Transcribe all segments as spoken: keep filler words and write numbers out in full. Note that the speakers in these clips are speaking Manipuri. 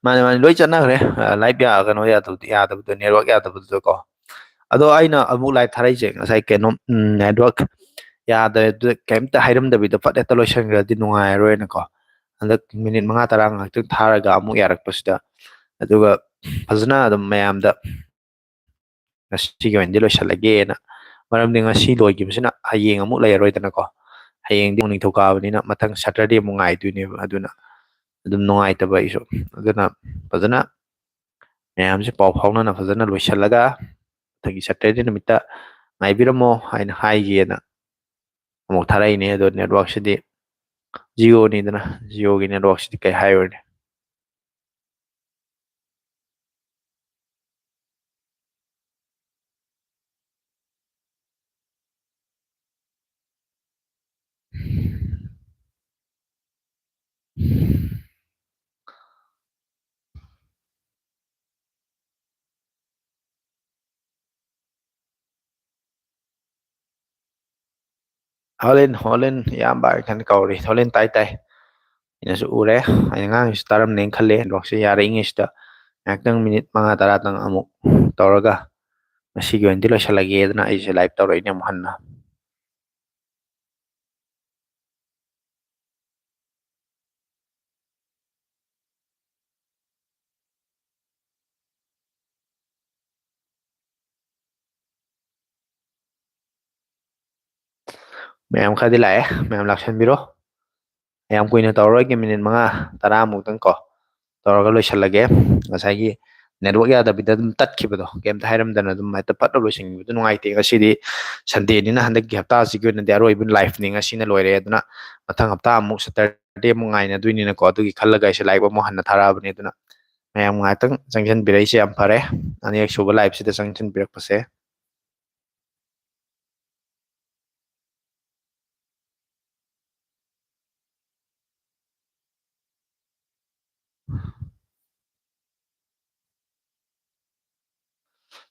ꯃꯥꯅꯦ, ꯃꯥꯅꯦ, ꯂꯣꯏ ꯆꯠꯅꯈ꯭ꯔꯦ꯫ ꯑ, live ꯌꯥ-, ꯀꯩꯅꯣ ꯌꯥꯗꯕꯗꯣ, ꯌꯥꯗꯕꯗꯣ, network ꯌꯥꯗꯕꯗꯨꯗꯀꯣ꯫ ꯑꯗꯣ ꯑꯩꯅ ꯑꯃꯨꯛ live ꯊꯥꯔꯛꯏꯁꯦ ꯉꯁꯥꯏ ꯀꯩꯅꯣ, ꯎꯝ, network ꯌꯥꯗꯕꯗꯨꯗ ꯀꯩꯝꯇ ꯍꯥꯏꯔꯝꯗꯕꯤꯗ ꯐꯠ ꯍꯦꯛꯇ ꯂꯣꯏꯁꯟꯈ꯭ꯔꯗꯤ ꯅꯨꯡꯉꯥꯏꯔꯣꯏꯅꯀꯣ꯫ ꯍꯟꯗꯛ minute ꯃꯉꯥ ꯇꯔꯥ ꯉꯥꯛꯇꯪ ꯊꯥꯔꯒ ꯑꯃꯨꯛ ꯌꯥꯔꯛꯄꯁꯤꯗ, ꯑꯗꯨꯒ ꯐꯖꯅ ꯑꯗꯨꯝ ꯃꯌꯥꯝꯗ ꯉꯁꯤꯒꯤ ꯑꯣꯏꯅꯗꯤ ꯂꯣꯏꯁꯤꯜꯂꯒꯦꯅ꯫ ꯃꯔꯝꯗꯤ ꯉꯁꯤ ꯂꯣꯏꯈꯤꯕꯁꯤꯅ ꯍꯌꯦꯡ ꯑꯃꯨꯛ ꯂꯩꯔꯔꯣꯏꯗꯅꯀꯣ꯫ ꯍꯌꯦꯡꯗꯤ ꯑꯃꯨꯛ ꯅꯤꯡꯊꯧꯀꯥꯕꯅꯤꯅ ꯃꯊꯪ Saturday ꯑꯃꯨꯛ ꯉꯥꯏꯗꯣꯏꯅꯦꯕ꯫ ꯑꯗꯨꯅ ꯑꯗꯨꯝ ꯅꯨꯡꯉꯥꯏꯇꯕ ꯑꯩꯁꯨ꯫ ꯑꯗꯨꯅ ꯐꯖꯅ ꯃꯌꯥꯝꯁꯦ ꯄꯥꯎ ꯐꯥꯎꯅꯅ ꯐꯖꯅ ꯂꯣꯏꯁꯤꯜꯂꯒ ꯃꯊꯪꯒꯤ Saturday ꯅꯨꯃꯤꯠꯇ ꯉꯥꯏꯕꯤꯔꯝꯃꯣ ꯍꯥꯏꯅ ꯍꯥꯏꯒꯦꯅ ꯑꯃꯨꯛ ꯊꯥꯔꯛꯏꯅꯦ꯫ ꯑꯗꯣ networkꯁꯤꯗꯤ Jioꯅꯤꯗꯅ, Jioꯒꯤ networkꯁꯤꯗꯤ ꯀꯩ ꯍꯥꯏꯔꯨꯔꯅꯤ꯫ ꯍꯣꯂꯦꯟ, ꯍꯣꯂꯦꯟ, ꯏꯌꯥꯝꯕ ꯍꯥꯏꯅ ꯀꯧꯔꯤ꯫ ꯍꯣꯂꯦꯟ ꯇꯥꯏ, ꯇꯥꯏ꯫ ꯑꯩꯅꯁꯨ ꯎꯔꯦ꯫ ꯑꯩꯅ ꯉꯥꯡꯉꯤꯁꯤ ꯇꯥꯔꯝꯅꯦꯅ ꯈꯜꯂꯦ꯫ Networkꯁꯦ ꯌꯥꯔꯛꯏꯉꯩꯁꯤꯗ ꯉꯥꯏꯍꯥꯛꯇꯪ minute ꯃꯉꯥ ꯇꯔꯥꯇꯪ ꯑꯃꯨꯛ ꯇꯧꯔꯒ ꯉꯁꯤꯒꯤ ꯑꯣꯏꯅꯗꯤ ꯂꯣꯏꯁꯤꯜꯂꯒꯦꯗꯅ ꯑꯩꯁꯦ live ꯇꯧꯔꯛꯏꯅꯦ ꯑꯃꯨꯛ ꯍꯟꯅ꯫ ꯃꯌꯥꯝ ꯈꯔꯗꯤ ꯂꯥꯛꯑꯦ, ꯃꯌꯥꯝ ꯂꯥꯛꯁꯟꯕꯤꯔꯣ꯫ ꯌꯥꯝ ꯀꯨꯏꯅ ꯇꯧꯔꯔꯣꯏꯒꯦ, minute ꯃꯉꯥ ꯇꯔꯥ ꯃꯨꯛꯇꯪ ꯀꯣ ꯇꯧꯔꯒ ꯂꯣꯏꯁꯤꯜꯂꯒꯦ꯫ ꯉꯁꯥꯏꯒꯤ network ꯌꯥꯗꯕꯤꯗ ꯑꯗꯨꯝ ꯇꯠꯈꯤꯕꯗꯣ, ꯀꯩꯝꯇ ꯍꯥꯏꯔꯝꯗꯅ ꯑꯗꯨꯝ ꯍꯦꯛꯇ ꯐꯠ ꯂꯣꯏꯁꯤꯟꯈꯤꯕꯗꯣ ꯅꯨꯡꯉꯥꯏꯇꯦ꯫ ꯉꯁꯤꯗꯤ Sundayꯅꯤꯅ ꯍꯟꯗꯛꯀꯤ ꯍꯞꯇꯥꯁꯤꯒꯤ ꯑꯣꯏꯅꯗꯤ ꯑꯔꯣꯏꯕ liveꯅꯤ, ꯉꯁꯤꯅ ꯂꯣꯏꯔꯦ꯫ ꯑꯗꯨꯅ ꯃꯊꯪ ꯍꯞꯇꯥ ꯑꯃꯨꯛ Saturday ꯑꯃꯨꯛ ꯉꯥꯏꯅꯗꯣꯏꯅꯤꯅꯀꯣ, ꯑꯗꯨꯒꯤ ꯈꯜꯂꯒ ꯑꯩꯁꯦ live ꯑꯃꯨꯛ ꯍꯟꯅ ꯊꯥꯔꯛꯑꯕꯅꯦ꯫ ꯑꯗꯨꯅ ꯃꯌꯥꯝ ꯉꯥꯏꯍꯥꯛꯇꯪ ꯆꯪꯁꯤꯟꯕꯤꯔꯛꯏꯁꯦ ꯌꯥꯝ ꯐꯔꯦ, ꯑꯅꯤꯔꯛ ꯁꯨꯕ liveꯁꯤꯗ ꯆꯪꯁꯤꯟꯕꯤꯔꯛꯄꯁꯦ꯫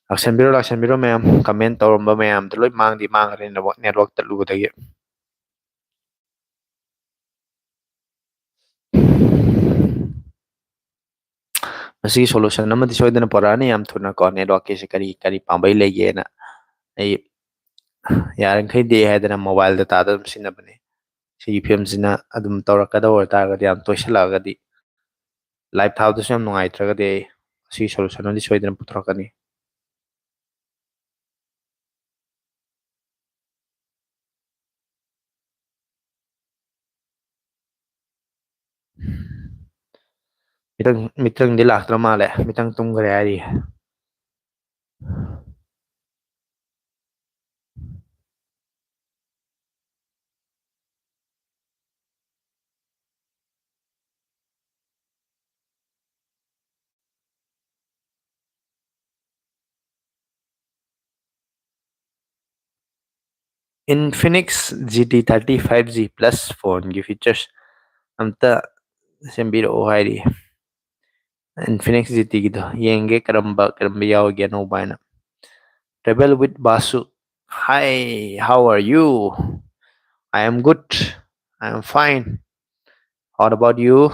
ꯂꯥꯛꯁꯟꯕꯤꯔꯣ, ꯂꯥꯛꯁꯟꯕꯤꯔꯣ ꯃꯌꯥꯝ꯫ Comment ꯇꯧꯔꯝꯕ ꯃꯌꯥꯝꯗꯣ ꯂꯣꯏ ꯃꯥꯡꯗꯤ ꯃꯥꯡꯈ꯭ꯔꯦ, network, network ꯇꯠꯂꯨꯕꯗꯒꯤ꯫ ꯃꯁꯤꯒꯤ solution ꯑꯃꯗꯤ ꯁꯣꯏꯗꯅ ꯄꯨꯔꯛꯑꯅꯤ ꯌꯥꯝ ꯊꯨꯅꯀꯣ꯫ Networkꯀꯤꯁꯦ ꯀꯔꯤ ꯀꯔꯤ ꯄꯥꯝꯕꯩ ꯂꯩꯒꯦꯅ ꯑꯩ ꯌꯥꯔꯤꯈꯩꯗꯤ ꯍꯥꯏꯗꯅ mobile dataꯗ ꯑꯗꯨꯝ ꯁꯤꯖꯤꯟꯅꯕꯅꯦ꯫ ꯁꯤꯒꯤ ꯐꯤꯕꯝꯁꯤꯅ ꯑꯗꯨꯝ ꯇꯧꯔꯛꯀꯗꯕ ꯑꯣꯏꯇꯥꯔꯒꯗꯤ, ꯌꯥꯝ ꯇꯣꯏꯁꯤꯜꯂꯛꯑꯒꯗꯤ, live ꯊꯥꯕꯗꯁꯨ ꯌꯥꯝ ꯅꯨꯡꯉꯥꯏꯇ꯭ꯔꯒꯗꯤ, ꯑꯩ ꯁꯤꯒꯤ solution ꯑꯃꯗꯤ ꯁꯣꯏꯗꯅ ꯄꯨꯊꯣꯔꯛꯀꯅꯤ꯫ ꯃꯤꯇꯪ ꯃꯤꯇꯪꯗꯤ ꯂꯥꯛꯇ꯭ꯔ ꯃꯥꯜꯂꯦ꯫ ꯃꯤꯇꯪ ꯇꯨꯝꯈ꯭ꯔꯦ ꯍꯥꯏꯔꯤ꯫ Infinix G T thirty five G Plus phoneꯒꯤ features ꯑꯝꯇ ꯁꯦꯝꯕꯤꯔꯛꯑꯣ ꯍꯥꯏꯔꯤ꯫ Infinix G Tꯒꯤꯗꯣ ꯌꯦꯡꯒꯦ, ꯀꯔꯝꯕ ꯀꯔꯝꯕ ꯌꯥꯎꯒꯦ ꯑꯅꯧꯕ ꯍꯥꯏꯅ꯫ Travel with Basu. Hi, how are you? I am good. I am fine. What about you?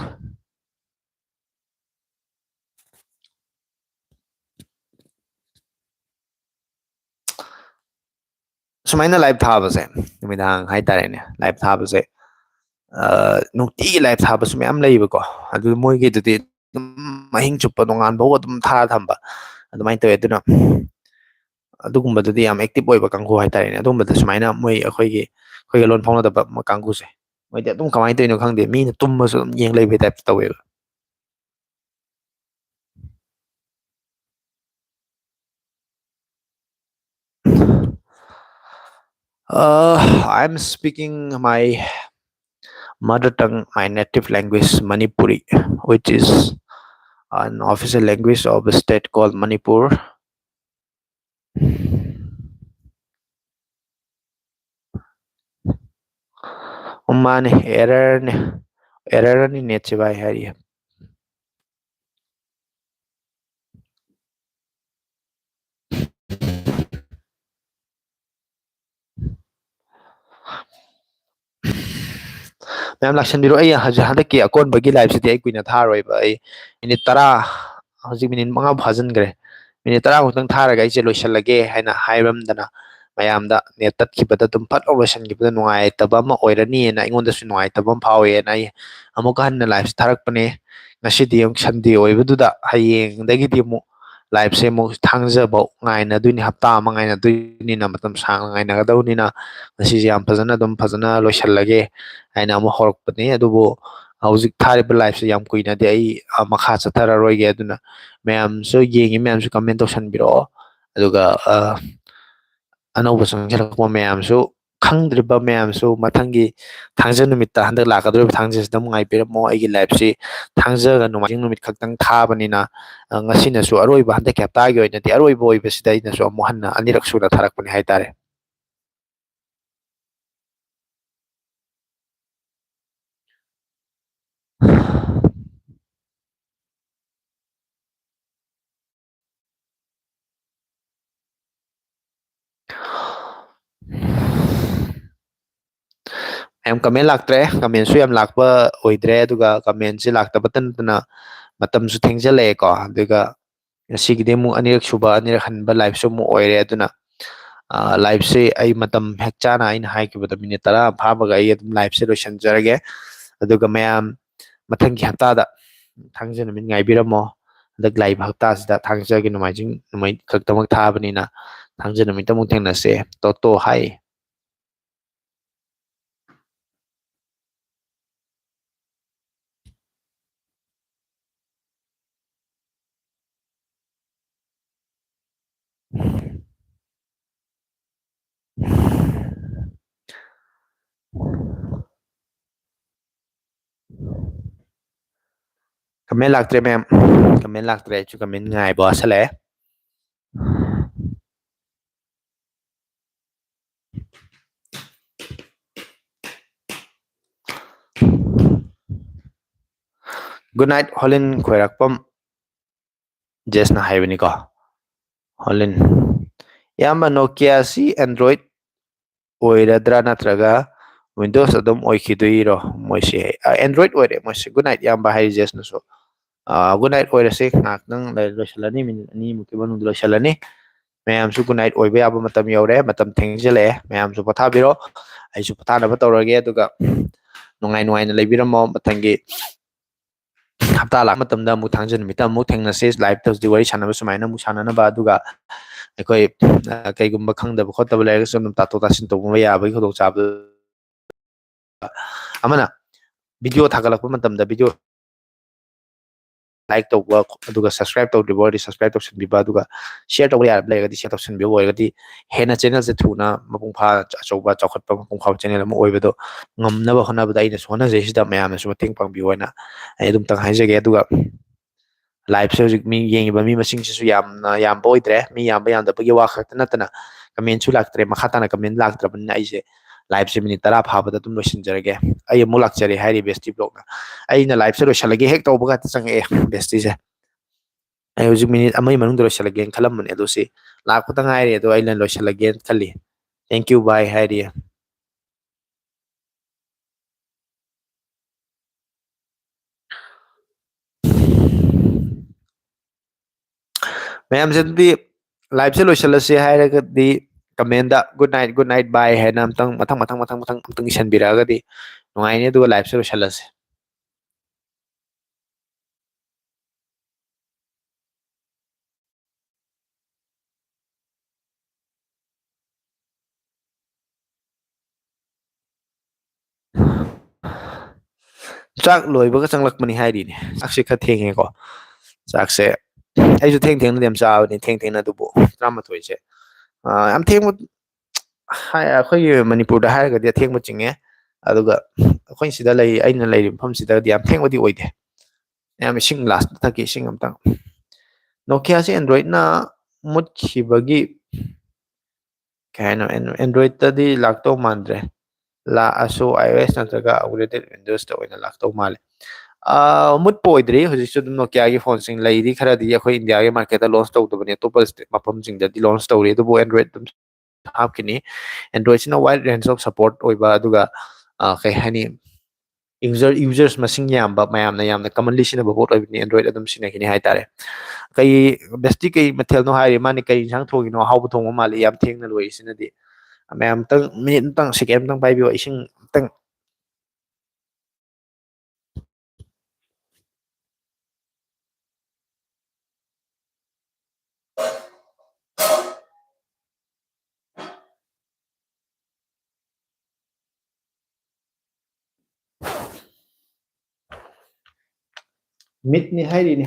ꯁꯨꯃꯥꯏꯅ live ꯊꯥꯕꯁꯦ, ꯅꯨꯃꯤꯗꯥꯡ ꯍꯥꯏꯇꯥꯔꯦꯅꯦ, live ꯊꯥꯕꯁꯦ, ꯑ, ꯅꯨꯡꯇꯤꯒꯤ live ꯊꯥꯕꯁꯨ ꯃꯌꯥꯝ ꯂꯩꯌꯦꯕꯀꯣ꯫ ꯑꯗꯨ ꯃꯣꯏꯒꯤꯗꯨꯗꯤ ꯑꯗꯨꯝ ꯑꯍꯤꯡ ꯆꯨꯞꯄ ꯅꯣꯡꯉꯥꯟꯕꯧ ꯑꯗꯨꯝ ꯊꯥꯔ ꯊꯝꯕ ꯑꯗꯨꯃꯥꯏꯅ ꯇꯧꯋꯦ꯫ ꯑꯗꯨꯅ ꯑꯗꯨꯒꯨꯝꯕꯗꯨꯗꯤ ꯌꯥꯝ active ꯑꯣꯏꯕ ꯀꯥꯡꯕꯨ ꯍꯥꯏꯇꯥꯔꯦꯅꯦ꯫ ꯑꯗꯨꯒꯨꯝꯕꯗ ꯁꯨꯃꯥꯏꯅ ꯃꯣꯏ ꯑꯩꯈꯣꯏꯒꯤ, ꯑꯩꯈꯣꯏꯒ ꯂꯣꯟ ꯐꯥꯎꯅꯗꯕ ꯀꯥꯡꯕꯨꯁꯦ, ꯃꯣꯏꯗꯤ ꯑꯗꯨꯝ ꯀꯃꯥꯏꯅ ꯇꯧꯔꯤꯅꯣ ꯈꯪꯗꯦ, ꯃꯤꯅ ꯇꯨꯝꯃꯁꯨ ꯑꯗꯨꯝ ꯌꯦꯡ ꯂꯩꯕꯩ type ꯇꯧꯋꯦꯕ꯫ Uh, I'm speaking my mother tongue, my native language, Manipuri, which is an official language of a state called Manipur. ꯎꯝ, ꯃꯥꯅꯦ, errorꯅꯦ, errorꯅꯤ netꯁꯦ ꯚꯥꯏ ꯍꯥꯏꯔꯤ꯫ ꯃꯌꯥꯝ ꯂꯥꯛꯁꯟꯕꯤꯔꯣ꯫ ꯑꯩ ꯍꯧꯖꯤꯛ ꯍꯟꯗꯛꯀꯤ ꯑꯀꯣꯟꯕꯒꯤ liveꯁꯤꯗꯤ ꯑꯩ ꯀꯨꯏꯅ ꯊꯥꯔꯣꯏꯕ, ꯑꯩ minute ꯇꯔꯥ ꯍꯧꯖꯤꯛ ꯃꯤꯅꯤꯠ ꯃꯉꯥ ꯐꯥꯖꯤꯟꯈ꯭ꯔꯦ꯫ ꯃꯤꯅꯤꯠ ꯇꯔꯥꯃꯨꯛꯇꯪ ꯊꯥꯔꯒ ꯑꯩꯁꯦ ꯂꯣꯏꯁꯤꯜꯂꯒꯦ ꯍꯥꯏꯅ ꯍꯥꯏꯔꯝꯗꯅ ꯃꯌꯥꯝꯗ ꯅꯦꯠ ꯇꯠꯈꯤꯕꯗ ꯑꯗꯨꯝ ꯐꯠ ꯂꯥꯎ ꯂꯣꯏꯁꯤꯟꯈꯤꯕꯗ ꯅꯨꯡꯉꯥꯏꯇꯕ ꯑꯃ ꯑꯣꯏꯔꯅꯤꯅ ꯑꯩꯉꯣꯟꯗꯁꯨ ꯅꯨꯡꯉꯥꯏꯇꯕ ꯑꯃ ꯐꯥꯎꯋꯦꯅ ꯑꯩ ꯑꯃꯨꯛꯀ ꯍꯟꯅ ꯂꯥꯏꯞꯁꯦ ꯊꯥꯔꯛꯄꯅꯦ꯫ ꯉꯁꯤꯗꯤ ꯑꯃꯨꯛ ꯁꯟꯗꯦ ꯑꯣꯏꯕꯗꯨꯗ ꯍꯌꯦꯡꯗꯒꯤꯗꯤ ꯑꯃꯨꯛ ꯂꯥꯏꯞꯁꯦ ꯑꯃꯨꯛ ꯊꯥꯡꯖꯐꯥꯎ ꯉꯥꯏꯅꯗꯣꯏꯅꯤ, ꯍꯞꯇꯥ ꯑꯃ ꯉꯥꯏꯅꯗꯣꯏꯅꯤꯅ, ꯃꯇꯝ ꯁꯥꯡꯅ ꯉꯥꯏꯅꯒꯗꯧꯅꯤꯅ ꯉꯁꯤꯁꯦ ꯌꯥꯝ ꯐꯖꯅ ꯑꯗꯨꯝ ꯐꯖꯅ ꯂꯣꯏꯁꯤꯜꯂꯒꯦ ꯍꯥꯏꯅ ꯑꯃꯨꯛ ꯍꯧꯔꯛꯄꯅꯤ꯫ ꯑꯗꯨꯕꯨ ꯍꯧꯖꯤꯛ ꯊꯥꯔꯤꯕ ꯂꯥꯏꯞꯁꯦ ꯌꯥꯝ ꯀꯨꯏꯅꯗꯤ ꯑꯩ, ꯑ, ꯃꯈꯥ ꯆꯠꯊꯔꯔꯣꯏꯒꯦ꯫ ꯑꯗꯨꯅ ꯃꯌꯥꯝꯁꯨ, ꯌꯦꯡꯉꯤ ꯃꯌꯥꯝꯁꯨ ꯀꯃꯦꯟ ꯇꯧꯁꯟꯕꯤꯔꯛꯑꯣ꯫ ꯑꯗꯨꯒ, ꯑ, ꯑꯅꯧꯕ ꯆꯪꯁꯤꯜꯂꯛꯄ ꯃꯌꯥꯝꯁꯨ, ꯈꯪꯗ꯭ꯔꯤꯕ ꯃꯌꯥꯝꯁꯨ ꯃꯊꯪꯒꯤ ꯊꯥꯡꯖ ꯅꯨꯃꯤꯠꯇ, ꯍꯟꯗꯛ ꯂꯥꯛꯀꯗꯧꯔꯤꯕ ꯊꯥꯡꯖꯁꯤꯗ ꯑꯃꯨꯛ ꯉꯥꯏꯕꯤꯔꯝꯃꯣ꯫ ꯑꯩꯒꯤ ꯂꯥꯏꯞꯁꯤ ꯊꯥꯡꯖꯒ ꯅꯣꯡꯃꯥꯏꯖꯤꯡ ꯅꯨꯃꯤꯠ ꯈꯛꯇꯪ ꯊꯥꯕꯅꯤꯅ, ꯑ, ꯉꯁꯤꯅꯁꯨ ꯑꯔꯣꯏꯕ, ꯍꯟꯗꯛꯀꯤ ꯍꯞꯇꯥꯒꯤ ꯑꯣꯏꯅꯗꯤ ꯑꯔꯣꯏꯕ ꯑꯣꯏꯕꯁꯤꯗ ꯑꯩꯅꯁꯨ ꯑꯃꯨꯛ ꯍꯟꯅ ꯑꯅꯤꯔꯛ ꯁꯨꯅ ꯊꯥꯔꯛꯄꯅꯦ ꯍꯥꯏꯇꯥꯔꯦ꯫ ꯃꯌꯥꯝ ꯀꯃꯦꯟ ꯂꯥꯛꯇ꯭ꯔꯦ, ꯀꯃꯦꯟꯁꯨ ꯌꯥꯝ ꯂꯥꯛꯄ ꯑꯣꯏꯗ꯭ꯔꯦ, ꯑꯗꯨꯒ ꯀꯃꯦꯟꯁꯦ ꯂꯥꯛꯇꯕꯇ ꯅꯠꯇꯅ ꯃꯇꯝꯁꯨ ꯊꯦꯡꯖꯜꯂꯛꯑꯦꯀꯣ꯫ ꯑꯗꯨꯒ ꯉꯁꯤꯒꯤꯗꯤ ꯑꯃꯨꯛ ꯑꯅꯤꯔꯛ ꯁꯨꯕ, ꯑꯅꯤꯔꯛ ꯍꯟꯕ ꯂꯥꯏꯞꯁꯨ ꯑꯃꯨꯛ ꯑꯣꯏꯔꯦ꯫ ꯑꯗꯨꯅ, ꯑ, ꯂꯥꯏꯞꯁꯦ ꯑꯩ ꯃꯇꯝ ꯍꯦꯛ ꯆꯥꯅ, ꯑꯩꯅ ꯍꯥꯏꯈꯤꯕꯗ ꯃꯤꯅꯤꯠ ꯇꯔꯥ ꯐꯥꯕꯒ ꯑꯩ ꯑꯗꯨꯝ ꯂꯥꯏꯞꯁꯦ ꯂꯣꯏꯁꯤꯟꯖꯔꯒꯦ꯫ ꯑꯗꯨꯒ ꯃꯌꯥꯝ ꯃꯊꯪꯒꯤ ꯍꯞꯇꯥꯗ ꯊꯥꯡꯖ ꯅꯨꯃꯤꯠ ꯉꯥꯏꯕꯤꯔꯝꯃꯣ꯫ ꯍꯟꯗꯛ ꯂꯥꯛꯏꯕ ꯍꯞꯇꯥꯁꯤꯗ ꯊꯥꯡꯖꯒꯤ ꯅꯣꯡꯃꯥꯏꯖꯤꯡ ꯅꯨꯃꯤꯠ ꯈꯛꯇꯃꯛ ꯊꯥꯕꯅꯤꯅ ꯊꯥꯡꯖ ꯅꯨꯃꯤꯠꯇ ꯑꯃꯨꯛ ꯊꯦꯡꯅꯁꯦ꯫ ꯇꯣꯇꯣ ꯍꯥꯏ꯫ ꯀꯃꯦꯟ ꯂꯥꯛꯇ꯭ꯔꯦ ꯃꯌꯥꯝ, ꯀꯃꯦꯟ ꯂꯥꯛꯇ꯭ꯔꯦ꯫ ꯑꯩꯁꯨ ꯀꯃꯦꯟ ꯉꯥꯏꯕ ꯋꯥꯁꯜꯂꯛꯑꯦ꯫ Good night, ꯍꯣꯂꯤꯟ ꯈꯣꯏꯔꯥꯛꯄꯝ ꯖꯦꯁꯅ ꯍꯥꯏꯕꯅꯤꯀꯣ꯫ ꯍꯣꯂꯤꯟ, ꯏꯌꯥꯝꯕ, ꯅꯣꯀꯤꯌꯥꯁꯤ Android ꯑꯣꯏꯔꯗ꯭ꯔꯥ ꯅꯠꯇ꯭ꯔꯒ Windows ꯑꯗꯨꯝ ꯑꯣꯏꯈꯤꯗꯣꯏꯔꯣ ꯃꯣꯏꯁꯦ? ꯑ, Android ꯑꯣꯏꯔꯦ ꯃꯣꯏꯁꯦ꯫ Good night, ꯏꯌꯥꯝꯕ ꯍꯥꯏꯔꯤ ꯖꯦꯁꯅꯁꯨ꯫ Good night ꯑꯣꯏꯔꯁꯤ꯫ ꯉꯥꯏꯍꯥꯛꯇꯪ ꯂꯩ-, ꯂꯣꯏꯁꯤꯜꯂꯅꯤ, ꯃꯤꯅꯤꯠ ꯑꯅꯤꯃꯨꯛꯀꯤ ꯃꯅꯨꯡꯗ ꯂꯣꯏꯁꯤꯜꯂꯅꯤ꯫ ꯃꯌꯥꯝꯁꯨ ꯒꯨꯗ ꯅꯥꯏꯠ ꯑꯣꯏꯕ ꯌꯥꯕ ꯃꯇꯝ ꯌꯧꯔꯦ, ꯃꯇꯝ ꯊꯦꯡꯖꯤꯜꯂꯛꯑꯦ꯫ ꯃꯌꯥꯝꯁꯨ ꯄꯣꯊꯥꯕꯤꯔꯣ, ꯑꯩꯁꯨ ꯄꯣꯊꯥꯅꯕ ꯇꯧꯔꯒꯦ꯫ ꯑꯗꯨꯒ ꯅꯨꯡꯉꯥꯏ ꯅꯨꯡꯉꯥꯏꯅ ꯂꯩꯕꯤꯔꯝꯃꯣ꯫ ꯃꯊꯪꯒꯤ ꯍꯞꯇꯥ ꯂꯥꯛꯄ ꯃꯇꯝꯗ ꯑꯃꯨꯛ ꯊꯥꯡꯖ ꯅꯨꯃꯤꯠꯇ ꯑꯃꯨꯛ ꯊꯦꯡꯅꯁꯤ꯫ ꯂꯥꯏꯞꯇ ꯍꯧꯖꯤꯛ ꯋꯥꯔꯤ ꯁꯥꯟꯅꯕ ꯁꯨꯃꯥꯏꯅ ꯑꯃꯨꯛ ꯁꯥꯟꯅꯅꯕ, ꯑꯗꯨꯒ ꯑꯩꯈꯣꯏ, ꯑ, ꯀꯩꯒꯨꯝꯕ ꯈꯪꯗꯕ ꯈꯣꯠꯇꯕ ꯂꯩꯔꯒꯁꯨ ꯑꯗꯨꯝ ꯇꯥꯊꯣꯛ ꯇꯥꯁꯤꯟ ꯇꯧꯕ ꯌꯥꯕꯒꯤ ꯈꯨꯗꯣꯡꯆꯥꯕ꯫ ꯑꯃꯅ ꯚꯤꯗꯤꯑꯣ ꯊꯥꯒꯠꯂꯛꯄ ꯃꯇꯝꯗ ꯚꯤꯗꯤꯑꯣ ꯂꯥꯏꯛ ꯇꯧꯕ, ꯑꯗꯨꯒ ꯁꯕꯁꯀ꯭ꯔꯥꯏꯕ ꯇꯧꯗ꯭ꯔꯤꯕ ꯑꯣꯏꯔꯗꯤ ꯁꯕꯁꯀ꯭ꯔꯥꯏꯕ ꯇꯧꯁꯤꯟꯕꯤꯕ, ꯑꯗꯨꯒ ꯁꯤꯌꯔ ꯇꯧꯕ ꯌꯥꯔꯕ ꯂꯩꯔꯒꯗꯤ ꯁꯤꯌꯔ ꯇꯧꯁꯤꯟꯕꯤꯕ ꯑꯣꯏꯔꯒꯗꯤ ꯍꯦꯟꯅ ꯆꯦꯅꯦꯜꯁꯦ ꯊꯨꯅ ꯃꯄꯨꯡ ꯐꯥ ꯑꯆꯧꯕ ꯆꯥꯎꯈꯠꯄ ꯃꯄꯨꯡ ꯐꯥꯕ ꯆꯦꯅꯦꯜ ꯑꯃ ꯑꯣꯏꯕꯗꯣ ꯉꯝꯅꯕ ꯍꯣꯠꯅꯕꯗ ꯑꯩꯅꯁꯨ ꯍꯣꯠꯅꯖꯩ꯫ ꯁꯤꯗ ꯃꯌꯥꯝꯅꯁꯨ ꯃꯇꯦꯡ ꯄꯥꯡꯕꯤꯌꯨ ꯍꯥꯏꯅ ꯑꯩ ꯑꯗꯨꯝꯇꯪ ꯍꯥꯏꯖꯒꯦ꯫ ꯑꯗꯨꯒ ꯂꯥꯏꯞꯁꯦ ꯍꯧꯖꯤꯛ ꯃꯤ ꯌꯦꯡꯉꯤꯕ ꯃꯤ ꯃꯁꯤꯡꯁꯤꯁꯨ ꯌꯥꯝꯅ ꯌꯥꯝꯕ ꯑꯣꯏꯗ꯭ꯔꯦ꯫ ꯃꯤ ꯌꯥꯝꯕ ꯌꯥꯝꯗꯕꯒꯤ ꯋꯥ ꯈꯛꯇ ꯅꯠꯇꯅ ꯀꯃꯦꯟꯁꯨ ꯂꯥꯛꯇ꯭ꯔꯦ꯫ ꯃꯈꯥ ꯇꯥꯅ ꯀꯃꯦꯟ ꯂꯥꯛꯇ꯭ꯔꯕꯅꯤꯅ ꯑꯩꯁꯦ ꯂꯥꯏꯞꯁꯦ ꯃꯤꯅꯤꯠ ꯇꯔꯥ ꯐꯥꯕꯗ ꯑꯗꯨꯝ ꯂꯣꯏꯁꯤꯟꯖꯔꯒꯦ꯫ ꯑꯩ ꯑꯃꯨꯛ ꯂꯥꯛꯆꯔꯦ ꯍꯥꯏꯔꯤ ꯕꯦꯁꯇꯤ ꯕ꯭ꯂꯣꯛꯅ꯫ ꯑꯩꯅ ꯂꯥꯏꯞꯁꯦ ꯂꯣꯏꯁꯤꯜꯂꯒꯦ ꯍꯦꯛ ꯇꯧꯕꯒ ꯍꯦꯛꯇ ꯆꯪꯉꯛꯑꯦ ꯕꯦꯁꯇꯤꯁꯦ꯫ ꯑꯩ ꯍꯧꯖꯤꯛ ꯃꯤꯅꯤꯠ ꯑꯃꯒꯤ ꯃꯅꯨꯡꯗ ꯂꯣꯏꯁꯤꯜꯂꯒꯦꯅ ꯈꯜꯂꯝꯕꯅꯦ, ꯑꯗꯣ ꯁꯤ ꯂꯥꯛꯄꯗ ꯉꯥꯏꯔꯦ, ꯑꯗꯣ ꯑꯩꯅ ꯂꯣꯏꯁꯤꯜꯂꯒꯦꯅ ꯈꯜꯂꯤ꯫ Thank you, bye ꯍꯥꯏꯔꯤ꯫ ꯃꯌꯥꯝꯁꯦ ꯑꯗꯨꯗꯤ ꯂꯥꯏꯞꯁꯦ ꯂꯣꯏꯁꯤꯜꯂꯁꯤ ꯍꯥꯏꯔꯒꯗꯤ command "Good night, good night, bye" ꯍꯥꯏꯅ ꯑꯝꯇꯪ ꯃꯊꯪ, ꯃꯊꯪ, ꯃꯊꯪ, ꯃꯊꯪ, ꯑꯝꯇꯪ ꯏꯁꯤꯟꯕꯤꯔꯛꯑꯒꯗꯤ ꯅꯨꯡꯉꯥꯏꯅꯤ꯫ ꯑꯗꯨꯒ ꯂꯥꯏꯞꯁꯦ ꯂꯣꯏꯁꯤꯜꯂꯁꯤ꯫ ꯆꯥꯛ ꯂꯣꯏꯕꯒ ꯆꯪꯂꯛꯄꯅꯤ ꯍꯥꯏꯔꯤꯅꯦ꯫ ꯆꯥꯛꯁꯦ ꯈꯔ ꯊꯦꯡꯉꯦꯀꯣ꯫ ꯆꯥꯛꯁꯦ ꯑꯩꯁꯨ ꯊꯦꯡ ꯊꯦꯡꯅꯗꯤ ꯌꯥꯝ ꯆꯥꯕꯅꯤ, ꯊꯦꯡ ꯊꯦꯡꯅ, ꯑꯗꯨꯕꯨ ꯇꯔꯥꯃꯥꯊꯣꯏꯁꯦ, ꯑ, ꯌꯥꯝ ꯊꯦꯡꯕ ꯍꯥꯏ-, ꯑꯩꯈꯣꯏꯒꯤ ꯃꯅꯤꯄꯨꯔꯗ ꯍꯥꯏꯔꯒꯗꯤ ꯑꯊꯦꯡꯕ ꯆꯤꯡꯉꯦ꯫ ꯑꯗꯨꯒ ꯑꯩꯈꯣꯏ ꯁꯤꯗ ꯂꯩ, ꯑꯩꯅ ꯂꯩꯔꯤꯕ ꯃꯐꯝꯁꯤꯗꯗꯤ ꯌꯥꯝ ꯊꯦꯡꯕꯗꯤ ꯑꯣꯏꯗꯦ꯫ ꯌꯥꯝ ꯏꯁꯤꯡ ꯒ꯭ꯂꯥꯁ ꯊꯛꯀꯦ, ꯏꯁꯤꯡ ꯑꯝꯇꯪ꯫ ꯅꯣꯀꯤꯌꯥꯁꯦ Androidꯅ ꯃꯨꯠꯈꯤꯕꯒꯤ ꯀꯩ ꯍꯥꯏꯅꯣ, ꯑꯦꯟ-, Androidꯇꯗꯤ ꯂꯥꯛꯇꯧ ꯃꯥꯟꯗ꯭ꯔꯦ꯫ ꯂꯥꯛꯑꯁꯨ iOS ꯅꯠꯇ꯭ꯔꯒ upgraded Windowsꯇ ꯑꯣꯏꯅ ꯂꯥꯛꯇꯧ ꯃꯥꯜꯂꯦ꯫ ꯑꯥ, ꯃꯨꯠꯄ ꯑꯣꯏꯗ꯭ꯔꯤ꯫ ꯍꯧꯖꯤꯛꯁꯨ ꯑꯗꯨꯝ Nokiaꯒꯤ phoneꯁꯤꯡ ꯂꯩꯔꯤ꯫ ꯈꯔꯗꯤ ꯑꯩꯈꯣꯏ Indiaꯒꯤ marketꯇ launch ꯇꯧꯗꯕꯅꯤ, ꯑꯇꯣꯞꯄ state ꯃꯐꯝꯁꯤꯡꯗꯗꯤ launch ꯇꯧꯔꯤ, ꯑꯗꯨꯕꯨ Android ꯑꯗꯨꯝ ꯍꯥꯞꯈꯤꯅꯤ꯫ Androidꯁꯤꯅ wide range of support ꯑꯣꯏꯕ, ꯑꯗꯨꯒ, ꯑꯥ, ꯀꯩ ꯍꯥꯏꯅꯤ, user users ꯃꯁꯤꯡ ꯌꯥꯝꯕ, ꯃꯌꯥꯝꯅ ꯌꯥꯝꯅ commonly ꯁꯤꯖꯤꯟꯅꯕ ꯄꯣꯠ ꯑꯣꯏꯕꯅꯤ, Android ꯑꯗꯨꯝ ꯁꯤꯖꯤꯟꯅꯈꯤꯅꯤ ꯍꯥꯏꯇꯥꯔꯦ꯫ ꯀꯩ, ꯕꯦꯁꯇꯤ ꯀꯩ ꯃꯊꯦꯜꯅꯣ ꯍꯥꯏꯔꯤ? ꯃꯥꯅꯤ ꯀꯩ ꯏꯟꯁꯥꯡ ꯊꯣꯡꯉꯤꯅꯣ? ꯑꯍꯥꯎꯕ ꯊꯣꯡꯕ ꯃꯥꯜꯂꯤ, ꯌꯥꯝ ꯊꯦꯡꯅ ꯂꯣꯏꯔꯤꯁꯤꯅꯗꯤ꯫ ꯃꯌꯥꯝ ꯑꯝꯇꯪ, ꯃꯤꯅꯤꯠ ꯑꯝꯇꯪ, ꯁꯦꯀꯦꯟ ꯑꯝꯇꯪ ꯄꯥꯏꯕꯤꯌꯣ, ꯏꯁꯤꯡ ꯑꯝꯇꯪ꯫ ꯃꯤꯠꯅꯤ ꯍꯥꯏꯔꯤꯅꯦ꯫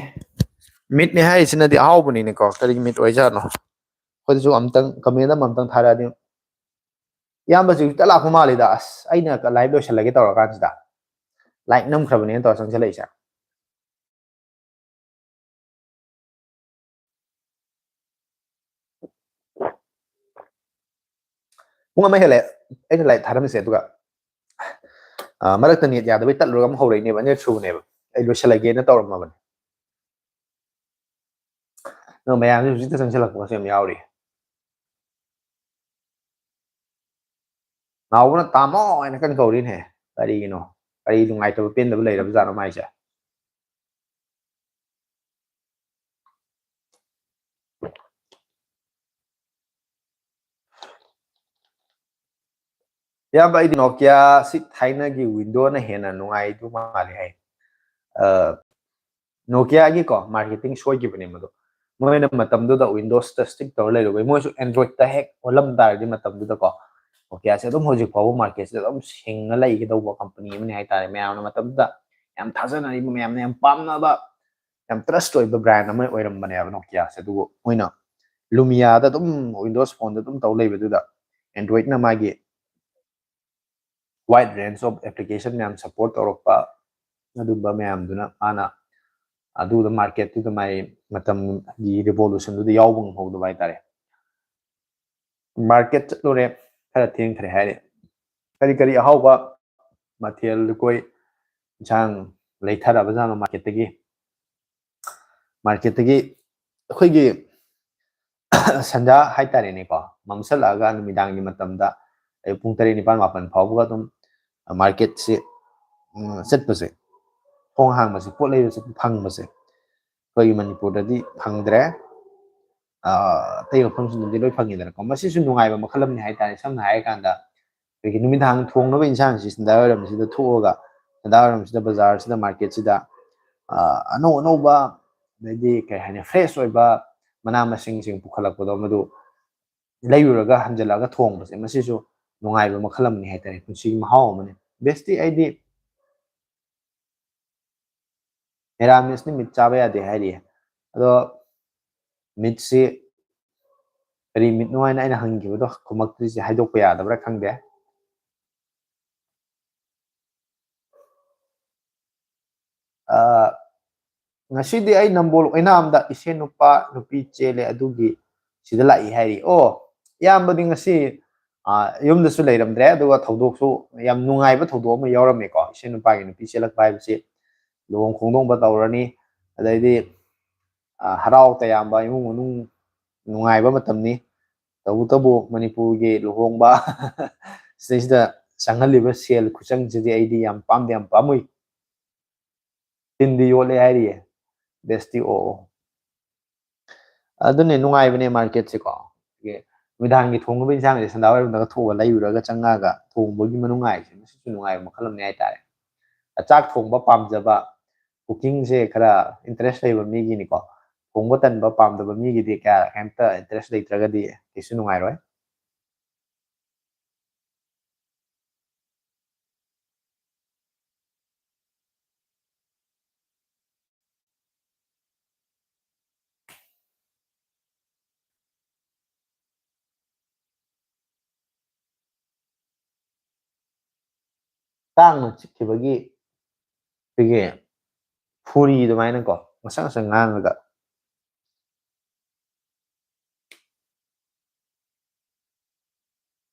ꯃꯤꯠꯅꯤ ꯍꯥꯏꯔꯤꯁꯤꯅꯗꯤ ꯑꯍꯥꯎꯕꯅꯤꯅꯦꯀꯣ꯫ ꯀꯔꯤꯒꯤ ꯃꯤꯠ ꯑꯣꯏꯖꯥꯠꯅꯣ? ꯑꯩꯈꯣꯏꯗꯁꯨ ꯑꯝꯇꯪ comment ꯑꯃ ꯑꯝꯇꯪ ꯊꯥꯔꯛꯑꯗꯤ꯫ ꯏꯌꯥꯝꯕꯁꯨ ꯍꯦꯛꯇ ꯂꯥꯛꯄ ꯃꯥꯜꯂꯤꯗ꯫ ꯑꯁ, ꯑꯩꯅ live ꯂꯣꯏꯁꯤꯜꯂꯒꯦ ꯇꯧꯔꯀꯥꯟꯁꯤꯗ like ꯅꯝꯈ꯭ꯔꯕꯅꯦꯅ ꯇꯧꯔ ꯆꯪꯁꯤꯜꯂꯛꯏꯁꯦ꯫ ꯄꯨꯡ ꯑꯃ ꯍꯦꯜꯂꯦ ꯑꯩꯅ live ꯊꯥꯔꯝꯃꯤꯁꯦ, ꯑꯗꯨꯒ, ꯑ, ꯃꯔꯛꯇ net ꯌꯥꯗꯕꯩ ꯇꯠꯂꯨꯔꯒ ꯑꯃꯨꯛ ꯍꯧꯔꯛꯏꯅꯦꯕ, ꯑꯅꯤꯔꯛ ꯁꯨꯕꯅꯦꯕ ꯑꯩ ꯂꯣꯏꯁꯤꯜꯂꯒꯦꯅ ꯇꯧꯔꯝꯃꯕꯅꯦ꯫ ꯑꯗꯣ ꯃꯌꯥꯝꯁꯦ ꯍꯧꯖꯤꯛꯇ ꯆꯪꯁꯤꯜꯂꯛꯄꯒꯁꯨ ꯌꯥꯝ ꯌꯥꯎꯔꯤ꯫ ꯅꯥꯎꯕꯅ "ꯇꯥꯃꯣ" ꯍꯥꯏꯅ ꯀꯟꯅ ꯀꯧꯔꯤꯅꯦ꯫ ꯀꯔꯤꯒꯤꯅꯣ? ꯀꯔꯤ ꯅꯨꯡꯉꯥꯏꯇꯕ ꯄꯦꯟꯗꯕ ꯂꯩꯔꯕꯖꯥꯠꯅꯣ ꯃꯥꯏꯁꯦ? ꯏꯌꯥꯝꯕ, ꯑꯩꯗꯤ Nokia ꯁꯤ ꯊꯥꯏꯅꯒꯤ Windows ꯅ ꯍꯦꯟꯅ ꯅꯨꯡꯉꯥꯏꯗꯧ ꯃꯥꯜꯂꯦ ꯍꯥꯏ꯫ ꯑ, Nokia ꯒꯤꯀꯣ marketing ꯁꯣꯏꯈꯤꯕꯅꯦ ꯃꯗꯨ꯫ ꯃꯣꯏꯅ ꯃꯇꯝꯗꯨꯗ Windows ꯇ stick ꯇꯧꯔ ꯂꯩꯔꯨꯕꯩ, ꯃꯣꯏꯁꯨ Android ꯇ ꯍꯦꯛ ꯑꯣꯜꯂꯝ ꯇꯥꯔꯗꯤ ꯃꯇꯝꯗꯨꯗꯀꯣ, Nokia ꯁꯦ ꯑꯗꯨꯝ ꯍꯧꯖꯤꯛ ꯐꯥꯎꯕ market ꯁꯤꯗ ꯑꯗꯨꯝ ꯁꯤꯡꯉ ꯂꯩꯒꯗꯧꯕ company ꯑꯃꯅꯤ ꯍꯥꯏꯇꯥꯔꯦ꯫ ꯃꯌꯥꯝꯅ ꯃꯇꯝꯗꯨꯗ ꯌꯥꯝ ꯊꯥꯖꯅꯔꯤꯕ, ꯃꯌꯥꯝꯅ ꯌꯥꯝ ꯄꯥꯝꯅꯕ, ꯌꯥꯝ trust ꯑꯣꯏꯕ brand ꯑꯃ ꯑꯣꯏꯔꯝꯕꯅꯦꯕ Nokia ꯁꯦ꯫ ꯑꯗꯨꯕꯨ ꯃꯣꯏꯅ Lumia ꯗ ꯑꯗꯨꯝ, Windows Phone ꯗ ꯑꯗꯨꯝ ꯇꯧ ꯂꯩꯕꯗꯨꯗ, Android ꯅ ꯃꯥꯒꯤ wide range of application ꯃꯌꯥꯝ support ꯇꯧꯔꯛꯄ, ꯑꯗꯨꯝꯕ ꯃꯌꯥꯝꯗꯨꯅ ꯃꯥꯅ ꯑꯗꯨꯗ market ꯇꯨꯗ ꯃꯥꯏ ꯃꯇꯝꯒꯤ revolution ꯗꯨꯗ ꯌꯥꯎꯕ ꯉꯝꯍꯧꯗꯕ ꯍꯥꯏꯇꯥꯔꯦ꯫ Market ꯆꯠꯂꯨꯔꯦ, ꯈꯔ ꯊꯦꯡꯈ꯭ꯔꯦ ꯍꯥꯏꯔꯦ꯫ ꯀꯔꯤ ꯀꯔꯤ ꯑꯍꯥꯎꯕ ꯃꯊꯦꯜ, ꯂꯨꯀꯣꯏ, ꯏꯟꯁꯥꯡ ꯂꯩꯊꯔꯕꯖꯥꯠꯅꯣ market ꯇꯒꯤ? Market ꯇꯒꯤ ꯑꯩꯈꯣꯏꯒꯤ ꯁꯟꯗ꯭ꯌꯥ ꯍꯥꯏꯇꯥꯔꯦꯅꯦꯀꯣ, ꯃꯝꯁꯜꯂꯛꯑꯒ ꯅꯨꯃꯤꯗꯥꯡꯒꯤ ꯃꯇꯝꯗ ꯑꯌꯨꯛ ꯄꯨꯡ ꯇꯔꯦꯠ, ꯅꯤꯄꯥꯟ, ꯃꯥꯄꯟ ꯐꯥꯎꯕꯒ ꯑꯗꯨꯝ market ꯁꯤ ꯎꯝ, ꯆꯠꯄꯁꯦ, ꯊꯣꯡ ꯍꯥꯡꯕꯁꯦ, ꯄꯣꯠ ꯂꯩꯕ ꯆꯠꯄ ꯐꯪꯕꯁꯦ ꯑꯩꯈꯣꯏꯒꯤ ꯃꯅꯤꯄꯨꯔꯗꯗꯤ ꯐꯪꯗ꯭ꯔꯦ꯫ ꯑꯇꯩ ꯃꯐꯝꯁꯤꯡꯗꯗꯤ ꯂꯣꯏ ꯐꯪꯉꯤꯗꯅꯀꯣ꯫ ꯃꯁꯤꯁꯨ ꯅꯨꯡꯉꯥꯏꯕ ꯃꯈꯜ ꯑꯃꯅꯤ ꯍꯥꯏꯇꯥꯔꯦ꯫ ꯁꯝꯅ ꯍꯥꯏꯔꯀꯥꯟꯗ ꯑꯩꯈꯣꯏꯒꯤ ꯅꯨꯃꯤꯗꯥꯡ ꯊꯣꯡꯅꯕ ꯏꯟꯁꯥꯡꯁꯤ ꯁꯟꯗꯥꯋꯥꯏꯔꯝꯁꯤꯗ ꯊꯣꯛꯑꯒ, ꯁꯟꯗꯥꯋꯥꯏꯔꯝꯁꯤꯗ ꯕꯖꯥꯔꯁꯤꯗ, ꯃꯥꯔꯀꯦꯠꯁꯤꯗ ꯑꯅꯧ ꯑꯅꯧꯕ, ꯑꯗꯩꯗꯤ ꯀꯩ ꯍꯥꯏꯅꯤ, ꯐ꯭ꯔꯦꯁ ꯑꯣꯏꯕ ꯃꯅꯥ ꯃꯁꯤꯡꯁꯤꯡ ꯄꯨꯈꯠꯂꯛꯄꯗꯣ, ꯃꯗꯨ ꯂꯩꯔꯨꯔꯒ ꯍꯟꯖꯜꯂꯛꯑꯒ ꯊꯣꯡꯕꯁꯦ, ꯃꯁꯤꯁꯨ ꯅꯨꯡꯉꯥꯏꯕ ꯃꯈꯜ ꯑꯃꯅꯤ ꯍꯥꯏꯇꯥꯔꯦ, ꯄꯨꯟꯁꯤꯒꯤ ꯃꯍꯥꯎ ꯑꯃꯅꯤ꯫ ꯕꯦꯁꯇꯤ ꯑꯩꯗꯤ ꯃꯦꯔꯥꯃꯤꯁꯅꯤ, ꯃꯤꯠ ꯆꯥꯕ ꯌꯥꯗꯦ ꯍꯥꯏꯔꯤꯌꯦ꯫ ꯑꯗꯣ ꯃꯤꯠꯁꯤ ꯀꯔꯤ ꯃꯤꯠꯅꯣ ꯍꯥꯏꯅ ꯑꯩꯅ ꯍꯪꯈꯤꯕꯗꯣ ꯈꯨꯝꯃꯛꯇ꯭ꯔꯤꯁꯦ ꯍꯥꯏꯗꯣꯛꯄ ꯌꯥꯗꯕ꯭ꯔꯥ ꯈꯪꯗꯦ꯫ ꯉꯁꯤꯗꯤ ꯑꯩ ꯅꯝꯕꯣꯜ ꯑꯣꯏꯅꯥꯝꯗ ꯏꯁꯦ ꯅꯨꯄꯥ ꯅꯨꯄꯤ ꯆꯦꯜꯂꯦ, ꯑꯗꯨꯒꯤ ꯁꯤꯗ ꯂꯥꯛꯏ ꯍꯥꯏꯔꯤ꯫ ꯑꯣ, ꯏꯌꯥꯝꯕꯗꯤ ꯉꯁꯤ ꯌꯨꯝꯗꯁꯨ ꯂꯩꯔꯝꯗ꯭ꯔꯦ, ꯑꯗꯨꯒ ꯊꯧꯗꯣꯛꯁꯨ, ꯌꯥꯝ ꯅꯨꯡꯉꯥꯏꯕ ꯊꯧꯗꯣꯛ ꯑꯃ ꯌꯥꯎꯔꯝꯃꯦꯀꯣ꯫ ꯏꯁꯦ ꯅꯨꯄꯥꯒꯤ ꯅꯨꯄꯤ ꯆꯦꯜꯂꯛꯄ ꯍꯥꯏꯕꯁꯤ ꯂꯨꯍꯣꯡ ꯈꯣꯡꯗꯣꯡꯕ ꯇꯧꯔꯅꯤ, ꯑꯗꯩꯗꯤ ꯍꯔꯥꯎ ꯇꯌꯥꯝꯕ, ꯏꯃꯨꯡ ꯃꯅꯨꯡ ꯅꯨꯡꯉꯥꯏꯕ ꯃꯇꯝꯅꯤ꯫ ꯇꯧꯕꯇꯕꯨ ꯃꯅꯤꯄꯨꯔꯒꯤ ꯂꯨꯍꯣꯡꯕ ꯁꯤꯗꯩꯁꯤꯗ ꯆꯪꯍꯜꯂꯤꯕ ꯁꯦꯜ ꯈꯨꯆꯪꯁꯤꯗꯤ ꯑꯩꯗꯤ ꯌꯥꯝ ꯄꯥꯝꯗꯤ ꯌꯥꯝ ꯄꯥꯝꯃꯨꯏ꯫ ꯇꯤꯟꯗꯤ ꯌꯣꯠꯂꯦ ꯍꯥꯏꯔꯤꯌꯦ, ꯕꯦꯁꯇꯤ꯫ ꯑꯣ, ꯑꯣ꯫ ꯑꯗꯨꯅꯦ ꯅꯨꯡꯉꯥꯏꯕꯅꯦ ꯃꯥꯔꯀꯦꯠꯁꯦꯀꯣ꯫ ꯑꯩꯈꯣꯏꯒꯤ ꯅꯨꯃꯤꯗꯥꯡꯒꯤ ꯊꯣꯡꯅꯕ ꯏꯟꯁꯥꯡꯁꯦ ꯁꯟꯗꯥꯋꯥꯏꯔꯝꯗꯒ ꯊꯣꯛꯑꯒ ꯂꯩꯔꯨꯔꯒ ꯆꯪꯉꯛꯑꯒ ꯊꯣꯡꯕꯒꯤ ꯃꯅꯨꯡꯉꯥꯏꯁꯦ, ꯃꯁꯤꯁꯨ ꯅꯨꯡꯉꯥꯏꯕ ꯃꯈꯜ ꯑꯃꯅꯤ ꯍꯥꯏꯇꯥꯔꯦ꯫ ꯆꯥꯛ ꯊꯣꯡꯕ ꯄꯥꯝꯖꯕ, ꯀꯨꯀꯤꯡꯁꯦ ꯈꯔ ꯏꯟꯇꯔꯦꯁ ꯂꯩꯕ ꯃꯤꯒꯤꯅꯤꯀꯣ꯫ ꯊꯣꯡꯕ ꯇꯟꯕ ꯄꯥꯝꯗꯕ ꯃꯤꯒꯤꯗꯤ ꯀꯌꯥ, ꯀꯩꯝꯇ ꯏꯟꯇꯔꯦꯁ ꯂꯩꯇ꯭ꯔꯒꯗꯤ ꯀꯩꯁꯨ ꯅꯨꯡꯉꯥꯏꯔꯣꯏ꯫ ꯀꯥꯡꯅ ꯆꯤꯛꯈꯤꯕꯒꯤ ꯑꯩꯈꯣꯏꯒꯤ ꯐꯨꯔꯤ ꯑꯗꯨꯃꯥꯏꯅꯀꯣ, ꯉꯁꯪ ꯉꯁꯪ ꯉꯥꯡꯉꯒ꯫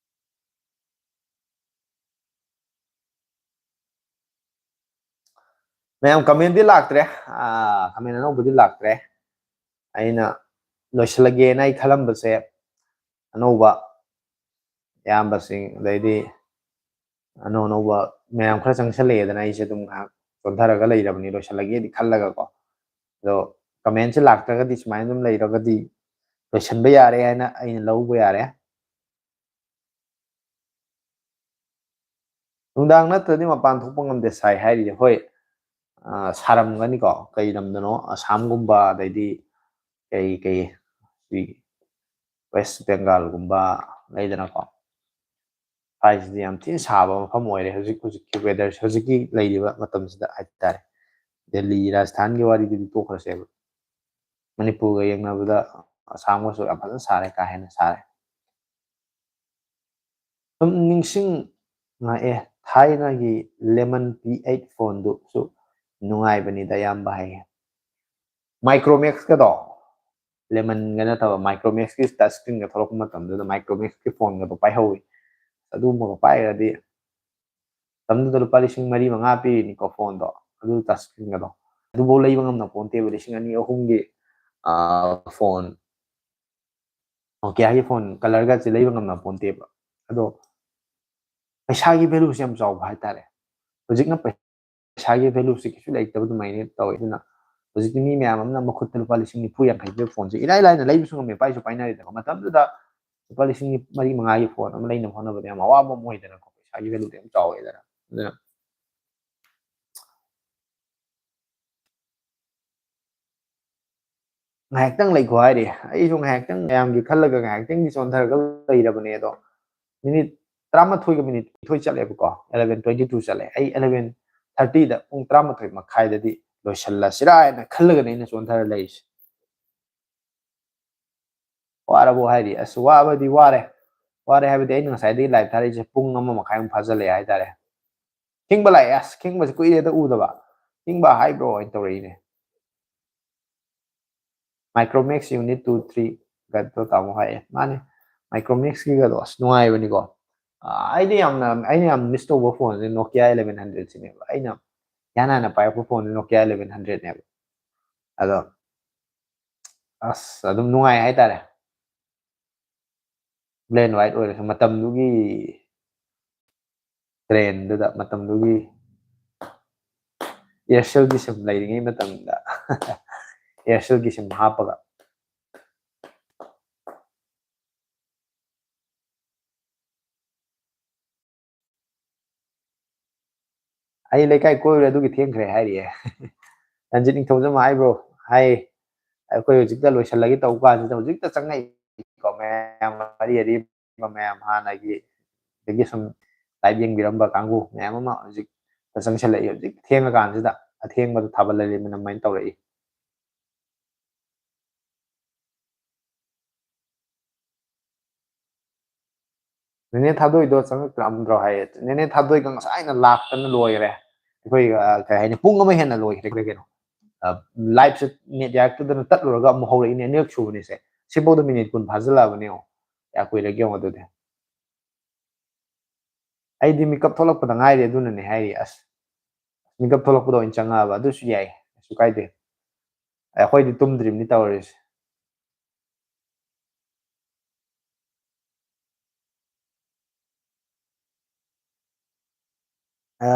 ꯃꯌꯥꯝ, ꯀꯃꯦꯟꯗꯤ ꯂꯥꯛꯇ꯭ꯔꯦ, ꯀꯃꯦꯟ ꯑꯅꯧꯕꯗꯤ ꯂꯥꯛꯇ꯭ꯔꯦ꯫ ꯑꯩꯅ ꯂꯣꯏꯁꯤꯜꯂꯒꯦꯅ ꯑꯩ ꯈꯜꯂꯝꯕꯁꯦ, ꯑꯅꯧꯕ ꯏꯌꯥꯝꯕꯁꯤꯡ, ꯑꯗꯩꯗꯤ ꯑꯅꯧ ꯑꯅꯧꯕ ꯃꯌꯥꯝ ꯈꯔ ꯆꯪꯁꯜꯂꯛꯑꯦꯗꯅ, ꯑꯩꯁꯦ ꯑꯗꯨꯝ ꯉꯥꯏꯍꯥꯛ ꯆꯣꯟꯊꯔꯒ ꯂꯩꯔꯕꯅꯤ, ꯂꯣꯏꯁꯤꯜꯂꯒꯦꯗꯤ ꯈꯜꯂꯒꯀꯣ꯫ ꯑꯗꯣ comment ꯁꯦ ꯂꯥꯛꯇ꯭ꯔꯒꯗꯤ, ꯁꯨꯃꯥꯏꯅ ꯑꯗꯨꯝ ꯂꯩꯔꯒꯗꯤ ꯂꯣꯏꯁꯤꯟꯕ ꯌꯥꯔꯦ ꯍꯥꯏꯅ ꯑꯩꯅ ꯂꯧꯕ ꯌꯥꯔꯦ꯫ ꯅꯨꯡꯗꯥꯡ ꯅꯠꯇ꯭ꯔꯗꯤ ꯃꯄꯥꯟ ꯊꯣꯛꯄ ꯉꯝꯗꯦ ꯁꯥꯏ ꯍꯥꯏꯔꯤꯁꯦ꯫ ꯍꯣꯏ, ꯑ, ꯁꯥꯔꯝꯒꯅꯤꯀꯣ, ꯀꯩ ꯂꯝꯗꯅꯣ, ꯑꯁꯥꯝꯒꯨꯝꯕ, ꯑꯗꯩꯗꯤ ꯀꯩ, ꯀꯩ, ꯁꯤ West Bengal ꯒꯨꯝꯕ ꯂꯩꯗꯅꯀꯣ, ꯁ꯭ꯋꯥꯏꯁꯤꯗꯤ ꯌꯥꯝ ꯊꯤꯅ ꯁꯥꯕ ꯃꯐꯝ ꯑꯣꯏꯔꯦ ꯍꯧꯖꯤꯛ, ꯍꯧꯖꯤꯛꯀꯤ weather ꯁꯦ, ꯍꯧꯖꯤꯛꯀꯤ ꯂꯩꯔꯤꯕ ꯃꯇꯝꯁꯤꯗ ꯍꯥꯏꯇꯥꯔꯦ꯫ ꯗꯦꯜꯂꯤ, ꯔꯥꯖꯁꯊꯥꯟꯒꯤ ꯋꯥꯔꯤꯗꯨꯗꯤ ꯇꯣꯛꯈ꯭ꯔꯁꯦꯕ, ꯃꯅꯤꯄꯨꯔꯒ ꯌꯦꯡꯅꯕꯗ ꯑꯁꯥꯝꯒꯁꯨ ꯌꯥꯝ ꯐꯖꯅ ꯁꯥꯔꯦ, ꯀꯥ ꯍꯦꯟꯅ ꯁꯥꯔꯦ꯫ ꯁꯨꯝ ꯅꯤꯡꯁꯤꯡꯉꯛꯑꯦ, ꯊꯥꯏꯅꯒꯤ Lemon P eight phone ꯗꯨꯁꯨ ꯅꯨꯡꯉꯥꯏꯕꯅꯤꯗ, ꯑꯌꯥꯝꯕ ꯍꯥꯏꯌꯦ꯫ Micromax ꯀꯗꯣ, Lemon ꯒ ꯅꯠꯇꯕ, Micromax ꯀꯤ touch screen ꯒ ꯊꯣꯛꯂꯛꯄ ꯃꯇꯝꯗꯨꯗ Micromax ꯀꯤ phone ꯒꯗꯣ ꯄꯥꯏꯍꯧꯋꯤ꯫ ꯑꯗꯨꯒꯨꯝꯕꯒ ꯄꯥꯏꯔꯗꯤ, ꯃꯇꯝꯗꯨꯗ ꯂꯨꯄꯥ ꯂꯤꯁꯤꯡ ꯃꯔꯤ ꯃꯉꯥ ꯄꯤꯔꯤꯅꯤꯀꯣ phone ꯗꯣ, ꯑꯗꯨ touch screen ꯒꯗꯣ꯫ ꯑꯗꯨꯐꯥꯎ ꯂꯩꯕ ꯉꯝꯅ ꯄꯣꯟꯇꯦꯕ, ꯂꯤꯁꯤꯡ ꯑꯅꯤ ꯑꯍꯨꯝꯒꯤ, ꯑ, phone, Nokia ꯒꯤ phone colour ꯒꯁꯦ ꯂꯩꯕ ꯉꯝꯅ ꯄꯣꯟꯇꯦꯕ꯫ ꯑꯗꯣ ꯄꯩꯁꯥꯒꯤ value ꯁꯦ ꯌꯥꯝ ꯆꯥꯎꯕ ꯍꯥꯏꯇꯥꯔꯦ꯫ ꯍꯧꯖꯤꯛꯅ ꯄꯩꯁꯥꯒꯤ value ꯁꯦ ꯀꯩꯁꯨ ꯂꯩꯇꯕ ꯑꯗꯨꯃꯥꯏꯅ ꯇꯧꯋꯦ꯫ ꯑꯗꯨꯅ ꯍꯧꯖꯤꯛꯇꯤ ꯃꯤ ꯃꯌꯥꯝ ꯑꯃꯅ ꯃꯈꯨꯠꯇ ꯂꯨꯄꯥ ꯂꯤꯁꯤꯡ ꯅꯤꯐꯨ ꯌꯥꯡꯈꯩ ꯄꯤꯕ phone ꯁꯦ ꯏꯔꯥꯏ ꯂꯥꯏꯅ ꯂꯩꯕꯁꯨ ꯉꯝꯃꯦ, ꯄꯥꯏꯁꯨ ꯄꯥꯏꯅꯔꯦꯗꯅꯀꯣ꯫ ꯃꯇꯝꯗꯨꯗ ꯂꯨꯄꯥ ꯂꯤꯁꯤꯡ ꯃꯔꯤ ꯃꯉꯥꯒꯤ phone ꯑꯃ ꯂꯩꯅꯕ ꯍꯣꯠꯅꯕꯗ ꯌꯥꯝ ꯑꯋꯥꯕ ꯑꯃ ꯑꯣꯏꯗꯅꯀꯣ, ꯄꯩꯁꯥꯒꯤ value ꯗꯣ ꯌꯥꯝ ꯆꯥꯎꯋꯦꯗꯅ꯫ ꯑꯗꯨꯅ ꯉꯥꯏꯍꯥꯛꯇꯪ ꯂꯩꯈꯣ ꯍꯥꯏꯔꯤ꯫ ꯑꯩꯁꯨ ꯉꯥꯏꯍꯥꯛꯇꯪ ꯃꯌꯥꯝꯒꯤ ꯈꯜꯂꯒ ꯉꯥꯏꯍꯥꯛꯇꯪꯗꯤ ꯆꯣꯟꯊꯔꯒ ꯂꯩꯔꯕꯅꯦ꯫ ꯑꯗꯣ minute ꯇꯔꯥꯃꯥꯊꯣꯏꯒ minute ꯅꯤꯊꯣꯏ ꯆꯠꯂꯦꯕꯀꯣ, eleven twenty two ꯆꯠꯂꯦ꯫ ꯑꯩ eleven thirty ꯗ, ꯄꯨꯡ ꯇꯔꯥꯃꯥꯊꯣꯏ ꯃꯈꯥꯏꯗꯗꯤ ꯂꯣꯏꯁꯤꯜꯂꯁꯤꯔꯥ ꯍꯥꯏꯅ ꯈꯜꯂꯒꯅꯦ ꯑꯩꯅ ꯆꯣꯟꯊꯔ ꯂꯩꯔꯤꯁꯦ꯫ ꯋꯥꯔꯕꯣ ꯍꯥꯏꯔꯤ? ꯑꯁ, ꯋꯥꯕꯗꯤ ꯋꯥꯔꯦ꯫ ꯋꯥꯔꯦ ꯍꯥꯏꯕꯗꯤ ꯑꯩꯅ ꯉꯁꯥꯏꯗꯒꯤ live ꯊꯥꯔꯛꯏꯁꯦ ꯄꯨꯡ ꯑꯃ ꯃꯈꯥꯏꯃꯨꯛ ꯐꯥꯖꯤꯜꯂꯛꯑꯦ ꯍꯥꯏꯇꯥꯔꯦ꯫ ꯈꯤꯡꯕ ꯂꯥꯛꯑꯦ, ꯑꯁ, ꯈꯤꯡꯕꯁꯦ ꯀꯨꯏꯔꯦꯗ ꯎꯗꯕ꯫ ꯈꯤꯡꯕ ꯍꯥꯏꯕ꯭ꯔꯣ ꯍꯥꯏꯅ ꯇꯧꯔꯛꯏꯅꯦ꯫ Micromax unit two three ꯒꯗꯣ ꯇꯥꯃꯣ ꯍꯥꯏꯌꯦ꯫ ꯃꯥꯅꯦ, Micromax ꯀꯤꯒꯗꯣ ꯑꯁ ꯅꯨꯡꯉꯥꯏꯕꯅꯤꯀꯣ꯫ ꯑ, ꯑꯩꯗꯤ ꯌꯥꯝꯅ, ꯑꯩꯅ ꯌꯥꯝ miss ꯇꯧꯕ phone ꯁꯦ Nokia eleven hundred ꯁꯤꯅꯦꯕ꯫ ꯑꯩꯅ ꯏꯍꯥꯟ ꯍꯥꯟꯅ ꯄꯥꯏꯔꯛꯄ phone ꯁꯦ Nokia eleven hundred ꯅꯦꯕ꯫ ꯑꯗꯣ ꯑꯁ, ꯑꯗꯨꯝ ꯅꯨꯡꯉꯥꯏ ꯍꯥꯏꯇꯥꯔꯦ꯫ Black and white ꯑꯣꯏꯔꯁꯨ ꯃꯇꯝꯗꯨꯒꯤ ꯇ꯭ꯔꯦꯟꯗꯨꯗ, ꯃꯇꯝꯗꯨꯒꯤ Aircel-ꯒꯤ ꯁꯤꯝ ꯂꯩꯔꯤꯉꯩ ꯃꯇꯝꯗ Aircel-ꯒꯤ ꯁꯤꯝ ꯍꯥꯞꯄꯒ꯫ "ꯑꯩ ꯂꯩꯀꯥꯏ ꯀꯣꯏꯔꯨꯔꯦ, ꯑꯗꯨꯒꯤ ꯊꯦꯡꯈ꯭ꯔꯦ" ꯍꯥꯏꯔꯤꯌꯦ꯫ ꯔꯟꯖꯤꯠ ꯅꯤꯡꯊꯧꯖꯝ ꯍꯥꯏꯕ꯭ꯔꯣ? ꯍꯥꯏ꯫ ꯑꯩꯈꯣꯏ ꯍꯧꯖꯤꯛꯇ ꯂꯣꯏꯁꯤꯜꯂꯒꯦ ꯇꯧꯕ ꯀꯥꯟꯁꯤꯗ ꯍꯧꯖꯤꯛꯇ ꯆꯪꯉꯛꯏꯀꯣ ꯃꯌꯥꯝ, ꯋꯥꯔꯤ ꯑꯔꯤꯕ ꯃꯌꯥꯝ, ꯍꯥꯟꯅꯒꯤ ꯑꯗꯒꯤ ꯁꯨꯝ live ꯌꯦꯡꯕꯤꯔꯝꯕ ꯀꯥꯡꯕꯨ ꯃꯌꯥꯝ ꯑꯃ ꯍꯧꯖꯤꯛꯇ ꯆꯪꯁꯤꯜꯂꯛꯏ꯫ ꯍꯧꯖꯤꯛ ꯊꯦꯡꯉꯀꯥꯟꯁꯤꯗ ꯑꯊꯦꯡꯕꯗ ꯊꯥꯕꯜ ꯂꯩꯃꯤꯟ ꯑꯗꯨꯃꯥꯏꯅ ꯇꯧꯔꯛꯏ꯫ "ꯅꯦꯅꯦ ꯊꯥꯗꯣꯏꯗꯣ ꯆꯪꯉꯛꯇ꯭ꯔꯝꯗ꯭ꯔꯣ?" ꯍꯥꯏꯌꯦ꯫ ꯅꯦꯅꯦ ꯊꯥꯗꯣꯏꯒ ꯉꯁꯥꯏꯅ ꯂꯥꯛꯇꯅ ꯂꯣꯏꯔꯦ꯫ ꯑꯩꯈꯣꯏ, ꯑ, ꯀꯩ ꯍꯥꯏꯅꯤ, ꯄꯨꯡ ꯑꯃ ꯍꯦꯟꯅ ꯂꯣꯏꯈ꯭ꯔꯦ ꯀꯩꯅꯣ꯫ ꯑ, live-ꯁꯦ net ꯌꯥꯔꯛꯇꯗꯅ ꯇꯠꯂꯨꯔꯒ ꯑꯃꯨꯛ ꯍꯧꯔꯛꯏꯅꯦ, ꯑꯅꯤꯔꯛ ꯁꯨꯕꯅꯤꯁꯦ꯫ ꯁꯤꯐꯧꯗ minute ꯀꯨꯟ ꯐꯥꯖꯤꯜꯂꯛꯑꯕꯅꯦ ꯌꯦꯡꯉꯣ꯫ ꯀꯌꯥ ꯀꯨꯏꯔꯒꯦ ꯌꯦꯡꯉꯣ ꯑꯗꯨꯗꯤ꯫ ꯑꯩꯗꯤ ꯃꯤꯀꯞ ꯊꯣꯛꯂꯛꯄꯗ ꯉꯥꯏꯔꯤ, ꯑꯗꯨꯅꯅꯦ ꯍꯥꯏꯔꯤ꯫ ꯑꯁ, ꯃꯤꯀꯞ ꯊꯣꯛꯂꯛꯄꯗ ꯑꯣꯏꯅ ꯆꯪꯉꯛꯑꯕ, ꯑꯗꯨꯁꯨ ꯌꯥꯏ, ꯀꯩꯁꯨ ꯀꯥꯏꯗꯦ꯫ ꯑꯩꯈꯣꯏꯗꯤ ꯇꯨꯝꯗ꯭ꯔꯤꯕꯅꯤ ꯇꯧꯔꯤꯁꯦ꯫ ꯑ,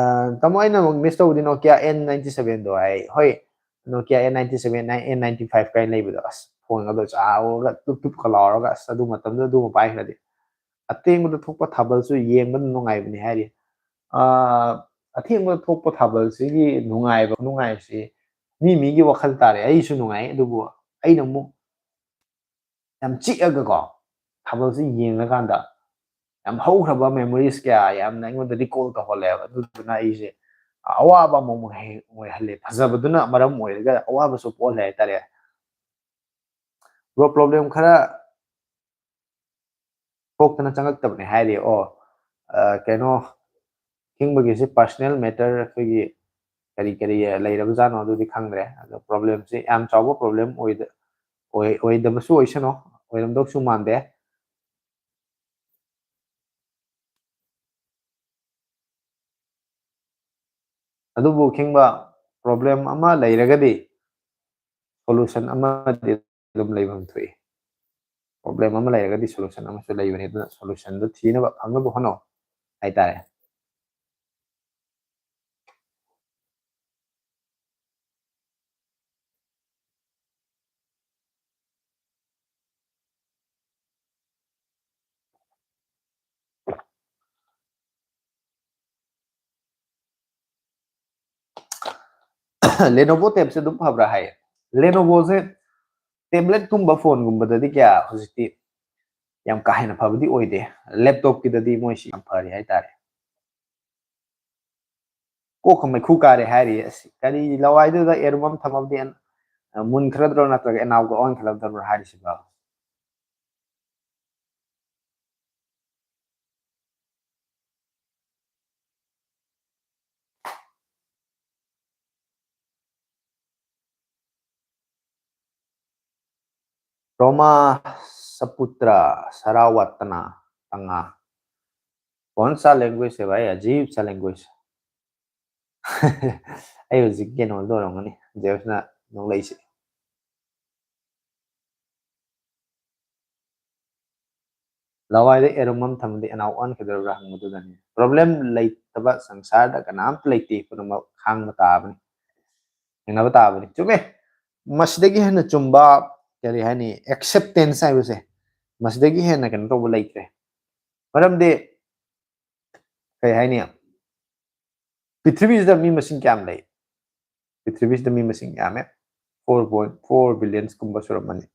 ꯇꯥꯃꯣ, ꯑꯩꯅ ꯑꯃꯨꯛ miss ꯇꯧꯕꯗꯤ Nokia N ninety seven-ꯗꯣ ꯍꯥꯏ꯫ ꯍꯣꯏ, Nokia N ninety seven, N ninety five ꯀꯥꯏꯅ ꯂꯩꯕꯗꯣ, ꯑꯁ, phone-ꯒꯗꯣ ꯆꯥꯎꯔꯒ ꯇꯨꯞ ꯇꯨꯞꯀ ꯂꯥꯎꯔꯒ, ꯑꯁ, ꯑꯗꯨ ꯃꯇꯝꯗꯨꯗ ꯑꯗꯨꯒꯨꯝꯕ ꯄꯥꯏꯈ꯭ꯔꯗꯤ꯫ ꯑꯊꯦꯡꯕꯗ ꯊꯣꯛꯄ ꯊꯥꯕꯜꯁꯨ ꯌꯦꯡꯕ ꯅꯨꯡꯉꯥꯏꯕꯅꯤ ꯍꯥꯏꯔꯤ꯫ ꯑ, ꯑꯊꯦꯡꯕꯗ ꯊꯣꯛꯄ ꯊꯥꯕꯜꯁꯤꯒꯤ ꯅꯨꯡꯉꯥꯏꯕ, ꯅꯨꯡꯉꯥꯏꯕꯁꯤ ꯃꯤ ꯃꯤꯒꯤ ꯋꯥꯈꯜ ꯇꯥꯔꯦ꯫ ꯑꯩꯁꯨ ꯅꯨꯡꯉꯥꯏ, ꯑꯗꯨꯕꯨ ꯑꯩꯅ ꯑꯃꯨꯛ ꯌꯥꯝ ꯆꯤꯛꯑꯒꯀꯣ, ꯊꯥꯕꯜꯁꯤ ꯌꯦꯡꯉꯀꯥꯟꯗ ꯌꯥꯝ ꯍꯧꯈ꯭ꯔꯕ memories ꯀꯌꯥ ꯌꯥꯝꯅ ꯑꯩꯉꯣꯟꯗ recall ꯇꯧꯍꯜꯂꯦꯕ꯫ ꯑꯗꯨꯗꯨꯅ ꯑꯩꯁꯦ ꯑꯋꯥꯕ ꯑꯃꯃꯨꯛ ꯍꯦꯛ ꯑꯣꯏꯍꯜꯂꯦ꯫ ꯐꯖꯕꯗꯨꯅ ꯃꯔꯝ ꯑꯣꯏꯔꯒ ꯑꯋꯥꯕꯁꯨ ꯄꯣꯛꯍꯜꯂꯦ ꯍꯥꯏꯇꯥꯔꯦ꯫ Bro, problem ꯈꯔ ꯊꯣꯛꯇꯅ ꯆꯪꯉꯛꯇꯕꯅꯦ ꯍꯥꯏꯔꯤ꯫ ꯑꯣ, ꯑ, ꯀꯩꯅꯣ, ꯈꯤꯡꯕꯒꯤꯁꯤ personal matter ꯑꯩꯈꯣꯏꯒꯤ ꯀꯔꯤ ꯀꯔꯤ ꯂꯩꯔꯕꯖꯥꯠꯅꯣ ꯑꯗꯨꯗꯤ ꯈꯪꯗ꯭ꯔꯦ꯫ ꯑꯗꯣ problemꯁꯤ ꯌꯥꯝ ꯆꯥꯎꯕ problem ꯑꯣꯏꯗ-, ꯑꯣꯏ-, ꯑꯣꯏꯗꯕꯁꯨ ꯑꯣꯏꯁꯅꯨ, ꯑꯣꯏꯔꯝꯗꯧꯁꯨ ꯃꯥꯟꯗꯦ꯫ ꯑꯗꯨꯕꯨ ꯈꯤꯡꯕ, problem ꯑꯃ ꯂꯩꯔꯒꯗꯤ solution ꯑꯃꯗꯤ ꯑꯗꯨꯝ ꯂꯩꯐꯝ ꯊꯣꯛꯏ꯫ Problem ꯑꯃ ꯂꯩꯔꯒꯗꯤ solution ꯑꯃꯁꯨ ꯂꯩꯕꯅꯤ, ꯑꯗꯨꯅ solutionꯗꯨ ꯊꯤꯅꯕ, ꯐꯪꯅꯕ ꯍꯣꯠꯅꯧ ꯍꯥꯏꯇꯥꯔꯦ꯫ Lenovo tabꯁꯦ ꯑꯗꯨꯝ ꯐꯕ꯭ꯔꯥ ꯍꯥꯏꯌꯦ꯫ Lenovoꯁꯦ tabletꯀꯨꯝꯕ phoneꯒꯨꯝꯕꯗꯗꯤ ꯀꯌꯥ ꯍꯧꯖꯤꯛꯇꯤ ꯌꯥꯝ ꯀꯥ ꯍꯦꯟꯅ ꯐꯕꯗꯤ ꯑꯣꯏꯗꯦ꯫ Laptopꯀꯤꯗꯗꯤ ꯃꯣꯏꯁꯤ ꯌꯥꯝ ꯐꯔꯤ ꯍꯥꯏꯇꯥꯔꯦ꯫ ꯀꯣꯛꯀ ꯃꯩꯈꯨ ꯀꯥꯔꯦ ꯍꯥꯏꯔꯤ꯫ ꯑꯁ, ꯀꯔꯤ ꯂꯋꯥꯏꯗꯨꯗ ꯑꯦꯔꯨꯝ ꯑꯃ ꯊꯝꯃꯕꯗꯤ ꯑꯦꯟ-, ꯃꯨꯟꯈ꯭ꯔꯗ꯭ꯔꯣ ꯅꯠꯇ꯭ꯔꯒ ꯑꯦꯅꯥꯎꯒ ꯑꯣꯟꯈ꯭ꯔꯗ꯭ꯔꯣ ꯍꯥꯏꯔꯤꯁꯤꯕꯣ? Roma Saputra Sarawatana Tanga. कौन सा language है भाई? अजीब सा language. ꯑꯩ ꯍꯧꯖꯤꯛ ꯀꯩꯅꯣ ꯂꯣꯏꯔꯝꯒꯅꯤ, ꯖꯦꯝꯁꯅ ꯅꯣꯛꯂꯛꯏꯁꯦ꯫ ꯂꯋꯥꯏꯗ ꯑꯦꯔꯨꯝ ꯑꯃ ꯊꯝꯃꯗꯤ ꯑꯦꯅꯥꯎ ꯑꯣꯟꯈꯤꯗꯧꯔꯤꯕ꯭ꯔꯥ ꯍꯪꯕꯗꯨꯗꯅꯤ꯫ Problem ꯂꯩꯇꯕ ꯁꯪꯁꯥꯔꯗ ꯀꯅꯥꯝꯇ ꯂꯩꯇꯦ, ꯄꯨꯝꯅꯃꯛ ꯈꯥꯡꯕ ꯇꯥꯕꯅꯤ, ꯊꯦꯡꯅꯕ ꯇꯥꯕꯅꯤ꯫ ꯆꯨꯝꯃꯦ, ꯃꯁꯤꯗꯒꯤ ꯍꯦꯟꯅ ꯆꯨꯝꯕ, ꯀꯔꯤ ꯍꯥꯏꯅꯤ, acceptance ꯍꯥꯏꯕꯁꯦ, ꯃꯁꯤꯗꯒꯤ ꯍꯦꯟꯅ ꯀꯩꯅꯣ ꯇꯧꯕ ꯂꯩꯇ꯭ꯔꯦ꯫ ꯃꯔꯝꯗꯤ ꯀꯩ ꯍꯥꯏꯅꯤ, ꯄ꯭ꯔꯤꯊꯤꯕꯤꯁꯤꯗ ꯃꯤ ꯃꯁꯤꯡ ꯀꯌꯥꯝ ꯂꯩ? ꯄ꯭ꯔꯤꯊꯤꯕꯤꯁꯤꯗ ꯃꯤ ꯃꯁꯤꯡ ꯌꯥꯝꯃꯦ, four point four billionsꯀꯨꯝꯕ ꯁꯨꯔꯝꯃꯅꯤ꯫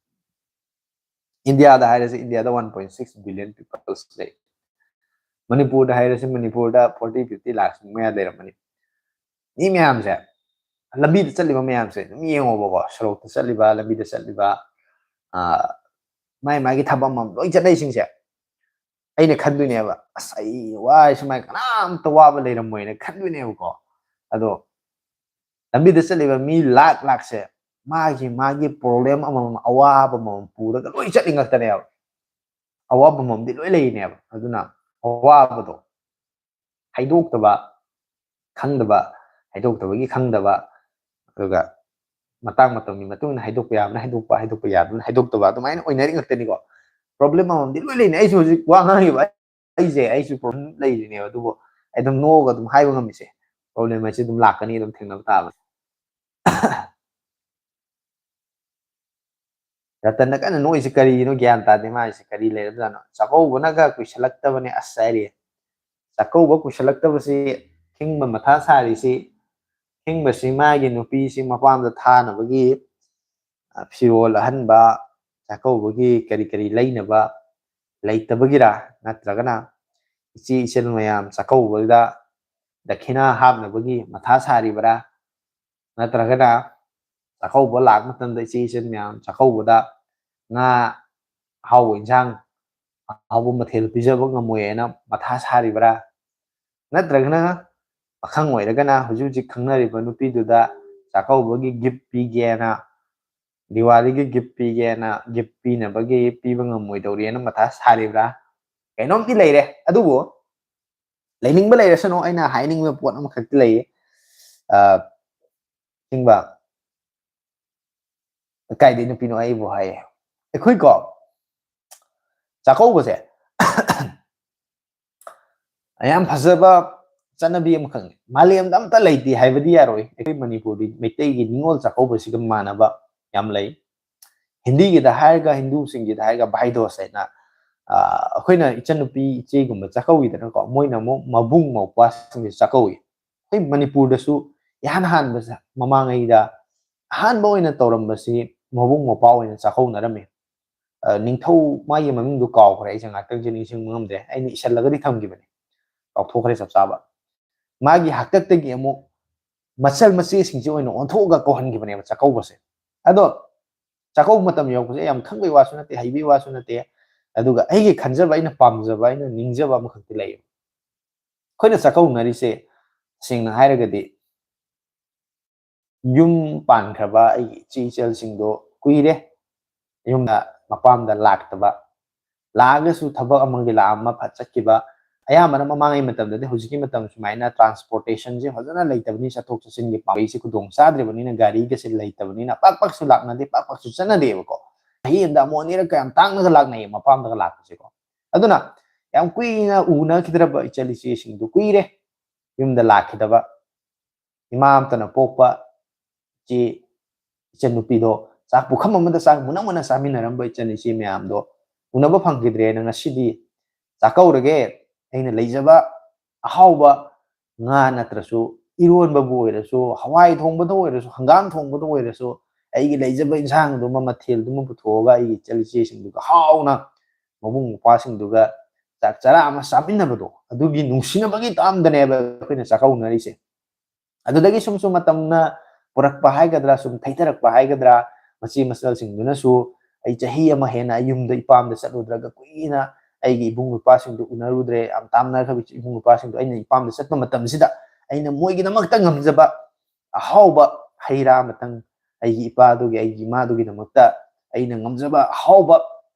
ꯏꯟꯗꯤꯌꯥꯗ ꯍꯥꯏꯔꯁꯤ, ꯏꯟꯗꯤꯌꯥꯗ one point six billion peoples ꯂꯩ꯫ ꯃꯅꯤꯄꯨꯔꯗ ꯍꯥꯏꯔꯁꯤ, ꯃꯅꯤꯄꯨꯔꯗ forty fifty ꯂꯥꯛꯁ ꯃꯌꯥ ꯂꯩꯔꯝꯃꯅꯤ꯫ ꯃꯤ ꯃꯌꯥꯝꯁꯦ ꯂꯝꯕꯤꯗ ꯆꯠꯂꯤꯕ ꯃꯌꯥꯝꯁꯦ ꯑꯗꯨꯝ ꯌꯦꯡꯉꯣꯕꯀꯣ, ꯁꯣꯔꯣꯛꯇ ꯆꯠꯂꯤꯕ, ꯂꯝꯕꯤꯗ ꯆꯠꯂꯤꯕ, ꯑ, ꯃꯥꯏ ꯃꯥꯒꯤ ꯊꯕꯛ ꯑꯃ ꯂꯣꯏ ꯆꯠꯅꯩꯁꯤꯡꯁꯦ, ꯑꯩꯅ ꯈꯟꯗꯣꯏꯅꯦꯕ, "ꯑꯁ, ꯑꯩ ꯋꯥꯏ, ꯁꯨꯃꯥꯏꯅ ꯀꯅꯥꯝꯇ ꯋꯥꯕ ꯂꯩꯔꯝꯃꯣꯏꯅ" ꯈꯟꯗꯣꯏꯅꯦꯕꯀꯣ꯫ ꯑꯗꯣ ꯂꯝꯕꯤꯗ ꯆꯠꯂꯤꯕ ꯃꯤ ꯂꯥꯛ ꯂꯥꯛꯁꯦ ꯃꯥꯒꯤ ꯃꯥꯒꯤ problem ꯑꯃꯃꯝ, ꯑꯋꯥꯕ ꯑꯃꯃꯝ ꯄꯨꯔꯒ ꯂꯣꯏ ꯆꯠꯂꯤ ꯉꯥꯛꯇꯅꯦꯕ꯫ ꯑꯋꯥꯕ ꯑꯃꯃꯝꯗꯤ ꯂꯣꯏ ꯂꯩꯔꯤꯅꯦꯕ꯫ ꯑꯗꯨꯅ ꯑꯋꯥꯕꯗꯣ ꯍꯥꯏꯗꯣꯛꯇꯕ, ꯈꯪꯗꯕ, ꯍꯥꯏꯗꯣꯛꯇꯕꯒꯤ ꯈꯪꯗꯕ, ꯑꯗꯨꯒ ꯃꯇꯥꯡ ꯃꯇꯝꯒꯤ ꯃꯇꯨꯡ ꯏꯟꯅ ꯍꯥꯏꯗꯣꯛꯄ ꯌꯥꯕꯅ ꯍꯥꯏꯗꯣꯛꯄ, ꯍꯥꯏꯗꯣꯛꯄ ꯌꯥꯗꯕꯅ ꯍꯥꯏꯗꯣꯛꯇꯕ, ꯑꯗꯨꯃꯥꯏꯅ ꯑꯣꯏꯅꯔꯤ ꯉꯥꯛꯇꯅꯤꯀꯣ꯫ Problem ꯑꯃꯃꯝꯗꯤ ꯂꯣꯏ ꯂꯩꯅꯤ꯫ ꯑꯩꯁꯨ ꯍꯧꯖꯤꯛ ꯋꯥ ꯉꯥꯡꯉꯤꯕ ꯑꯩꯁꯦ, ꯑꯩꯁꯨ problem ꯂꯩꯔꯤꯅꯦꯕ, ꯑꯗꯨꯕꯨ ꯑꯩ ꯑꯗꯨꯝ ꯅꯣꯛꯑꯒ ꯑꯗꯨꯝ ꯍꯥꯏꯕ ꯉꯝꯃꯤꯁꯦ, problem ꯍꯥꯏꯁꯦ ꯑꯗꯨꯝ ꯂꯥꯛꯀꯅꯤ, ꯑꯗꯨꯝ ꯊꯦꯡꯅꯕ ꯇꯥꯕꯅꯤ꯫ ꯔꯇꯟꯅ ꯀꯟꯅ ꯅꯣꯛꯏꯁꯦ ꯀꯔꯤꯅꯣ ꯒ꯭ꯌꯥꯟ ꯇꯥꯗꯦ, ꯃꯥꯏꯁꯦ ꯀꯔꯤ ꯂꯩꯔꯕꯖꯥꯠꯅꯣ? ꯆꯥꯛꯀꯧꯕꯅꯒ ꯀꯨꯏꯁꯜꯂꯛꯇꯕꯅꯦ ꯑꯁ ꯍꯥꯏꯔꯤ꯫ ꯆꯥꯛꯀꯧꯕ ꯀꯨꯏꯁꯜꯂꯛꯇꯕꯁꯤ ꯈꯤꯡꯕ ꯃꯊꯥ ꯁꯥꯔꯤꯁꯤ, ꯑꯁꯦꯡꯕꯁꯤ ꯃꯥꯒꯤ ꯅꯨꯄꯤꯁꯤ ꯃꯄꯥꯝꯗ ꯊꯥꯅꯕꯒꯤ, ꯑ, ꯐꯤꯔꯣꯜ ꯑꯍꯟꯕ, ꯆꯥꯛꯀꯧꯕꯒꯤ ꯀꯔꯤ ꯀꯔꯤ ꯂꯩꯅꯕ ꯂꯩꯇꯕꯒꯤꯔꯥ, ꯅꯠꯇ꯭ꯔꯒꯅ ꯏꯆꯦ ꯏꯆꯜ ꯃꯌꯥꯝ ꯆꯥꯛꯀꯧꯕꯗ ꯗꯈꯤꯅꯥ ꯍꯥꯞꯅꯕꯒꯤ ꯃꯊꯥ ꯁꯥꯔꯤꯕꯔꯥ, ꯅꯠꯇ꯭ꯔꯒꯅ ꯆꯥꯛꯀꯧꯕ ꯂꯥꯛꯄ ꯃꯇꯝꯗ ꯏꯆꯦ ꯏꯆꯜ ꯃꯌꯥꯝ ꯆꯥꯛꯀꯧꯕꯗ ꯉꯥ ꯑꯍꯥꯎꯕ ꯏꯟꯁꯥꯡ, ꯑꯍꯥꯎꯕ ꯃꯊꯦꯜ ꯄꯤꯖꯕ ꯉꯝꯃꯣꯏ ꯍꯥꯏꯅ ꯃꯊꯥ ꯁꯥꯔꯤꯕꯔꯥ? ꯅꯠꯇ꯭ꯔꯒꯅ ꯄꯥꯈꯪ ꯑꯣꯏꯔꯒꯅ ꯍꯧꯖꯤꯛ ꯍꯧꯖꯤꯛ ꯈꯪꯅꯔꯤꯕ ꯅꯨꯄꯤꯗꯨꯗ ꯆꯥꯛꯀꯧꯕꯒꯤ ꯒꯤꯐ ꯄꯤꯒꯦꯅ, ꯗꯤꯋꯥꯂꯤꯒꯤ ꯒꯤꯐ ꯄꯤꯒꯦꯅ, ꯒꯤꯐ ꯄꯤꯅꯕꯒꯤ ꯄꯤꯕ ꯉꯝꯃꯣꯏꯗꯧꯔꯤꯅ ꯃꯊꯥ ꯁꯥꯔꯤꯕ꯭ꯔꯥ? ꯀꯩꯅꯣꯝꯗꯤ ꯂꯩꯔꯦ, ꯑꯗꯨꯕꯨ ꯂꯩꯅꯤꯡꯕ ꯂꯩꯔꯁꯅꯨ, ꯑꯩꯅ ꯍꯥꯏꯅꯤꯡꯕ ꯄꯣꯠ ꯑꯃꯈꯛꯇꯤ ꯂꯩꯌꯦ꯫ ꯑ, ꯁꯤꯡꯕ, ꯀꯥꯏꯗꯩ ꯅꯨꯄꯤꯅꯣ ꯑꯩꯕꯨ ꯍꯥꯏꯌꯦ꯫ ꯑꯩꯈꯣꯏꯀꯣ, ꯆꯥꯛꯀꯧꯕꯁꯦ ꯌꯥꯝ ꯐꯖꯕ ꯆꯠꯅꯕꯤ ꯑꯃꯈꯛꯅꯤ꯫ ꯃꯥꯂꯦꯝꯗ ꯑꯝꯇ ꯂꯩꯇꯦ ꯍꯥꯏꯕꯗꯤ ꯌꯥꯔꯣꯏ꯫ ꯑꯩꯈꯣꯏ ꯃꯅꯤꯄꯨꯔꯗꯤ ꯃꯩꯇꯩꯒꯤ ꯅꯤꯉꯣꯜ ꯆꯥꯛꯀꯧꯕꯁꯤꯒ ꯃꯥꯟꯅꯕ ꯌꯥꯝ ꯂꯩ꯫ ꯍꯤꯟꯗꯤꯒꯤꯗ ꯍꯥꯏꯔꯒ, ꯍꯤꯟꯗꯨꯁꯤꯡꯒꯤꯗ ꯍꯥꯏꯔꯒ ꯚꯥꯏ ꯗꯣꯁ ꯍꯥꯏꯅ, ꯑ, ꯑꯩꯈꯣꯏꯅ ꯏꯆꯟꯅꯨꯄꯤ ꯏꯆꯦꯒꯨꯝꯕ ꯆꯥꯛꯀꯧꯏꯗꯅꯀꯣ, ꯃꯣꯏꯅ ꯑꯃꯨꯛ ꯃꯕꯨꯡ ꯃꯧꯄ꯭ꯋꯥꯁꯤꯡꯁꯦ ꯆꯥꯛꯀꯧꯏ꯫ ꯑꯩꯈꯣꯏ ꯃꯅꯤꯄꯨꯔꯗꯁꯨ ꯏꯍꯥꯟ ꯍꯥꯟꯕꯁꯦ, ꯃꯃꯥꯡꯉꯩꯗ ꯑꯍꯥꯟꯕ ꯑꯣꯏꯅ ꯇꯧꯔꯝꯕꯁꯤ ꯃꯕꯨꯡ ꯃꯧꯄ꯭ꯋꯥ ꯑꯣꯏꯅ ꯆꯥꯛꯀꯧꯅꯔꯝꯃꯤ꯫ ꯑ, ꯅꯤꯡꯊꯧ, ꯃꯥꯒꯤ ꯃꯃꯤꯡꯗꯣ ꯀꯥꯎꯈ꯭ꯔꯦ, ꯑꯩꯁꯦ ꯉꯥꯛꯇꯪꯁꯦ ꯅꯤꯡꯁꯤꯡꯕ ꯉꯝꯗ꯭ꯔꯦ, ꯑꯩꯅ ꯏꯁꯜꯂꯒꯗꯤ ꯊꯝꯈꯤꯕꯅꯦ, ꯀꯥꯎꯊꯣꯛꯈ꯭ꯔꯦ ꯆꯞ ꯆꯥꯕ꯫ ꯃꯥꯒꯤ ꯍꯥꯛꯇꯛꯇꯒꯤ ꯑꯃꯨꯛ ꯃꯆꯜ ꯃꯆꯦꯁꯤꯡꯁꯦ ꯑꯣꯏꯅ ꯑꯣꯟꯊꯣꯛꯑꯒ ꯀꯧꯍꯟꯈꯤꯕꯅꯦꯕ ꯆꯥꯛꯀꯧꯕꯁꯦ꯫ ꯑꯗꯣ ꯆꯥꯛꯀꯧꯕ ꯃꯇꯝ ꯌꯧꯔꯛꯄꯁꯦ ꯌꯥꯝ ꯈꯪꯕꯩ ꯋꯥꯁꯨ ꯅꯠꯇꯦ, ꯍꯩꯕꯩ ꯋꯥꯁꯨ ꯅꯠꯇꯦ, ꯑꯗꯨꯒ ꯑꯩꯒꯤ ꯈꯟꯖꯕ, ꯑꯩꯅ ꯄꯥꯝꯖꯕ, ꯑꯩꯅ ꯅꯤꯡꯖꯕ ꯑꯃꯈꯛꯇꯤ ꯂꯩꯌꯦꯕ꯫ ꯑꯩꯈꯣꯏꯅ ꯆꯥꯛꯀꯧꯅꯔꯤꯁꯦ, ꯁꯦꯡꯅ ꯍꯥꯏꯔꯒꯗꯤ, ꯌꯨꯝ ꯄꯥꯟꯈ꯭ꯔꯕ ꯑꯩꯒꯤ ꯏꯆꯦ ꯏꯆꯜꯁꯤꯡꯗꯣ ꯀꯨꯏꯔꯦ ꯌꯨꯝꯗ, ꯃꯄꯥꯝꯗ ꯂꯥꯛꯇꯕ, ꯂꯥꯛꯑꯒꯁꯨ ꯊꯕꯛ ꯑꯃꯒꯤ ꯂꯥꯛꯑꯝꯃ ꯐꯠ ꯆꯠꯈꯤꯕ꯫ ꯑꯌꯥꯝꯕꯅ ꯃꯃꯥꯡꯉꯩ ꯃꯇꯝꯗꯗꯤ, ꯍꯧꯖꯤꯛꯀꯤ ꯃꯇꯝ ꯁꯨꯃꯥꯏꯅ ꯇ꯭ꯔꯥꯟꯁꯄꯣꯔꯇꯦꯁꯟꯁꯦ ꯐꯖꯅ ꯂꯩꯇꯕꯅꯤ, ꯆꯠꯊꯣꯛ ꯆꯠꯁꯤꯟꯒꯤ ꯄꯥꯝꯕꯩꯁꯦ ꯈꯨꯗꯣꯡ ꯆꯥꯗ꯭ꯔꯤꯕꯅꯤꯅ ꯒꯥꯔꯤꯒꯁꯦ ꯂꯩꯇꯕꯅꯤꯅ ꯄꯥꯛ ꯄꯥꯛꯁꯨ ꯂꯥꯛꯅꯗꯦ, ꯄꯥꯛ ꯄꯥꯛꯁꯨ ꯆꯠꯅꯗꯦꯕꯀꯣ꯫ ꯆꯍꯤ ꯑꯃꯗ ꯑꯃꯨꯛ ꯑꯅꯤꯔꯛꯀ ꯌꯥꯝ ꯇꯥꯡꯅꯒ ꯂꯥꯛꯅꯩꯌꯦ ꯃꯄꯥꯝꯗꯒ ꯂꯥꯛꯄꯁꯦꯀꯣ꯫ ꯑꯗꯨꯅ ꯌꯥꯝ ꯀꯨꯏꯅ ꯎꯅꯈꯤꯗ꯭ꯔꯕ ꯏꯆꯜ ꯏꯆꯦꯁꯤꯡꯗꯨ ꯀꯨꯏꯔꯦ ꯌꯨꯝꯗ ꯂꯥꯛꯈꯤꯗꯕ꯫ ꯏꯃꯥ ꯑꯝꯇꯅ ꯄꯣꯛꯄ ꯏꯆꯦ, ꯏꯆꯟꯅꯨꯄꯤꯗꯣ ꯆꯥꯛ ꯄꯨꯈꯝ ꯑꯃꯗ ꯆꯥꯛ ꯃꯨꯟꯅ ꯃꯨꯟꯅ ꯆꯥꯃꯤꯟꯅꯔꯝꯕ ꯏꯆꯟ ꯏꯆꯦ ꯃꯌꯥꯝꯗꯣ ꯎꯅꯕ ꯐꯪꯈꯤꯗ꯭ꯔꯦꯅ ꯉꯁꯤꯗꯤ ꯆꯥꯛꯀꯧꯔꯒꯦ, ꯑꯩꯅ ꯂꯩꯖꯕ ꯑꯍꯥꯎꯕ ꯉꯥ ꯅꯠꯇ꯭ꯔꯁꯨ ꯏꯔꯣꯟꯕꯕꯨ ꯑꯣꯏꯔꯁꯨ, ꯍꯋꯥꯏ ꯊꯣꯡꯕꯗ ꯑꯣꯏꯔꯁꯨ, ꯍꯪꯒꯥꯝ ꯊꯣꯡꯕꯗ ꯑꯣꯏꯔꯁꯨ, ꯑꯩꯒꯤ ꯂꯩꯖꯕ ꯏꯟꯁꯥꯡꯗꯨꯃ, ꯃꯊꯦꯜꯗꯨꯃ ꯄꯨꯊꯣꯛꯑꯒ ꯑꯩꯒꯤ ꯏꯆꯜ ꯏꯆꯦꯁꯤꯡꯗꯨꯒ ꯍꯥꯎꯅ ꯃꯕꯨꯡ ꯃꯧꯄ꯭ꯋꯥꯁꯤꯡꯗꯨꯒ ꯆꯥꯛ ꯆꯔꯥ ꯑꯃ ꯆꯥꯃꯤꯟꯅꯕꯗꯣ, ꯑꯗꯨꯒꯤ ꯅꯨꯡꯁꯤꯅꯕꯒꯤ ꯇꯥꯝꯗꯅꯦꯕ ꯑꯩꯈꯣꯏꯅ ꯆꯥꯛꯀꯧꯅꯔꯤꯁꯦ꯫ ꯑꯗꯨꯗꯒꯤ ꯁꯨꯝ ꯁꯨꯝ ꯃꯇꯝꯅ ꯄꯨꯔꯛꯄ ꯍꯥꯏꯒꯗ꯭ꯔꯥ, ꯁꯨꯝ ꯊꯩꯊꯔꯛꯄ ꯍꯥꯏꯒꯗ꯭ꯔꯥ, ꯃꯆꯦ ꯃꯆꯜꯁꯤꯡꯗꯨꯅꯁꯨ ꯑꯩ ꯆꯍꯤ ꯑꯃ ꯍꯦꯟꯅ ꯑꯩ ꯌꯨꯝꯗ ꯏꯄꯥꯝꯗ ꯆꯠꯂꯨꯗ꯭ꯔꯒ ꯀꯨꯏꯅ ꯑꯩꯒꯤ ꯏꯕꯨꯡ ꯅꯨꯄꯥꯁꯤꯡꯗꯨ ꯎꯅꯔꯨꯗ꯭ꯔꯦ, ꯌꯥꯝ ꯇꯥꯝꯅꯈ꯭ꯔꯕ ꯏꯕꯨꯡ ꯅꯨꯄꯥꯁꯤꯡꯗꯣ ꯑꯩꯅ ꯏꯄꯥꯝꯗ ꯆꯠꯄ ꯃꯇꯝꯁꯤꯗ ꯑꯩꯅ ꯃꯣꯏꯒꯤꯗꯃꯛꯇ ꯉꯝꯖꯕ ꯑꯍꯥꯎꯕ ꯍꯩ ꯔꯥ ꯑꯃꯇꯪ, ꯑꯩꯒꯤ ꯏꯄꯥꯗꯨꯒꯤ, ꯑꯩꯒꯤ ꯏꯃꯥꯗꯨꯒꯤꯗꯃꯛꯇ ꯑꯩꯅ ꯉꯝꯖꯕ ꯑꯍꯥꯎꯕ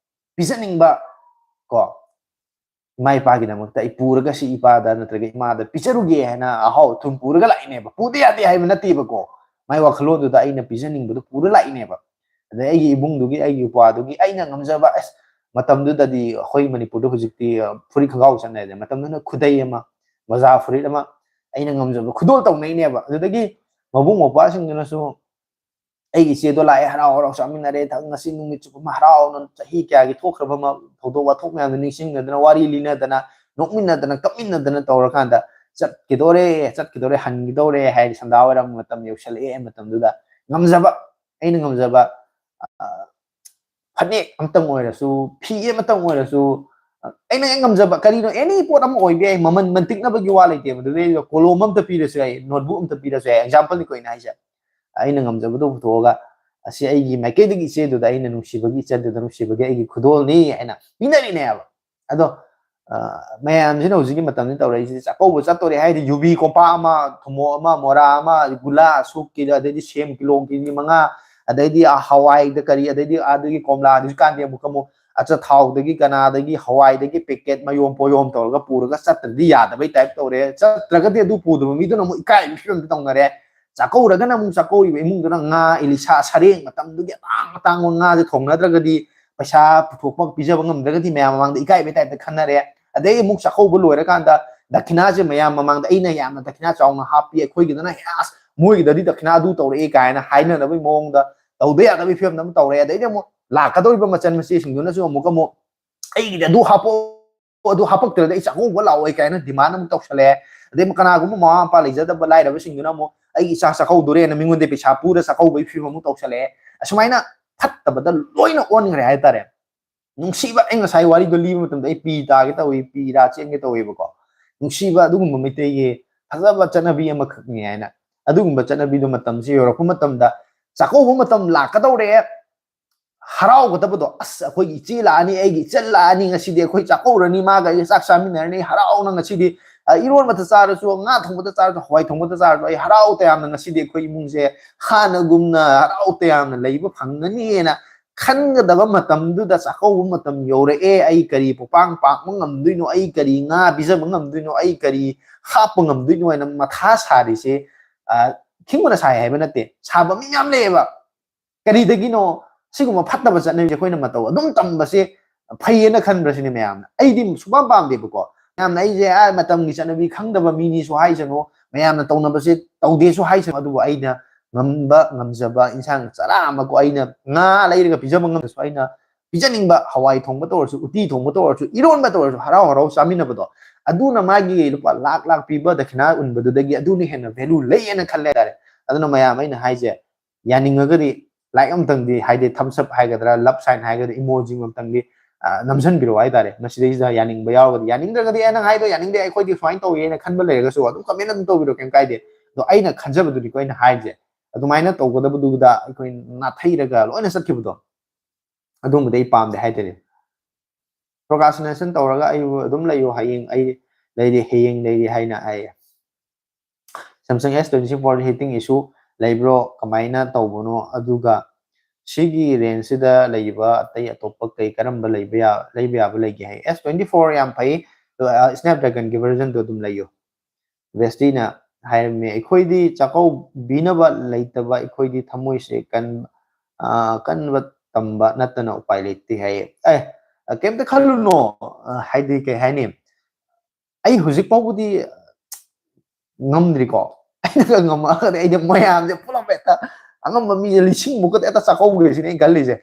ꯄꯤꯖꯅꯤꯡꯕ, ꯀꯣ, ꯏꯃꯥ ꯏꯄꯥꯒꯤꯗꯃꯛꯇ ꯑꯩ ꯄꯨꯔꯒ ꯁꯤ ꯏꯄꯥꯗ ꯅꯠꯇ꯭ꯔꯒ ꯏꯃꯥꯗ ꯄꯤꯖꯔꯨꯒꯦ ꯍꯥꯏꯅ ꯑꯍꯥꯎ ꯑꯊꯨꯝ ꯄꯨꯔꯒ ꯂꯥꯛꯏꯅꯦꯕ꯫ ꯄꯨꯗ ꯌꯥꯗꯦ ꯍꯥꯏꯕ ꯅꯠꯇꯦꯕꯀꯣ, ꯃꯥꯏ ꯋꯥꯈꯜꯂꯣꯟꯗꯨꯗ ꯑꯩꯅ ꯄꯤꯖꯅꯤꯡꯕꯗꯨ ꯄꯨꯔ ꯂꯥꯛꯏꯅꯦꯕ꯫ ꯑꯗꯩ ꯑꯩꯒꯤ ꯏꯕꯨꯡꯗꯨꯒꯤ, ꯑꯩꯒꯤ ꯏꯄ꯭ꯋꯥꯗꯨꯒꯤ ꯑꯩꯅ ꯉꯝꯖꯕ, ꯑꯁ, ꯃꯇꯝꯗꯨꯗꯗꯤ ꯑꯩꯈꯣꯏ ꯃꯅꯤꯄꯨꯔꯗ ꯍꯧꯖꯤꯛꯇꯤ, ꯑ, ꯐꯨꯔꯤꯠ ꯈꯣꯡꯒ꯭ꯔꯥꯎ ꯆꯠꯅꯔꯦ, ꯃꯇꯝꯗꯨꯅ ꯈꯨꯗꯩ ꯑꯃ, ꯃꯣꯖꯥ ꯐꯨꯔꯤꯠ ꯑꯃ, ꯑꯩꯅ ꯉꯝꯖꯕ ꯈꯨꯗꯣꯜ ꯇꯧꯅꯩꯅꯦꯕ꯫ ꯑꯗꯨꯗꯒꯤ ꯃꯕꯨꯡ ꯃꯧꯄ꯭ꯋꯥꯁꯤꯡꯗꯨꯅꯁꯨ ꯑꯩꯒꯤ ꯏꯆꯦꯗꯣ ꯂꯥꯛꯑꯦ, ꯍꯔꯥꯎ ꯍꯔꯥꯎ ꯆꯥꯃꯤꯟꯅꯔꯦ, ꯊꯛ-, ꯉꯁꯤ ꯅꯨꯃꯤꯠ ꯆꯨꯞꯄ ꯑꯃ ꯍꯔꯥꯎꯅ ꯆꯍꯤ ꯀꯌꯥꯒꯤ ꯊꯣꯛꯈ꯭ꯔꯕ ꯃ-, ꯊꯧꯗꯣꯛ ꯋꯥꯊꯣꯛ ꯃꯌꯥꯝꯗꯣ ꯅꯤꯡꯁꯤꯡꯅꯗꯅ, ꯋꯥꯔꯤ ꯂꯤꯅꯗꯅ, ꯅꯣꯛꯃꯤꯟꯅꯗꯅ, ꯀꯞꯃꯤꯟꯅꯗꯅ ꯇꯧꯔꯀꯥꯟꯗ ꯆꯠꯈꯤꯗꯣꯔꯦ, ꯆꯠꯈꯤꯗꯣꯔꯦ, ꯍꯟꯈꯤꯗꯧꯔꯦ ꯍꯥꯏꯗꯤ ꯁꯟꯗꯥ ꯋꯥꯏꯔꯝ ꯃꯇꯝ ꯌꯧꯁꯜꯂꯛꯑꯦ꯫ ꯃꯇꯝꯗꯨꯗ ꯉꯝꯖꯕ, ꯑꯩꯅ ꯉꯝꯖꯕ, ꯑ, ꯐꯅꯦꯛ ꯑꯃꯇꯪ ꯑꯣꯏꯔꯁꯨ, ꯐꯤ ꯑꯃꯇꯪ ꯑꯣꯏꯔꯁꯨ, ꯑ, ꯑꯩꯅ ꯍꯦꯛ ꯉꯝꯖꯕ ꯀꯔꯤꯅꯣ, any ꯄꯣꯠ ꯑꯃ ꯑꯣꯏꯕ ꯌꯥꯏ, ꯃꯃꯜ ꯃꯟꯇꯤꯛꯅꯕꯒꯤ ꯋꯥ ꯂꯩꯇꯦ꯫ ꯃꯗꯨꯗꯩꯗ ꯀꯣꯂꯣꯝ ꯑꯝꯇ ꯄꯤꯔꯁꯨ ꯌꯥꯏ, notebook ꯑꯝꯇ ꯄꯤꯔꯁꯨ ꯌꯥꯏ, example ꯅꯤꯀꯣ ꯑꯩꯅ ꯍꯥꯏꯁꯦ꯫ ꯑꯩꯅ ꯉꯝꯖꯕꯗꯣ ꯄꯨꯊꯣꯛꯑꯒ, "ꯑꯁꯤ ꯑꯩꯒꯤ ꯃꯥꯏꯀꯩꯗꯒꯤ ꯏꯆꯦꯗꯨꯗ ꯑꯩꯅ ꯅꯨꯡꯁꯤꯕꯒꯤ, ꯏꯆꯟꯗꯨꯗ ꯅꯨꯡꯁꯤꯕꯒꯤ ꯑꯩꯒꯤ ꯈꯨꯗꯣꯜꯅꯤ" ꯍꯥꯏꯅ ꯄꯤꯅꯔꯤꯅꯦꯕ꯫ ꯑꯗꯣ, ꯑ, ꯃꯌꯥꯝꯁꯤꯅ ꯍꯧꯖꯤꯛꯀꯤ ꯃꯇꯝꯁꯤ ꯇꯧꯔꯛꯏꯁꯤ, ꯆꯥꯛꯀꯧꯕ ꯆꯠꯇꯣꯔꯦ ꯍꯥꯏꯗꯤ ꯌꯨꯕꯤ ꯀꯣꯝꯄꯥꯛ ꯑꯃ, ꯊꯨꯝꯃꯣꯛ ꯑꯃ, ꯃꯣꯔꯥ ꯑꯃ, ꯒꯨꯂꯥ ꯑꯁꯨꯛ ꯀꯤꯂꯣ, ꯑꯗꯩꯗꯤ ꯁꯦꯝ ꯀꯤꯂꯣ ꯀꯦꯖꯤ ꯃꯉꯥ, ꯑꯗꯩꯗꯤ, ꯑ, ꯍꯋꯥꯏꯗ ꯀꯔꯤ, ꯑꯗꯩꯗꯤ ꯑꯗꯨꯒꯤ ꯀꯣꯝꯂꯥ, ꯍꯧꯖꯤꯛꯀꯥꯟꯗꯤ ꯑꯃꯨꯛꯀ ꯑꯃꯨꯛ ꯑꯆꯥꯊꯥꯎꯗꯒꯤ, ꯀꯅꯥꯗꯒꯤ, ꯍꯋꯥꯏꯗꯒꯤ packet ꯃꯌꯣꯝ ꯄꯣꯌꯣꯝ ꯇꯧꯔꯒ ꯄꯨꯔꯒ ꯆꯠꯇ꯭ꯔꯗꯤ ꯌꯥꯗꯕꯩ type ꯇꯧꯔꯦ꯫ ꯆꯠꯇ꯭ꯔꯒꯗꯤ ꯑꯗꯨ ꯄꯨꯗꯕ ꯃꯤꯗꯨꯅ ꯑꯃꯨꯛ ꯏꯀꯥꯏꯕꯒꯤ ꯐꯤꯕꯝꯗ ꯇꯧꯅꯔꯦ꯫ ꯆꯥꯛꯀꯧꯔꯒꯅ ꯑꯃꯨꯛ ꯆꯥꯛꯀꯧꯔꯤꯕ ꯏꯃꯨꯡꯗꯨꯅ ꯉꯥ, ꯏꯂꯤꯁꯥ, ꯁꯔꯦꯡ, ꯃꯇꯝꯗꯨꯒꯤ ꯑꯇꯥꯡ ꯑꯇꯥꯡꯕ ꯉꯥꯁꯦ ꯊꯣꯡꯅꯗ꯭ꯔꯒꯗꯤ, ꯄꯩꯁꯥ ꯄꯨꯊꯣꯛꯄ ꯄꯤꯖꯕ ꯉꯝꯗ꯭ꯔꯒꯗꯤ ꯃꯌꯥꯝ ꯃꯃꯥꯡꯗ ꯏꯀꯥꯏꯕꯩ type ꯇ ꯈꯟꯅꯔꯦ꯫ ꯑꯗꯩ ꯑꯃꯨꯛ ꯆꯥꯛꯀꯧꯕ ꯂꯣꯏꯔꯀꯥꯟꯗ ꯗꯈꯤꯅꯥꯁꯦ ꯃꯌꯥꯝ ꯃꯃꯥꯡꯗ ꯑꯩꯅ ꯌꯥꯝꯅ ꯗꯈꯤꯅꯥ ꯆꯥꯎꯅ ꯍꯥꯞꯄꯤ, ꯑꯩꯈꯣꯏꯒꯤꯗꯅ, "ꯑꯁ, ꯃꯣꯏꯒꯤꯗꯗꯤ ꯗꯈꯤꯅꯥ ꯑꯗꯨ ꯇꯧꯔꯛꯑꯦ" ꯀꯥꯏꯅ ꯍꯥꯏꯅꯅꯕꯒꯤ ꯃꯑꯣꯡꯗ, ꯇꯧꯗ ꯌꯥꯗꯕꯒꯤ ꯐꯤꯕꯝꯗ ꯑꯃꯨꯛ ꯇꯧꯔꯦ꯫ ꯑꯗꯩꯗꯤ ꯑꯃꯨꯛ ꯂꯥꯛꯀꯗꯧꯔꯤꯕ ꯃꯆꯟ ꯃꯆꯦꯁꯤꯡꯗꯨꯅꯁꯨ ꯑꯃꯨꯛ ꯑꯃꯨꯛ, "ꯑꯩꯒꯤꯗꯤ ꯑꯗꯨ ꯍꯥꯞꯄꯛꯑꯣ, ꯑꯗꯨ ꯍꯥꯄꯛꯇ꯭ꯔꯗꯤ ꯑꯩ ꯆꯥꯛꯀꯧꯕ ꯂꯥꯛꯑꯣꯏ" ꯀꯥꯏꯅ demand ꯑꯃꯨꯛ ꯇꯧꯁꯜꯂꯛꯑꯦ꯫ ꯑꯗꯩ ꯀꯅꯥꯒꯨꯝꯕ ꯃꯃꯥ ꯃꯄꯥ ꯂꯩꯖꯗꯕ ꯂꯥꯏꯔꯕꯁꯤꯡꯗꯨꯅ ꯑꯃꯨꯛ ꯑꯩꯒꯤ ꯏꯆꯥ ꯆꯥꯛꯀꯧꯗꯣꯔꯦꯅ ꯃꯤꯉꯣꯟꯗ ꯄꯩꯁꯥ ꯄꯨꯔ ꯆꯥꯛꯀꯧꯕꯒꯤ ꯐꯤꯕꯝ ꯑꯃꯨꯛ ꯇꯧꯁꯜꯂꯛꯑꯦ꯫ ꯑꯁꯨꯃꯥꯏꯅ ꯐꯠꯇꯕꯗ ꯂꯣꯏꯅ ꯑꯣꯟꯈ꯭ꯔꯦ ꯍꯥꯏꯇꯥꯔꯦ꯫ ꯅꯨꯡꯁꯤꯕ, ꯑꯩ ꯉꯁꯥꯏ ꯋꯥꯔꯤꯗꯣ ꯂꯤꯕ ꯃꯇꯝꯗ ꯑꯩ ꯄꯤ ꯇꯥꯒꯦ ꯇꯧꯏ, ꯄꯤ ꯔꯥ ꯆꯦꯟꯒꯦ ꯇꯧꯋꯦꯕꯀꯣ꯫ ꯅꯨꯡꯁꯤꯕ ꯑꯗꯨꯒꯨꯝꯕ ꯃꯩꯇꯩꯒꯤ ꯐꯖꯕ ꯆꯠꯅꯕꯤ ꯑꯃꯈꯛꯅꯤ ꯍꯥꯏꯅ꯫ ꯑꯗꯨꯒꯨꯝꯕ ꯆꯠꯅꯕꯤꯗꯣ ꯃꯇꯝꯁꯦ ꯌꯧꯔꯛꯄ ꯃꯇꯝꯗ, ꯆꯥꯛꯀꯧꯕ ꯃꯇꯝ ꯂꯥꯛꯀꯗꯧꯔꯦ, ꯍꯔꯥꯎꯒꯗꯕꯗꯣ, "ꯑꯁ, ꯑꯩꯈꯣꯏꯒꯤ ꯏꯆꯦ ꯂꯥꯛꯑꯅꯤ, ꯑꯩꯒꯤ ꯏꯆꯜ ꯂꯥꯛꯑꯅꯤ, ꯉꯁꯤꯗꯤ ꯑꯩꯈꯣꯏ ꯆꯥꯛꯀꯧꯔꯅꯤ, ꯃꯥꯒ ꯑꯩꯒ ꯆꯥꯛ ꯆꯥꯃꯤꯟꯅꯔꯅꯤ, ꯍꯔꯥꯎꯅ ꯉꯁꯤꯗꯤ, ꯑ, ꯏꯔꯣꯟꯕꯗ ꯆꯥꯔꯁꯨ, ꯉꯥ ꯊꯣꯡꯕꯗ ꯆꯥꯔꯁꯨ, ꯍꯋꯥꯏ ꯊꯣꯡꯕꯗ ꯆꯥꯔꯁꯨ, ꯑꯩ ꯍꯔꯥꯎ ꯇꯌꯥꯝꯅ ꯉꯁꯤꯗꯤ ꯑꯩꯈꯣꯏ ꯏꯃꯨꯡꯁꯦ ꯍꯥꯟꯅꯒꯨꯝꯅ ꯍꯔꯥꯎ ꯇꯌꯥꯝꯅ ꯂꯩꯕ ꯐꯪꯒꯅꯤꯅ" ꯈꯟꯒꯗꯕ ꯃꯇꯝꯗꯨꯗ ꯆꯥꯛꯀꯧꯕ ꯃꯇꯝ ꯌꯧꯔꯛꯑꯦ, ꯑꯩ ꯀꯔꯤ ꯄꯣꯄꯥꯡ ꯄꯥꯛꯄ ꯉꯝꯗꯣꯏꯅꯣ, ꯑꯩ ꯀꯔꯤ ꯉꯥ ꯄꯤꯖꯕ ꯉꯝꯗꯣꯏꯅꯣ, ꯑꯩ ꯀꯔꯤ ꯍꯥꯞꯄ ꯉꯝꯗꯣꯏꯅꯣ ꯍꯥꯏꯅ ꯃꯊꯥ ꯁꯥꯔꯤꯁꯦ, ꯑ, ꯈꯤꯡꯕꯅ ꯁꯥꯏ ꯍꯥꯏꯕ ꯅꯠꯇꯦ, ꯁꯥꯕ ꯃꯤ ꯌꯥꯝ ꯂꯩꯌꯦꯕ꯫ ꯀꯔꯤꯗꯒꯤꯅꯣ? ꯁꯤꯒꯨꯝꯕ ꯐꯠꯇꯕ ꯆꯠꯅꯕꯤꯁꯦ ꯑꯩꯈꯣꯏꯅ ꯃꯇꯧ ꯑꯗꯨꯝ ꯇꯝꯕꯁꯦ ꯐꯩꯌꯦꯅ ꯈꯟꯕ꯭ꯔꯁꯤꯅꯦ ꯃꯌꯥꯝꯅ꯫ ꯑꯩꯗꯤ ꯁꯨꯡꯄꯥꯝ ꯄꯥꯝꯗꯦꯕꯀꯣ꯫ ꯃꯌꯥꯝꯅ ꯑꯩꯁꯦ, "ꯑ, ꯃꯇꯝꯒꯤ ꯆꯠꯅꯕꯤ ꯈꯪꯗꯕ ꯃꯤꯅꯤꯁꯨ ꯍꯥꯏꯁꯅꯨ, ꯃꯌꯥꯝꯅ ꯇꯧꯅꯕꯁꯦ ꯇꯧꯗꯦꯁꯨ ꯍꯥꯏꯁꯅꯨ", ꯑꯗꯨꯕꯨ ꯑꯩꯅ ꯉꯝꯕ ꯉꯝꯖꯕ ꯏꯟꯁꯥꯡ ꯆꯔꯥ ꯑꯃꯀꯣ, ꯑꯩꯅ ꯉꯥ ꯂꯩꯔꯒ ꯄꯤꯖꯕ ꯉꯝꯗꯁꯨ, ꯑꯩꯅ ꯄꯤꯖꯅꯤꯡꯕ ꯍꯋꯥꯏ ꯊꯣꯡꯕꯇ ꯑꯣꯏꯔꯁꯨ, ꯎꯇꯤ ꯊꯣꯡꯕꯇ ꯑꯣꯏꯔꯁꯨ, ꯏꯔꯣꯟꯕꯇ ꯑꯣꯏꯔꯁꯨ, ꯍꯔꯥꯎ ꯍꯔꯥꯎ ꯆꯥꯃꯤꯟꯅꯕꯗꯣ, ꯑꯗꯨꯅ ꯃꯥꯒꯤ ꯂꯨꯄꯥ ꯂꯥꯛ ꯂꯥꯛ ꯄꯤꯕ ꯗꯈꯤꯅꯥ ꯎꯟꯕꯗꯨꯗꯒꯤ ꯑꯗꯨꯅ ꯍꯦꯟꯅ value ꯂꯩꯌꯦꯅ ꯈꯜꯂꯦ ꯍꯥꯏꯇꯥꯔꯦ꯫ ꯑꯗꯨꯅ ꯃꯌꯥꯝ, ꯑꯩꯅ ꯍꯥꯏꯁꯦ, ꯌꯥꯅꯤꯡꯉꯒꯗꯤ like ꯑꯝꯇꯪꯗꯤ, ꯍꯥꯏꯗꯤ thumbs up ꯍꯥꯏꯒꯗ꯭ꯔꯥ, love sign ꯍꯥꯏꯒꯗ꯭ꯔꯥ, emoji ꯑꯝꯇꯪꯗꯤ, ꯑ, ꯅꯝꯁꯤꯟꯕꯤꯔꯛꯑꯣ ꯍꯥꯏꯇꯥꯔꯦ꯫ ꯃꯁꯤꯗꯩꯁꯤꯗ ꯌꯥꯅꯤꯡꯕ ꯌꯥꯎꯔꯒꯗꯤ, ꯌꯥꯅꯤꯡꯗ꯭ꯔꯒꯗꯤ, "ꯑꯦ, ꯅꯪ ꯍꯥꯏꯗꯣ ꯌꯥꯅꯤꯡꯗꯦ, ꯑꯩꯈꯣꯏꯗꯤ ꯁꯨꯃꯥꯏꯅ ꯇꯧꯋꯦꯅ" ꯈꯟꯕ ꯂꯩꯔꯒꯁꯨ ꯑꯗꯨꯝ comment ꯑꯗꯨꯝ ꯇꯧꯕꯤꯔꯣ, ꯀꯩꯝ ꯀꯥꯏꯗꯦ꯫ ꯑꯗꯣ ꯑꯩꯅ ꯈꯟꯖꯕꯗꯨꯅꯤꯀꯣ ꯑꯩꯅ ꯍꯥꯏꯔꯤꯁꯦ꯫ ꯑꯗꯨꯃꯥꯏꯅ ꯇꯧꯒꯗꯕꯗꯨꯗ ꯑꯩꯈꯣꯏ ꯅꯥꯊꯩꯔꯒ ꯂꯣꯏꯅ ꯆꯠꯈꯤꯕꯗꯣ, ꯑꯗꯨꯝꯕꯗꯤ ꯑꯩ ꯄꯥꯝꯗꯦ ꯍꯥꯏꯇꯥꯔꯦ꯫ Procrastination ꯇꯧꯔꯒ ꯑꯩꯕꯨ ꯑꯗꯨꯝ ꯂꯩꯌꯨ, ꯍꯌꯦꯡ ꯑꯩ ꯂꯩꯔꯤ, ꯍꯌꯦꯡ ꯂꯩꯔꯤ ꯍꯥꯏꯅ ꯍꯥꯏꯌꯦ꯫ Samsung S twenty four heating issue ꯂꯩꯕ꯭ꯔꯣ? ꯀꯃꯥꯏꯅ ꯇꯧꯕꯅꯣ? ꯑꯗꯨꯒ ꯁꯤꯒꯤ range ꯁꯤꯗ ꯂꯩꯔꯤꯕ ꯑꯇꯩ ꯑꯇꯣꯞꯄ ꯀꯩ ꯀꯔꯝꯕ ꯂꯩꯕ ꯌꯥ-, ꯂꯩꯕ ꯌꯥꯕ ꯂꯩꯒꯦ ꯍꯥꯏ꯫ S twenty four ꯌꯥꯝ ꯐꯩ, ꯑ, Snapdragon ꯒꯤ version ꯗꯣ ꯑꯗꯨꯝ ꯂꯩꯌꯨ꯫ ꯕꯦꯁꯇꯤꯅ ꯍꯥꯏꯔꯝꯃꯤ, "ꯑꯩꯈꯣꯏꯗꯤ ꯆꯥꯛꯀꯧꯕꯤꯅꯕ ꯂꯩꯇꯕ, ꯑꯩꯈꯣꯏꯗꯤ ꯊꯃꯣꯏꯁꯦ ꯀꯟ-, ꯑ, ꯀꯟꯕ ꯇꯝꯕ ꯅꯠꯇꯅ ꯎꯄꯥꯏ ꯂꯩꯇꯦ" ꯍꯥꯏꯌꯦ꯫ ꯑꯦ, ꯀꯩꯝꯇ ꯈꯜꯂꯨꯅꯣ, ꯑ, ꯍꯥꯏꯗꯤ ꯀꯩ ꯍꯥꯏꯅꯤ, ꯑꯩ ꯍꯧꯖꯤꯛ ꯐꯥꯎꯕꯗꯤ ꯉꯝꯗ꯭ꯔꯤꯀꯣ꯫ ꯑꯩꯅꯒ ꯉꯝꯃꯛꯑꯒꯗꯤ ꯑꯩꯗꯤ ꯃꯌꯥꯝꯁꯦ ꯄꯨꯂꯞ ꯍꯦꯛꯇ ꯑꯉꯝꯕ ꯃꯤꯁꯦ ꯂꯤꯁꯤꯡꯃꯨꯛꯀꯗꯤ ꯍꯦꯛꯇ ꯆꯥꯛꯀꯧꯒꯦ ꯁꯤꯅꯦ ꯑꯩꯅ ꯈꯜꯂꯤꯁꯦ꯫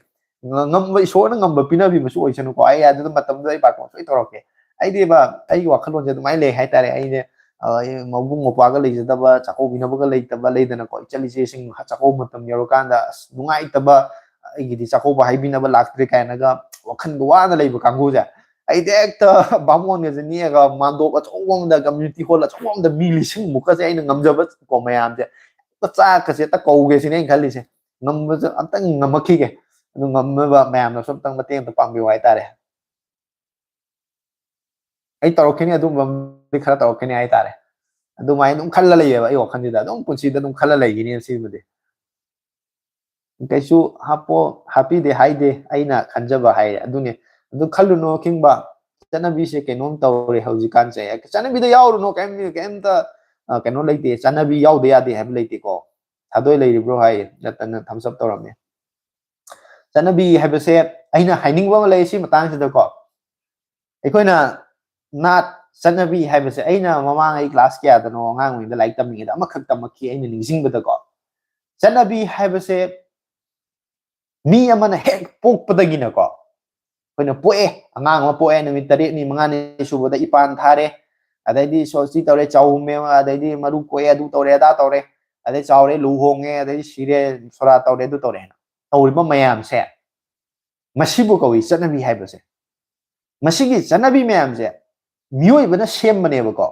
ꯉ-, ꯉꯝꯕ ꯏꯁꯣꯔꯅ ꯉꯝꯕ ꯄꯤꯅꯕꯤꯕꯁꯨ ꯑꯣꯏꯁꯅꯨꯀꯣ꯫ ꯑꯩ ꯑꯗꯨꯗ ꯃꯇꯝꯗꯨꯗ ꯑꯩ ꯕꯥꯔꯇꯣꯟ ꯁꯣꯏ ꯇꯧꯔꯛꯀꯦ꯫ ꯑꯩꯗꯤꯕ ꯑꯩꯒꯤ ꯋꯥꯈꯜꯂꯣꯟꯁꯦ ꯑꯗꯨꯃꯥꯏꯅ ꯂꯩ ꯍꯥꯏꯇꯥꯔꯦ꯫ ꯑꯩꯁꯦ, ꯑ, ꯃꯕꯨꯡ ꯃꯧꯄ꯭ꯋꯥꯒ ꯂꯩꯖꯗꯕ, ꯆꯥꯛꯀꯧꯕꯤꯅꯕꯒ ꯂꯩꯇꯕ ꯂꯩꯗꯅꯀꯣ, ꯏꯆꯜ ꯏꯆꯦꯁꯤꯡ ꯆꯥꯛꯀꯧꯕ ꯃꯇꯝ ꯌꯧꯔꯀꯥꯟꯗ, "ꯑꯁ, ꯅꯨꯡꯉꯥꯏꯇꯕ, ꯑꯩꯒꯤꯗꯤ ꯆꯥꯛꯀꯧꯕ ꯍꯥꯏꯕꯤꯅꯕ ꯂꯥꯛꯇ꯭ꯔꯦ" ꯀꯥꯏꯅꯒ ꯋꯥꯈꯜꯒ ꯋꯥꯅ ꯂꯩꯕ ꯀꯥꯡꯕꯨꯁꯦ, ꯑꯩꯗꯤ ꯍꯦꯛꯇ ꯕꯥꯃꯣꯟꯒꯁꯦ ꯅꯦꯛꯑꯒ ꯃꯥꯟꯗꯣꯞ ꯑꯆꯧꯕ ꯑꯃꯗ, ꯀꯝꯃ꯭ꯌꯨꯅꯤꯇꯤ ꯍꯣꯜ ꯑꯆꯧꯕ ꯑꯃꯗ ꯃꯤ ꯂꯤꯁꯤꯡꯃꯨꯛꯀꯁꯦ ꯑꯩꯅ ꯉꯝꯖꯕ ꯀꯣ ꯃꯌꯥꯝꯁꯦ, ꯍꯦꯛꯇ ꯆꯥꯛꯀꯁꯦ ꯍꯦꯛꯇ ꯀꯧꯒꯦ ꯁꯤꯅꯦ ꯑꯩꯅ ꯈꯜꯂꯤꯁꯦ꯫ ꯉꯝꯕꯁꯨ ꯑꯝꯇꯪ ꯉꯝꯃꯛꯈꯤꯒꯦ꯫ ꯑꯗꯨ ꯉꯝꯅꯕ ꯃꯌꯥꯝꯅꯁꯨ ꯑꯝꯇꯪ ꯃꯇꯦꯡ ꯑꯝꯇ ꯄꯥꯡꯕꯤꯌꯨ ꯍꯥꯏꯇꯥꯔꯦ꯫ ꯑꯩ ꯇꯧꯔꯛꯈꯤꯅꯤ, ꯑꯗꯨꯝꯕ ꯈꯔ ꯇꯧꯔꯛꯈꯤꯅꯤ ꯍꯥꯏꯇꯥꯔꯦ꯫ ꯑꯗꯨꯃꯥꯏꯅ ꯑꯗꯨꯝ ꯈꯜꯂ ꯂꯩꯌꯦꯕ ꯑꯩ ꯋꯥꯈꯜꯁꯤꯗ, ꯑꯗꯨꯝ ꯄꯨꯟꯁꯤꯗ ꯑꯗꯨꯝ ꯈꯜꯂ ꯂꯩꯈꯤꯅꯤ ꯁꯤꯃꯗꯤ꯫ ꯀꯩꯁꯨ ꯍꯥꯞꯄꯣ, ꯍꯥꯞꯄꯤꯗꯦ ꯍꯥꯏꯗꯦ, ꯑꯩꯅ ꯈꯟꯖꯕ ꯍꯥꯏꯔꯦ ꯑꯗꯨꯅꯦ꯫ ꯑꯗꯨ ꯈꯜꯂꯨꯅꯨ ꯈꯤꯡꯕ, ꯆꯠꯅꯕꯤꯁꯦ ꯀꯩꯅꯣꯝ ꯇꯧꯔꯦ ꯍꯧꯖꯤꯛꯀꯥꯟꯁꯦ꯫ ꯆꯠꯅꯕꯤꯗ ꯌꯥꯎꯔꯨꯅꯨ, ꯀꯩꯝ-, ꯀꯩꯝꯇ, ꯑ, ꯀꯩꯅꯣ ꯂꯩꯇꯦ, ꯆꯠꯅꯕꯤ ꯌꯥꯎꯗ ꯌꯥꯗꯦ ꯍꯥꯏꯕ ꯂꯩꯇꯦꯀꯣ꯫ ꯊꯥꯗꯣꯏ ꯂꯩꯔꯤꯕ꯭ꯔꯣ ꯍꯥꯏ, ꯅꯠꯇꯅ thumbs up ꯇꯧꯔꯝꯃꯦ꯫ ꯆꯠꯅꯕꯤ ꯍꯥꯏꯕꯁꯦ ꯑꯩꯅ ꯍꯥꯏꯅꯤꯡꯕ ꯑꯃ ꯂꯩ ꯁꯤ ꯃꯇꯥꯡꯁꯤꯗꯀꯣ꯫ ꯑꯩꯈꯣꯏꯅ ꯅꯥꯠ, ꯆꯠꯅꯕꯤ ꯍꯥꯏꯕꯁꯦ ꯑꯩꯅ ꯃꯃꯥꯡ ꯑꯩ ꯀ꯭ꯂꯥꯁ ꯀꯌꯥꯗꯅꯣ ꯑꯉꯥꯡ ꯑꯣꯏꯔꯤꯉꯩꯗ ꯂꯥꯏꯔꯤꯛ ꯇꯝꯃꯤꯉꯩꯗ ꯑꯃꯈꯛ ꯇꯝꯃꯛꯈꯤ ꯑꯩꯅ ꯅꯤꯡꯁꯤꯡꯕꯗꯀꯣ꯫ ꯆꯠꯅꯕꯤ ꯍꯥꯏꯕꯁꯦ ꯃꯤ ꯑꯃꯅ ꯍꯦꯛ ꯄꯣꯛꯄꯗꯒꯤꯅꯀꯣ, ꯑꯩꯈꯣꯏꯅ ꯄꯣꯛꯑꯦ, ꯑꯉꯥꯡ ꯑꯃ ꯄꯣꯛꯑꯦ, ꯅꯨꯃꯤꯠ ꯇꯔꯦꯠꯅꯤ, ꯃꯉꯥꯅꯤ ꯁꯨꯕꯗ ꯏꯄꯥꯟ ꯊꯥꯔꯦ, ꯑꯗꯩꯗꯤ ꯁꯣꯁꯇꯤ ꯇꯧꯔꯦ, ꯆꯥꯎꯝꯃꯦ, ꯑꯗꯩꯗꯤ ꯃꯔꯨ ꯀꯣꯛꯑꯦ, ꯑꯗꯨ ꯇꯧꯔꯦ, ꯑꯗꯥ ꯇꯧꯔꯦ, ꯑꯗꯩ ꯆꯥꯎꯔꯦ, ꯂꯨꯍꯣꯡꯉꯦ, ꯑꯗꯩꯗꯤ ꯁꯤꯔꯦ, ꯁꯣꯔꯥ ꯇꯧꯔꯦ, ꯑꯗꯨ ꯇꯧꯔꯦ ꯍꯥꯏꯅ ꯇꯧꯔꯤꯕ ꯃꯌꯥꯝꯁꯦ, ꯃꯁꯤꯕꯨ ꯀꯧꯏ ꯆꯠꯅꯕꯤ ꯍꯥꯏꯕꯁꯦ꯫ ꯃꯁꯤꯒꯤ ꯆꯠꯅꯕꯤ ꯃꯌꯥꯝꯁꯦ ꯃꯤꯑꯣꯏꯕꯅ ꯁꯦꯝꯕꯅꯦꯕꯀꯣ꯫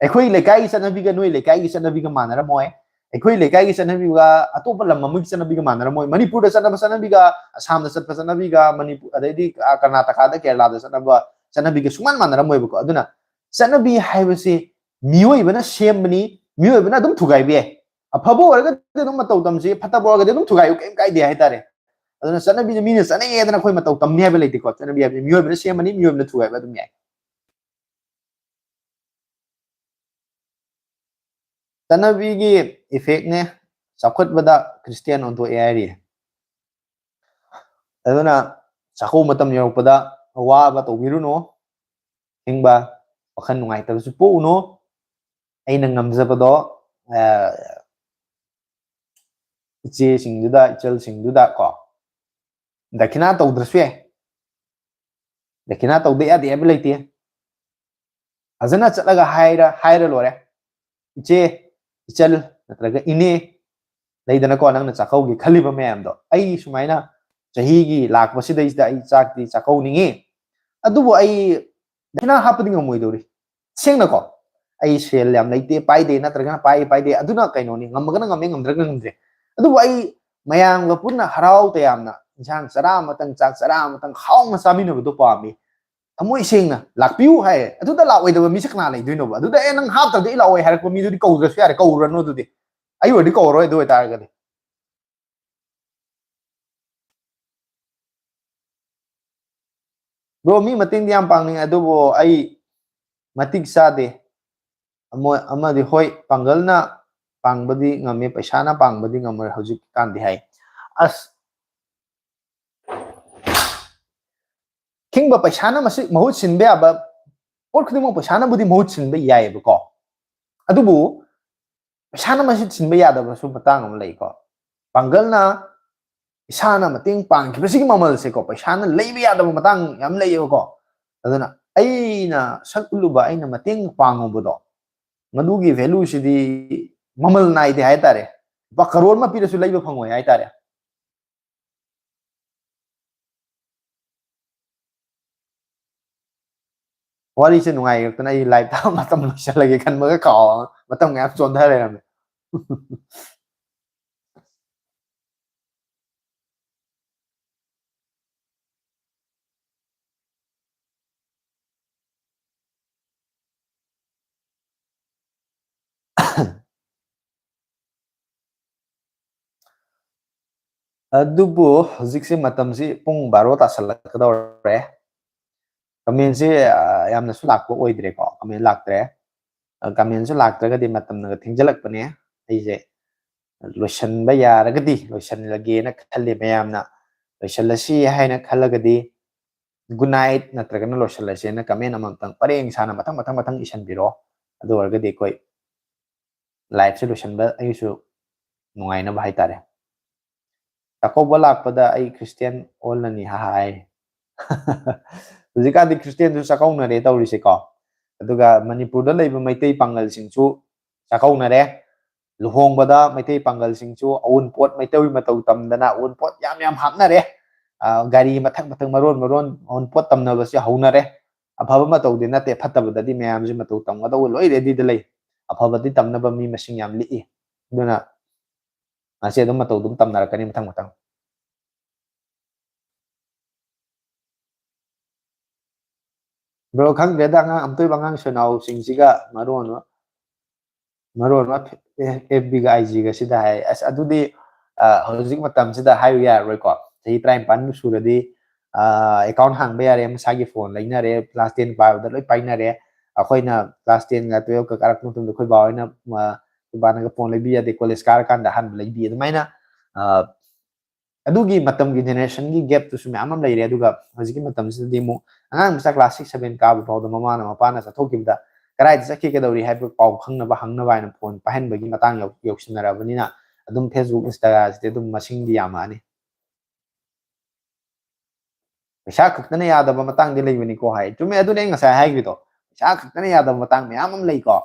ꯑꯩꯈꯣꯏ ꯂꯩꯀꯥꯏꯒꯤ ꯆꯠꯅꯕꯤꯒ ꯅꯣꯏ ꯂꯩꯀꯥꯏꯒꯤ ꯆꯠꯅꯕꯤꯒ ꯃꯥꯟꯅꯔꯝꯃꯣꯏ꯫ ꯑꯩꯈꯣꯏ ꯂꯩꯀꯥꯏꯒꯤ ꯆꯠꯅꯕꯤꯒ ꯑꯇꯣꯞꯄ ꯂꯝ ꯑꯃꯒꯤ ꯆꯠꯅꯕꯤꯒ ꯃꯥꯟꯅꯔꯝꯃꯣꯏ꯫ ꯃꯅꯤꯄꯨꯔꯗ ꯆꯠꯅꯕ ꯆꯠꯅꯕꯤꯒ ꯑꯁꯥꯝꯗ ꯆꯠꯄ ꯆꯠꯅꯕꯤꯒ, ꯃꯅꯤꯄꯨꯔ, ꯑꯗꯩꯗꯤ, ꯑ, ꯀꯔꯅꯥꯇꯀꯥꯗ, ꯀꯦꯔꯂꯥꯗ ꯆꯠꯅꯕ ꯆꯠꯅꯕꯤꯒ ꯁꯨꯡꯃꯥꯟ ꯃꯥꯟꯅꯔꯝꯃꯣꯏꯕꯀꯣ꯫ ꯑꯗꯨꯅ ꯆꯠꯅꯕꯤ ꯍꯥꯏꯕꯁꯤ ꯃꯤꯑꯣꯏꯕꯅ ꯁꯦꯝꯕꯅꯤ, ꯃꯤꯑꯣꯏꯕꯅ ꯑꯗꯨꯝ ꯊꯨꯒꯥꯏꯕ ꯌꯥꯏ꯫ ꯑꯐꯕ ꯑꯣꯏꯔꯒꯗꯤ ꯑꯗꯨꯝ ꯃꯇꯧ ꯇꯝꯁꯤ, ꯐꯠꯇꯕ ꯑꯣꯏꯔꯒꯗꯤ ꯑꯗꯨꯝ ꯊꯨꯒꯥꯏꯌꯨ, ꯀꯩꯝ ꯀꯥꯏꯗꯦ ꯍꯥꯏꯇꯥꯔꯦ꯫ ꯑꯗꯨꯅ ꯆꯠꯅꯕꯤꯁꯦ ꯃꯤꯅ ꯆꯠꯅꯩꯌꯦꯗꯅ ꯑꯩꯈꯣꯏ ꯃꯇꯧ ꯇꯝꯅꯤ ꯍꯥꯏꯕ ꯂꯩꯇꯦꯀꯣ꯫ ꯆꯠꯅꯕꯤ ꯍꯥꯏꯕꯁꯤ ꯃꯤꯑꯣꯏꯕꯅ ꯁꯦꯝꯕꯅꯤ, ꯃꯤꯑꯣꯏꯕꯅ ꯊꯨꯒꯥꯏꯕ ꯑꯗꯨꯝ ꯌꯥꯏ꯫ ꯆꯠꯅꯕꯤꯒꯤ effectꯅꯦ ꯆꯥꯎꯈꯠꯄꯗ ꯈ꯭ꯔꯤꯁꯇꯤꯌꯥꯟ ꯑꯣꯟꯊꯣꯛꯑꯦ ꯍꯥꯏꯔꯤꯌꯦ꯫ ꯑꯗꯨꯅ ꯆꯥꯛꯀꯧꯕ ꯃꯇꯝ ꯌꯧꯔꯛꯄꯗ ꯑꯋꯥꯕ ꯇꯧꯕꯤꯔꯨꯅꯨ, ꯈꯤꯡꯕ, ꯋꯥꯈꯜ ꯅꯨꯡꯉꯥꯏꯇꯕꯁꯨ ꯄꯣꯛꯎꯅꯨ꯫ ꯑꯩꯅ ꯉꯝꯖꯕꯗꯣ, ꯑ, ꯏꯆꯦꯁꯤꯡꯗꯨꯗ, ꯏꯆꯜꯁꯤꯡꯗꯨꯗ ꯀꯣ, ꯗꯈꯤꯅꯥ ꯇꯧꯗ꯭ꯔꯁꯨ ꯌꯥꯏ꯫ ꯗꯈꯤꯅꯥ ꯇꯧꯗ ꯌꯥꯗꯦ ꯍꯥꯏꯕ ꯂꯩꯇꯦ꯫ ꯐꯖꯅ ꯆꯠꯂꯒ ꯍꯥꯏꯔ ꯍꯥꯏꯔ ꯂꯣꯏꯔꯦ, "ꯏꯆꯦ, ꯏꯆꯜ, ꯅꯠꯇ꯭ꯔꯒ ꯏꯅꯦ, ꯂꯩꯗꯅꯀꯣ, ꯅꯪꯅ ꯆꯥꯛꯀꯧꯒꯦ ꯈꯜꯂꯤꯕ ꯃꯌꯥꯝꯗꯣ, ꯑꯩ ꯁꯨꯃꯥꯏꯅ ꯆꯍꯤꯒꯤ ꯂꯥꯛꯄꯁꯤꯗꯩꯁꯤꯗ ꯑꯩ ꯆꯥꯛꯇꯤ ꯆꯥꯛꯀꯧꯅꯤꯡꯉꯤ, ꯑꯗꯨꯕꯨ ꯑꯩ ꯗꯈꯤꯅꯥ ꯍꯥꯞꯄꯗꯤ ꯉꯝꯃꯣꯏꯗꯧꯔꯤ꯫ ꯁꯦꯡꯅꯀꯣ, ꯑꯩ ꯁꯦꯜ ꯌꯥꯝ ꯂꯩꯇꯦ, ꯄꯥꯏꯗꯦ, ꯅꯠꯇ꯭ꯔꯒꯅ ꯄꯥꯏ ꯄꯥꯏꯗꯦ, ꯑꯗꯨꯅ ꯀꯩꯅꯣꯅꯤ, ꯉꯝꯃꯒꯅ ꯉꯝꯃꯦ, ꯉꯝꯗ꯭ꯔꯒꯅ ꯉꯝꯗ꯭ꯔꯦ꯫ ꯑꯗꯨꯕꯨ ꯑꯩ ꯃꯌꯥꯝꯒ ꯄꯨꯟꯅ ꯍꯔꯥꯎ ꯇꯌꯥꯝꯅ ꯏꯟꯁꯥꯡ ꯆꯔꯥ ꯑꯃꯇꯪ, ꯆꯥꯛ ꯆꯔꯥ ꯑꯃꯇꯪ ꯍꯥꯎꯅ ꯆꯥꯃꯤꯟꯅꯕꯗꯣ ꯄꯥꯝꯃꯤ꯫ ꯊꯃꯣꯏ ꯁꯦꯡꯅ ꯂꯥꯛꯄꯤꯌꯨ ꯍꯥꯏ꯫ ꯑꯗꯨꯗ ꯂꯥꯛꯑꯣꯏꯗꯕ ꯃꯤꯁꯦ ꯀꯅꯥ ꯂꯩꯗꯣꯏꯅꯣꯕ? ꯑꯗꯨꯗ, "ꯑꯦ, ꯅꯪ ꯍꯥꯞꯇꯕꯗꯤ ꯑꯩ ꯂꯥꯛꯑꯣꯏ" ꯍꯥꯏꯔꯛꯄ ꯃꯤꯗꯨꯗꯤ ꯀꯧꯗ꯭ꯔꯁꯨ ꯌꯥꯔꯦ, ꯀꯧꯔꯨꯔꯅꯨ ꯑꯗꯨꯗꯤ꯫ ꯑꯩ ꯑꯣꯏꯔꯗꯤ ꯀꯧꯔꯔꯣꯏ ꯑꯗꯨ ꯑꯣꯏꯇꯥꯔꯒꯗꯤ꯫ ꯕ꯭ꯔꯣ, ꯃꯤ ꯃꯇꯦꯡꯗꯤ ꯌꯥꯝ ꯄꯥꯡꯅꯤꯡꯉꯦ, ꯑꯗꯨꯕꯨ ꯑꯩ ꯃꯇꯤꯛ ꯆꯥꯗꯦ꯫ ꯑꯃ-, ꯑꯃꯗꯤ ꯍꯣꯏ, ꯄꯥꯡꯒꯜꯅ ꯄꯥꯡꯕꯗꯤ ꯉꯝꯃꯤ, ꯄꯩꯁꯥꯅ ꯄꯥꯡꯕꯗꯤ ꯉꯝꯃꯣꯏ ꯍꯧꯖꯤꯛꯀꯥꯟꯗꯤ ꯍꯥꯏ꯫ ꯑꯁ, ꯈꯤꯡꯕ ꯄꯩꯁꯥꯅ ꯃꯁꯤ ꯃꯍꯨꯠ ꯁꯤꯟꯕ ꯌꯥꯕ ꯄꯣꯠ ꯈꯨꯗꯤꯡꯃꯛ ꯄꯩꯁꯥꯅꯕꯨꯗꯤ ꯃꯍꯨꯠ ꯁꯤꯟꯕ ꯌꯥꯏꯑꯕꯀꯣ, ꯑꯗꯨꯕꯨ ꯄꯩꯁꯥꯅ ꯃꯍꯨꯠ ꯁꯤꯟꯕ ꯌꯥꯗꯕꯁꯨ ꯃꯇꯥꯡ ꯑꯃ ꯂꯩꯀꯣ꯫ ꯄꯥꯡꯒꯜꯅ ꯏꯁꯥꯅ ꯃꯇꯦꯡ ꯄꯥꯡꯈꯤꯕꯁꯤꯒꯤ ꯃꯃꯜꯁꯦꯀꯣ, ꯄꯩꯁꯥꯅ ꯂꯩꯕ ꯌꯥꯗꯕ ꯃꯇꯥꯡ ꯌꯥꯝ ꯂꯩꯌꯦꯕꯀꯣ꯫ ꯑꯗꯨꯅ ꯑꯩꯅ ꯁꯛ ꯎꯠꯂꯨꯕ, ꯑꯩꯅ ꯃꯇꯦꯡ ꯄꯥꯡꯉꯨꯕꯗꯣ, ꯃꯗꯨꯒꯤ value ꯁꯤꯗꯤ ꯃꯃꯜ ꯅꯥꯏꯗꯦ ꯍꯥꯏꯇꯥꯔꯦ꯫ ꯂꯨꯄꯥ ꯀꯔꯣꯔ ꯑꯃ ꯄꯤꯔꯁꯨ ꯂꯩꯕ ꯐꯪꯉꯣꯏ ꯍꯥꯏꯇꯥꯔꯦ꯫ ꯋꯥꯔꯤꯁꯦ ꯅꯨꯡꯉꯥꯏꯔꯛꯇꯅ ꯑꯩ live ꯊꯥꯕ ꯃꯇꯝ ꯂꯣꯏꯁꯤꯜꯂꯒꯦ ꯈꯟꯕꯒ ꯀꯥꯎ, ꯃꯇꯝ ꯃꯌꯥꯝ ꯆꯣꯟꯊ ꯂꯩꯔꯝꯃꯦ꯫ ꯑꯗꯨꯕꯨ ꯍꯧꯖꯤꯛꯁꯦ ꯃꯇꯝꯁꯤ ꯄꯨꯡ ꯕꯥꯔꯣ ꯇꯥꯁꯜꯂꯛꯀꯗꯧꯔꯦ꯫ Comment ꯁꯦ, ꯑ, ꯌꯥꯝꯅꯁꯨ ꯂꯥꯛꯄ ꯑꯣꯏꯗ꯭ꯔꯦꯀꯣ, comment ꯂꯥꯛꯇ꯭ꯔꯦ꯫ ꯑ, comment ꯁꯨ ꯂꯥꯛꯇ꯭ꯔꯒꯗꯤ ꯃꯇꯝꯅꯒ ꯊꯦꯡꯖꯜꯂꯛꯄꯅꯦ꯫ ꯑꯩꯁꯦ ꯂꯣꯏꯁꯟꯕ ꯌꯥꯔꯒꯗꯤ ꯂꯣꯏꯁꯜꯂꯒꯦꯅ ꯈꯜꯂꯤ꯫ ꯃꯌꯥꯝꯅ ꯂꯣꯏꯁꯜꯂꯁꯤ ꯍꯥꯏꯅ ꯈꯜꯂꯒꯗꯤ good night ꯅꯠꯇ꯭ꯔꯒꯅ ꯂꯣꯏꯁꯜꯂꯁꯦꯅ comment ꯑꯃꯃꯝꯇꯪ ꯄꯔꯦꯡ ꯁꯥꯅ ꯃꯊꯪ, ꯃꯊꯪ, ꯃꯊꯪ ꯏꯁꯟꯕꯤꯔꯣ꯫ ꯑꯗꯨ ꯑꯣꯏꯔꯒꯗꯤ ꯑꯩꯈꯣꯏ live ꯁꯦ ꯂꯣꯏꯁꯟꯕ ꯑꯩꯁꯨ ꯅꯨꯡꯉꯥꯏꯅꯕ ꯍꯥꯏꯇꯥꯔꯦ꯫ ꯆꯥꯛꯀꯧꯕ ꯂꯥꯛꯄꯗ ꯑꯩ Christian ꯑꯣꯜꯂꯅꯤ ꯍꯥꯏ꯫ ꯍꯧꯖꯤꯛꯀꯥꯟꯗꯤ Christian ꯁꯨ ꯆꯥꯛꯀꯧꯅꯔꯦ ꯇꯧꯔꯤꯁꯦꯀꯣ꯫ ꯑꯗꯨꯒ ꯃꯅꯤꯄꯨꯔꯗ ꯂꯩꯕ ꯃꯩꯇꯩ ꯄꯥꯡꯒꯜꯁꯤꯡꯁꯨ ꯆꯥꯛꯀꯧꯅꯔꯦ꯫ ꯂꯨꯍꯣꯡꯕꯗ ꯃꯩꯇꯩ ꯄꯥꯡꯒꯜꯁꯤꯡꯁꯨ ꯑꯋꯨꯟꯄꯣꯠ, ꯃꯩꯇꯩ ꯃꯇꯧ ꯇꯝꯗꯅ ꯑꯋꯨꯟꯄꯣꯠ ꯌꯥꯝ ꯌꯥꯝ ꯍꯥꯞꯅꯔꯦ꯫ ꯑ, ꯒꯥꯔꯤ ꯃꯊꯪ ꯃꯊꯪ ꯃꯔꯣꯟ ꯃꯔꯣꯟ ꯑꯋꯨꯟꯄꯣꯠ ꯇꯝꯅꯕꯁꯦ ꯍꯧꯅꯔꯦ꯫ ꯑꯐꯕ ꯃꯇꯧꯗꯤ ꯅꯠꯇꯦ, ꯐꯠꯇꯕꯗꯗꯤ ꯃꯌꯥꯝꯁꯦ ꯃꯇꯧ ꯇꯝꯒꯗꯧꯕ ꯂꯣꯏ ꯔꯦꯗꯤꯗ ꯂꯩ꯫ ꯑꯐꯕꯗꯤ ꯇꯝꯅꯕ ꯃꯤ ꯃꯁꯤꯡ ꯌꯥꯝ ꯂꯤꯛꯏ꯫ ꯑꯗꯨꯅ ꯉꯁꯤ ꯑꯗꯨꯝ ꯃꯇꯧ ꯑꯗꯨꯝ ꯇꯝꯅꯔꯛꯀꯅꯤ ꯃꯊꯪ ꯃꯊꯪ꯫ ꯕ꯭ꯔꯣ, ꯈꯪꯗ꯭ꯔꯦꯗ, ꯑꯉꯥꯡ ꯑꯝꯇꯣꯏꯕ ꯑꯉꯥꯡ ꯁꯣꯏꯅꯥꯎꯁꯤꯡꯁꯤꯒ ꯃꯔꯣꯟ ꯑꯃ, ꯃꯔꯣꯟ ꯑꯃ ꯑꯦꯐ ꯕꯤꯒ ꯑꯥꯏ ꯖꯤꯒ ꯁꯤꯗ ꯍꯥꯏ꯫ ꯑꯁ, ꯑꯗꯨꯗꯤ, ꯑ, ꯍꯧꯖꯤꯛ ꯃꯇꯝꯁꯤꯗ ꯍꯥꯏꯕ ꯌꯥꯔꯔꯣꯏꯀꯣ꯫ ꯆꯍꯤ ꯇꯔꯥꯅꯤꯄꯥꯟꯕꯨ ꯁꯨꯔꯗꯤ, ꯑ, ꯑꯦꯀꯥꯎꯟ ꯍꯥꯡꯕ ꯌꯥꯔꯦ, ꯃꯁꯥꯒꯤ ꯐꯣꯟ ꯂꯩꯅꯔꯦ, ꯀ꯭ꯂꯥꯁ ꯇꯦꯟ ꯄꯥꯕꯗ ꯂꯣꯏ ꯄꯥꯏꯅꯔꯦ꯫ ꯑꯩꯈꯣꯏꯅ ꯀ꯭ꯂꯥꯁ ꯇꯦꯟꯒ ꯇꯨꯌꯦꯜꯐꯀ ꯀꯥꯔꯛꯄ ꯃꯇꯝꯗ ꯑꯩꯈꯣꯏ ꯕꯥ ꯍꯣꯏꯅ, ꯑ, ꯑꯩꯈꯣꯏ ꯕꯥꯅꯒ ꯐꯣꯟ ꯂꯩꯕꯤ ꯌꯥꯗꯦ, ꯀꯣꯂꯦꯖ ꯀꯥꯔꯀꯥꯟꯗ ꯑꯍꯥꯟꯕ ꯂꯩꯕꯤ꯫ ꯑꯗꯨꯃꯥꯏꯅ, ꯑ, ꯑꯗꯨꯒꯤ ꯃꯇꯝꯒꯤ ꯖꯦꯅꯦꯔꯦꯁꯟꯒꯤ ꯒꯦꯞꯇꯨꯁꯨ ꯃꯌꯥꯝ ꯑꯃ ꯂꯩꯔꯦ꯫ ꯑꯗꯨꯒ ꯍꯧꯖꯤꯛꯀꯤ ꯃꯇꯝꯁꯤꯗꯗꯤ ꯑꯃꯨꯛ ꯑꯉꯥꯡ ꯃꯆꯥ ꯀ꯭ꯂꯥꯁ ꯁꯤꯛꯁ ꯁꯚꯦꯟ ꯀꯥꯕ ꯐꯥꯎꯗ ꯃꯃꯥꯅ ꯃꯄꯥꯅ ꯆꯠꯊꯣꯛꯈꯤꯕꯗ ꯀꯗꯥꯏꯗ ꯆꯠꯈꯤ, ꯀꯩꯗꯧꯔꯤ ꯍꯥꯏꯕ ꯄꯥꯎ ꯈꯪꯅꯕ, ꯍꯪꯅꯕ ꯍꯥꯏꯅ ꯐꯣꯟ ꯄꯥꯏꯍꯟꯕꯒꯤ ꯃꯇꯥꯡ ꯌꯧ-, ꯌꯧꯁꯤꯟꯅꯔꯕꯅꯤꯅ ꯑꯗꯨꯝ ꯐꯦꯁꯕꯨꯛ, ꯏꯟꯁꯇꯥꯒ꯭ꯔꯥꯝꯁꯤꯗꯤ ꯑꯗꯨꯝ ꯃꯁꯤꯡꯗꯤ ꯌꯥꯝꯃꯛꯑꯅꯤ꯫ ꯄꯩꯁꯥ ꯈꯛꯇꯅ ꯌꯥꯗꯕ ꯃꯇꯥꯡꯗꯤ ꯂꯩꯕꯅꯤꯀꯣ ꯍꯥꯏ꯫ ꯆꯨꯝꯃꯦ, ꯑꯗꯨꯅꯦ ꯑꯩ ꯉꯁꯥꯏ ꯍꯥꯏꯈ꯭ꯔꯤꯗꯣ꯫ ꯄꯩꯁꯥ ꯈꯛꯇꯅ ꯌꯥꯗꯕ ꯃꯇꯥꯡ ꯃꯌꯥꯝ ꯑꯃ ꯂꯩꯀꯣ꯫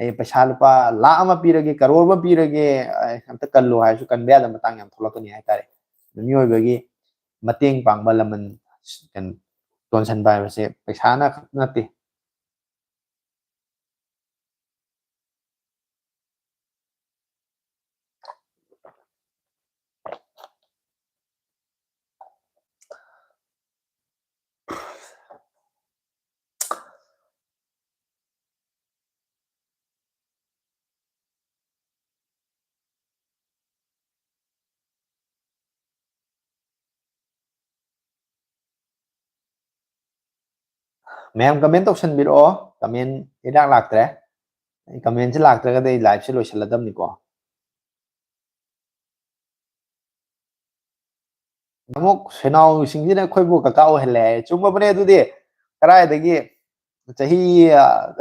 ꯑꯦ, ꯄꯩꯁꯥ ꯂꯨꯄꯥ ꯂꯥꯈ ꯑꯃ ꯄꯤꯔꯒꯦ, ꯀꯔꯣꯔ ꯑꯃ ꯄꯤꯔꯒꯦ, ꯑꯦ, ꯑꯝꯇ ꯀꯜꯂꯣ ꯍꯥꯏꯔꯁꯨ ꯀꯟꯕ ꯌꯥꯗꯕ ꯃꯇꯥꯡ ꯌꯥꯝ ꯊꯣꯛꯂꯛꯀꯅꯤ ꯍꯥꯏꯇꯥꯔꯦ꯫ ꯃꯤꯑꯣꯏꯕꯒꯤ ꯃꯇꯦꯡ ꯄꯥꯡꯕ ꯂꯃꯟ, ꯀꯩꯅꯣ, ꯇꯣꯟꯁꯟꯕ ꯍꯥꯏꯕꯁꯦ ꯄꯩꯁꯥꯅ ꯈꯛ ꯅꯠꯇꯦ꯫ ꯃꯌꯥꯝ ꯀꯃꯦꯟ ꯇꯧꯁꯟꯕꯤꯔꯛꯑꯣ, ꯀꯃꯦꯟ ꯏꯔꯥꯛ ꯂꯥꯛꯇ꯭ꯔꯦ꯫ ꯀꯃꯦꯟꯁꯦ ꯂꯥꯛꯇ꯭ꯔꯒꯗꯤ ꯑꯩ ꯂꯥꯏꯚꯁꯦ ꯂꯣꯏꯁꯤꯜꯂꯗꯕꯅꯤꯀꯣ꯫ ꯑꯃꯨꯛ ꯁꯦꯅꯥꯎꯁꯤꯡꯁꯤꯅ ꯑꯩꯈꯣꯏꯕꯨ ꯀꯀꯥ ꯑꯣꯏꯍꯜꯂꯦ ꯍꯥꯏ꯫ ꯆꯨꯝꯃꯕꯅꯦ ꯑꯗꯨꯗꯤ꯫ ꯀꯗꯥꯏꯗꯒꯤ ꯆꯍꯤ, ꯑ,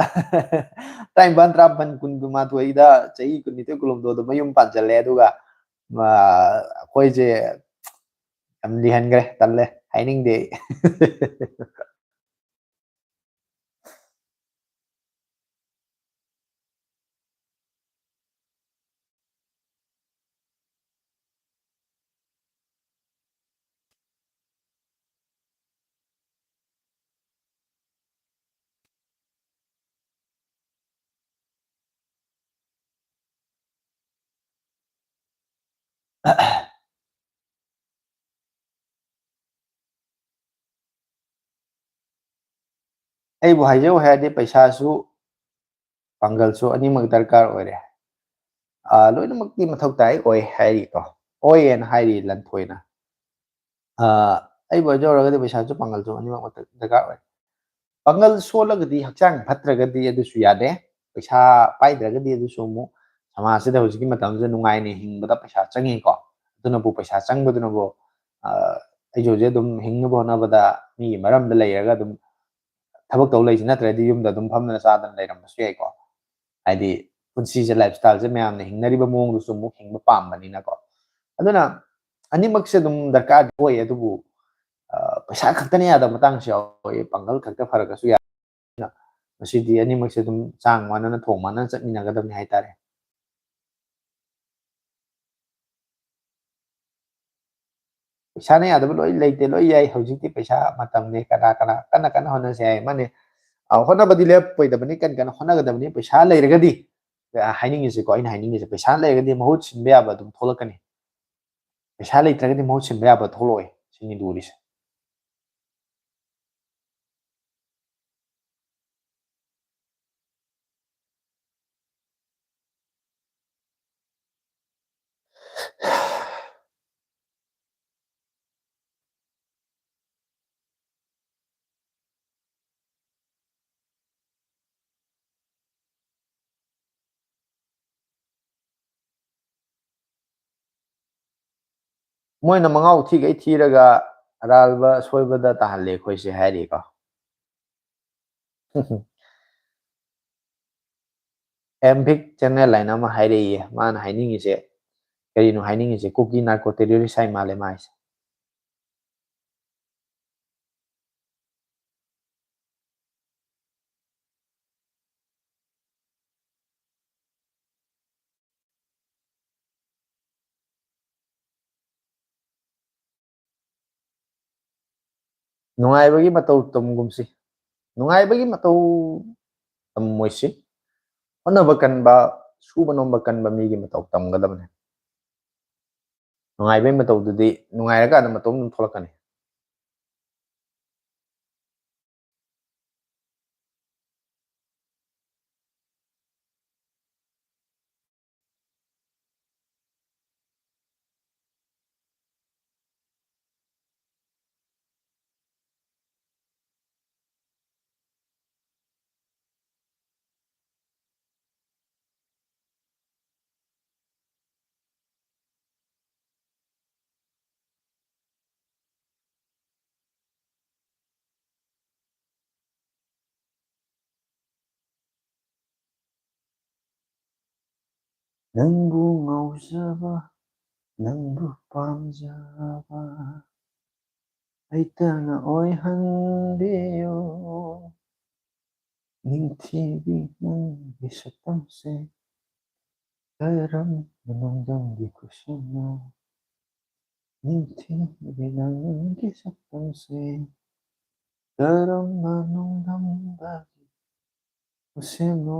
ꯇꯔꯥꯅꯤꯄꯥꯟ, ꯇꯔꯥꯃꯥꯄꯟ, ꯀꯨꯟ, ꯀꯨꯟꯃꯥꯊꯣꯏꯗ ꯆꯍꯤ ꯀꯨꯟꯅꯤꯊꯣꯏ, ꯀꯨꯟꯍꯨꯝꯗꯣꯏꯗ ꯃꯌꯨꯝ ꯄꯥꯟꯁꯤꯜꯂꯦ꯫ ꯑꯗꯨꯒ, ꯑ, ꯑꯩꯈꯣꯏꯁꯦ ꯌꯥꯝ ꯂꯤꯍꯟꯈ꯭ꯔꯦ, ꯇꯜꯂꯦ, ꯍꯥꯏꯅꯤꯡꯗꯦ ꯑꯩ꯫ ꯑꯩꯕꯨ ꯍꯥꯏꯖꯧ ꯍꯥꯏꯔꯗꯤ ꯄꯩꯁꯥꯁꯨ ꯄꯥꯡꯒꯜꯁꯨ ꯑꯅꯤꯃꯛ ꯗꯔꯀꯥꯔ ꯑꯣꯏꯔꯦ꯫ ꯑꯥ, ꯂꯣꯏꯅꯃꯛꯇꯤ ꯃꯊꯧ ꯇꯥꯏ, ꯑꯣꯏ ꯍꯥꯏꯔꯤꯀꯣ, ꯑꯣꯏꯌꯦꯅ ꯍꯥꯏꯔꯤ ꯂꯟꯊꯣꯏꯅ꯫ ꯑꯥ, ꯑꯩꯕꯨ ꯍꯥꯏꯖꯧꯔꯒꯗꯤ ꯄꯩꯁꯥꯁꯨ ꯄꯥꯡꯒꯜꯁꯨ ꯑꯅꯤꯃꯛ ꯃꯊꯧ ꯗꯔꯀꯥꯔ ꯑꯣꯏ꯫ ꯄꯥꯡꯒꯜ ꯁꯣꯜꯂꯒꯗꯤ, ꯍꯛꯆꯥꯡ ꯐꯠꯇ꯭ꯔꯒꯗꯤ ꯑꯗꯨꯁꯨ ꯌꯥꯗꯦ꯫ ꯄꯩꯁꯥ ꯄꯥꯏꯗ꯭ꯔꯒꯗꯤ ꯑꯗꯨꯁꯨ ꯑꯃꯨꯛ ꯁꯃꯥꯖꯁꯤꯗ ꯍꯧꯖꯤꯛꯀꯤ ꯃꯇꯝꯁꯤꯗ ꯅꯨꯡꯉꯥꯏꯅ ꯍꯤꯡꯕꯗ ꯄꯩꯁꯥ ꯆꯪꯉꯤꯀꯣ꯫ ꯑꯗꯨꯅꯕꯨ ꯄꯩꯁꯥ ꯆꯪꯕꯗꯨꯅꯕꯨ, ꯑꯥ, ꯑꯩꯁꯨ ꯍꯧꯖꯤꯛ ꯑꯗꯨꯝ ꯍꯤꯡꯅꯕ ꯍꯣꯠꯅꯕꯗ ꯃꯤꯒꯤ ꯃꯔꯝꯗ ꯂꯩꯔꯒ ꯑꯗꯨꯝ ꯊꯕꯛ ꯇꯧ ꯂꯩꯁꯤ ꯅꯠꯇ꯭ꯔꯗꯤ ꯌꯨꯝꯗ ꯑꯗꯨꯝ ꯐꯝꯗꯅ ꯆꯥꯗꯅ ꯂꯩꯔꯝꯕꯁꯨ ꯌꯥꯏꯀꯣ꯫ ꯍꯥꯏꯗꯤ ꯄꯨꯟꯁꯤꯁꯦ, ꯂꯥꯏꯐ ꯁ꯭ꯇꯥꯏꯜꯁꯦ ꯃꯌꯥꯝꯅ ꯍꯤꯡꯅꯔꯤꯕ ꯃꯑꯣꯡꯗꯨꯁꯨ ꯑꯃꯨꯛ ꯍꯤꯡꯕ ꯄꯥꯝꯕꯅꯤꯅꯀꯣ꯫ ꯑꯗꯨꯅ ꯑꯅꯤꯃꯛꯁꯦ ꯑꯗꯨꯝ ꯗꯔꯀꯥꯔꯗꯤ ꯑꯣꯏ, ꯑꯗꯨꯕꯨ, ꯑ, ꯄꯩꯁꯥ ꯈꯛꯇꯅ ꯌꯥꯗꯕ ꯃꯇꯥꯡꯁꯨ ꯌꯥꯎꯋꯤ, ꯄꯥꯡꯒꯜ ꯈꯛꯇ ꯐꯔꯒꯁꯨ ꯌꯥꯏ꯫ ꯑꯗꯨꯅ ꯃꯁꯤꯗꯤ ꯑꯅꯤꯃꯛꯁꯦ ꯑꯗꯨꯝ ꯆꯥꯡ ꯃꯥꯟꯅꯅ, ꯊꯣꯡ ꯃꯥꯟꯅꯅ ꯆꯠꯃꯤꯟꯅꯒꯗꯕꯅꯤ ꯍꯥꯏꯇꯥꯔꯦ꯫ ꯄꯩꯁꯥꯅ ꯌꯥꯗꯕ ꯂꯣꯏ ꯂꯩꯇꯦ, ꯂꯣꯏ ꯌꯥꯏ꯫ ꯍꯧꯖꯤꯛꯇꯤ ꯄꯩꯁꯥ ꯃꯇꯝꯅꯦ, ꯀꯅꯥ ꯀꯅꯥ ꯀꯟꯅ ꯀꯟꯅ ꯍꯣꯠꯅꯁꯦ ꯍꯥꯏ꯫ ꯃꯥꯅꯦ, ꯑ, ꯍꯣꯠꯅꯕꯗꯤ ꯂꯦꯞꯄꯣꯏꯗꯕꯅꯤ, ꯀꯟ ꯀꯟꯅ ꯍꯣꯠꯅꯒꯗꯕꯅꯤ꯫ ꯄꯩꯁꯥ ꯂꯩꯔꯒꯗꯤ, ꯑ, ꯍꯥꯏꯅꯤꯡꯉꯤꯁꯦꯀꯣ, ꯑꯩꯅ ꯍꯥꯏꯅꯤꯡꯉꯤꯁꯦ, ꯄꯩꯁꯥ ꯂꯩꯔꯒꯗꯤ ꯃꯍꯨꯠ ꯁꯤꯟꯕ ꯌꯥꯕ ꯑꯗꯨꯝ ꯊꯣꯛꯂꯛꯀꯅꯤ꯫ ꯄꯩꯁꯥ ꯂꯩꯇ꯭ꯔꯒꯗꯤ ꯃꯍꯨꯠ ꯁꯤꯟꯕ ꯌꯥꯕ ꯊꯣꯛꯂꯛꯑꯣꯏ, ꯁꯤꯅꯤ ꯂꯨꯔꯤꯁꯦ꯫ ꯃꯣꯏꯅ ꯃꯉꯥꯎ ꯊꯤꯈꯩ ꯊꯤꯔꯒ ꯑꯔꯥꯟꯕ ꯑꯁꯣꯏꯕꯗ ꯇꯥꯍꯜꯂꯦ ꯑꯩꯈꯣꯏꯁꯦ ꯍꯥꯏꯔꯤꯀꯣ꯫ ꯑꯦꯝ ꯚꯤꯛ ꯆꯦꯅꯦꯜ ꯍꯥꯏꯅ ꯑꯃ ꯍꯥꯏꯔꯛꯏꯌꯦ꯫ ꯃꯥꯅ ꯍꯥꯏꯅꯤꯡꯉꯤꯁꯦ, ꯀꯔꯤꯅꯣ ꯍꯥꯏꯅꯤꯡꯉꯤꯁꯦ? ꯀꯨꯀꯤ ꯅꯥꯔꯀꯣ ꯇꯦꯔꯣꯔꯤꯁ ꯍꯥꯏ ꯃꯥꯜꯂꯦ ꯃꯥꯏꯁꯦ꯫ ꯅꯨꯡꯉꯥꯏꯕꯒꯤ ꯃꯇꯧ ꯇꯝꯒꯨꯝꯁꯤ꯫ ꯅꯨꯡꯉꯥꯏꯕꯒꯤ ꯃꯇꯧ ꯇꯝꯃꯣꯏꯁꯤ꯫ ꯍꯣꯠꯅꯕ ꯀꯟꯕ, ꯁꯨꯕ ꯅꯣꯝꯕ ꯀꯟꯕ ꯃꯤꯒꯤ ꯃꯇꯧ ꯇꯝꯒꯗꯕꯅꯤ꯫ ꯅꯨꯡꯉꯥꯏꯕꯩ ꯃꯇꯧꯗꯨꯗꯤ ꯅꯨꯡꯉꯥꯏꯔꯀꯥꯟꯗ ꯃꯇꯣꯝ ꯑꯗꯨꯝ ꯊꯣꯛꯂꯛꯀꯅꯤ꯫ ꯅꯪꯕꯨ ꯉꯥꯎꯖꯕ, ꯅꯪꯕꯨ ꯄꯥꯝꯖꯕ, ꯑꯩꯇꯅ ꯑꯣꯏꯍꯟꯕꯤꯌꯨ꯫ ꯅꯤꯡꯊꯤꯕꯤ ꯅꯪꯒꯤ ꯁꯛꯇꯝꯁꯦ, ꯀꯔꯝꯕ ꯅꯣꯡꯗꯝꯒꯤ ꯈꯨꯁꯦꯝꯅꯣ? ꯅꯤꯡꯊꯤꯕꯤ ꯅꯪꯒꯤ ꯁꯛꯇꯝꯁꯦ, ꯀꯔꯝꯕ ꯅꯣꯡꯗꯝꯗꯒꯤ ꯈꯨꯁꯦꯝꯅꯣ?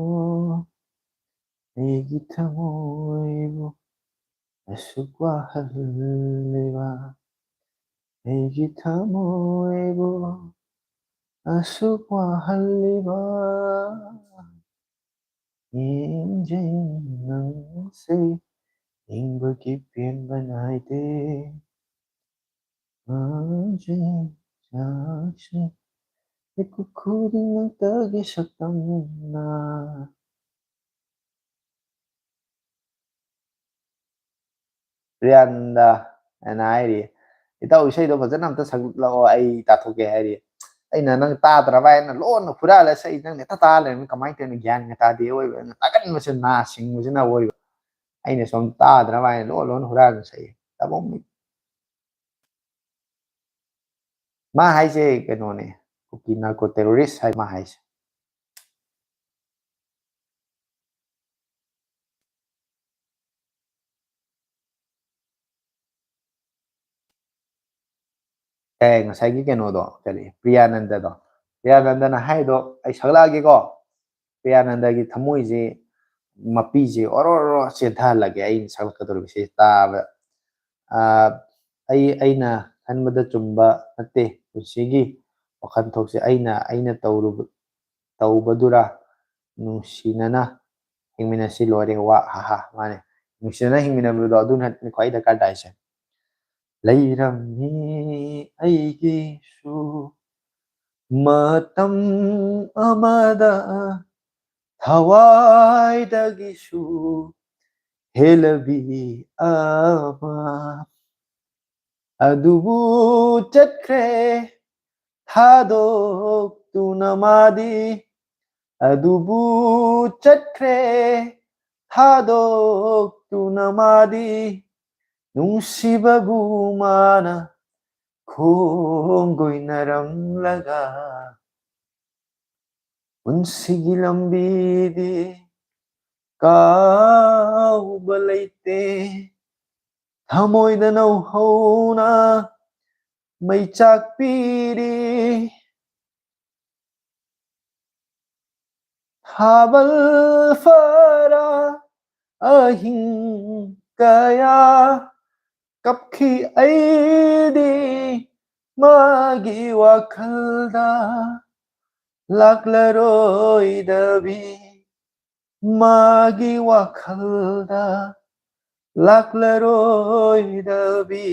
ꯑꯩꯒꯤ ꯊꯃꯣꯏꯕꯨ ꯑꯁꯨꯛ ꯋꯥꯍꯜꯂꯤꯕ, ꯑꯩꯒꯤ ꯊꯃꯣꯏꯕꯨ ꯑꯁꯨꯛ ꯋꯥꯍꯜꯂꯤꯕ꯫ ꯌꯦꯡꯖꯩ ꯅꯪꯁꯦ, ꯌꯦꯡꯕꯒꯤ ꯄꯦꯟꯕ ꯅꯥꯏꯗꯦ꯫ ꯉꯥꯎꯖꯩ, ꯉꯥꯎꯖꯩ, ꯃꯤꯀꯨꯞ ꯈꯨꯗꯤꯡꯃꯛꯇꯒꯤ ꯁꯛꯇꯝꯅ꯫ ꯄ꯭ꯔꯤꯌꯥꯅꯟꯗ ꯑꯅ ꯍꯥꯏꯔꯤ, "ꯏꯇꯥꯎ, ꯏꯁꯩꯗꯣ ꯐꯖꯅ ꯑꯝꯇ ꯁꯛꯂꯛꯑꯣ, ꯑꯩ ꯇꯥꯊꯣꯛꯀꯦ" ꯍꯥꯏꯔꯤ꯫ ꯑꯩꯅ, "ꯅꯪ ꯇꯥꯗ꯭ꯔꯕ?" ꯍꯥꯏꯅ ꯂꯣꯟꯅ ꯍꯨꯔꯥꯜꯂ ꯁꯛꯏ, ꯅꯪꯅ ꯍꯦꯛꯇ ꯇꯥ ꯂꯩꯔꯝꯃꯤ, ꯀꯃꯥꯏꯅ ꯇꯧꯔꯤꯅꯣ ꯒ꯭ꯌꯥꯟꯒ ꯇꯥꯗꯦ꯫ ꯑꯣꯏꯕ ꯇꯥꯒꯟꯕꯁꯦ ꯅꯥ ꯁꯤꯡꯕꯁꯤꯅ ꯑꯣꯏꯕ꯫ ꯑꯩꯅ ꯁꯣꯝ ꯇꯥꯗ꯭ꯔꯕ ꯍꯥꯏꯅ ꯂꯣꯟ ꯂꯣꯟꯅ ꯍꯨꯔꯥꯜꯂ ꯁꯛꯏ꯫ ꯇꯥꯕꯝ ꯃꯥ ꯍꯥꯏꯁꯦ ꯀꯩꯅꯣꯅꯦ, ꯀꯨꯀꯤ ꯅꯥꯔꯀꯣ ꯇꯦꯔꯣꯔꯤꯁ ꯍꯥꯏ ꯃꯥ ꯍꯥꯏꯁꯦ꯫ ꯑꯦ, ꯉꯁꯥꯏꯒꯤ ꯀꯩꯅꯣꯗꯣ, ꯀꯔꯤ, ꯄ꯭ꯔꯤꯌꯥꯅꯟꯗꯗꯣ, ꯄ꯭ꯔꯤꯌꯥꯅꯟꯗꯅ ꯍꯥꯏꯗꯣ ꯑꯩ ꯁꯛꯂꯛꯑꯒꯦꯀꯣ꯫ ꯄ꯭ꯔꯤꯌꯥꯅꯟꯗꯒꯤ ꯊꯃꯣꯏꯁꯦ, ꯃꯄꯤꯁꯦ ꯑꯣꯔꯣ ꯑꯣꯔꯣ ꯆꯦꯟꯊꯍꯜꯂꯒꯦ ꯑꯩꯅ ꯁꯛꯂꯛꯀꯗꯧꯔꯤꯕꯁꯦ ꯇꯥꯕ꯫ ꯑꯩ ꯑꯩꯅ ꯈꯟꯕꯗ ꯆꯨꯝꯕ ꯅꯠꯇꯦ꯫ ꯄꯨꯟꯁꯤꯒꯤ ꯋꯥꯈꯜꯊꯣꯛꯁꯦ ꯑꯩꯅ ꯑꯩꯅ ꯇꯧꯔꯨꯕ ꯇꯧꯕꯗꯨꯔꯥ? ꯅꯨꯡꯁꯤꯅꯅ ꯍꯤꯡꯃꯤꯟꯅꯁꯤ, ꯂꯣꯏꯔꯦ, ꯋꯥ꯫ ꯍꯥꯍꯥ, ꯃꯥꯅꯦ꯫ ꯅꯨꯡꯁꯤꯅꯅ ꯍꯤꯡꯃꯤꯟꯅꯕꯗꯣ ꯑꯗꯨꯅ ꯈ꯭ꯋꯥꯏ ꯗꯔꯀꯥꯔ ꯇꯥꯏꯁꯦ꯫ ꯂꯩꯔꯝꯃꯤ ꯑꯩꯒꯤꯁꯨ ꯃꯇꯝ ꯑꯃꯗ ꯊꯋꯥꯏꯗꯒꯤꯁꯨ ꯍꯦꯜꯂꯕꯤ ꯑꯃ꯫ ꯑꯗꯨꯕꯨ ꯆꯠꯈ꯭ꯔꯦ ꯊꯥꯗꯣꯛꯇꯨꯅ ꯃꯥꯗꯤ, ꯑꯗꯨꯕꯨ ꯆꯠꯈ꯭ꯔꯦ ꯊꯥꯗꯣꯛꯇꯨꯅ ꯃꯥꯗꯤ, ꯅꯨꯡꯁꯤꯕꯕꯨ ꯃꯥꯅ ꯈꯣꯡꯒꯣꯏꯅꯔꯝꯂꯒ꯫ ꯄꯨꯟꯁꯤꯒꯤ ꯂꯝꯕꯤꯗꯤ ꯀꯥꯎꯕ ꯂꯩꯇꯦ, ꯊꯃꯣꯏꯗ ꯅꯧꯍꯧꯅ ꯃꯩꯆꯥꯛ ꯄꯤꯔꯤ꯫ ꯊꯥꯕꯜ ꯐꯔꯥ ꯑꯍꯤꯡ ꯀꯌꯥ ꯀꯞꯈꯤ ꯑꯩꯗꯤ ꯃꯥꯒꯤ ꯋꯥꯈꯜꯗ ꯂꯥꯛꯂꯔꯣꯏꯗꯕꯤ, ꯃꯥꯒꯤ ꯋꯥꯈꯜꯗ ꯂꯥꯛꯂꯔꯣꯏꯗꯕꯤ,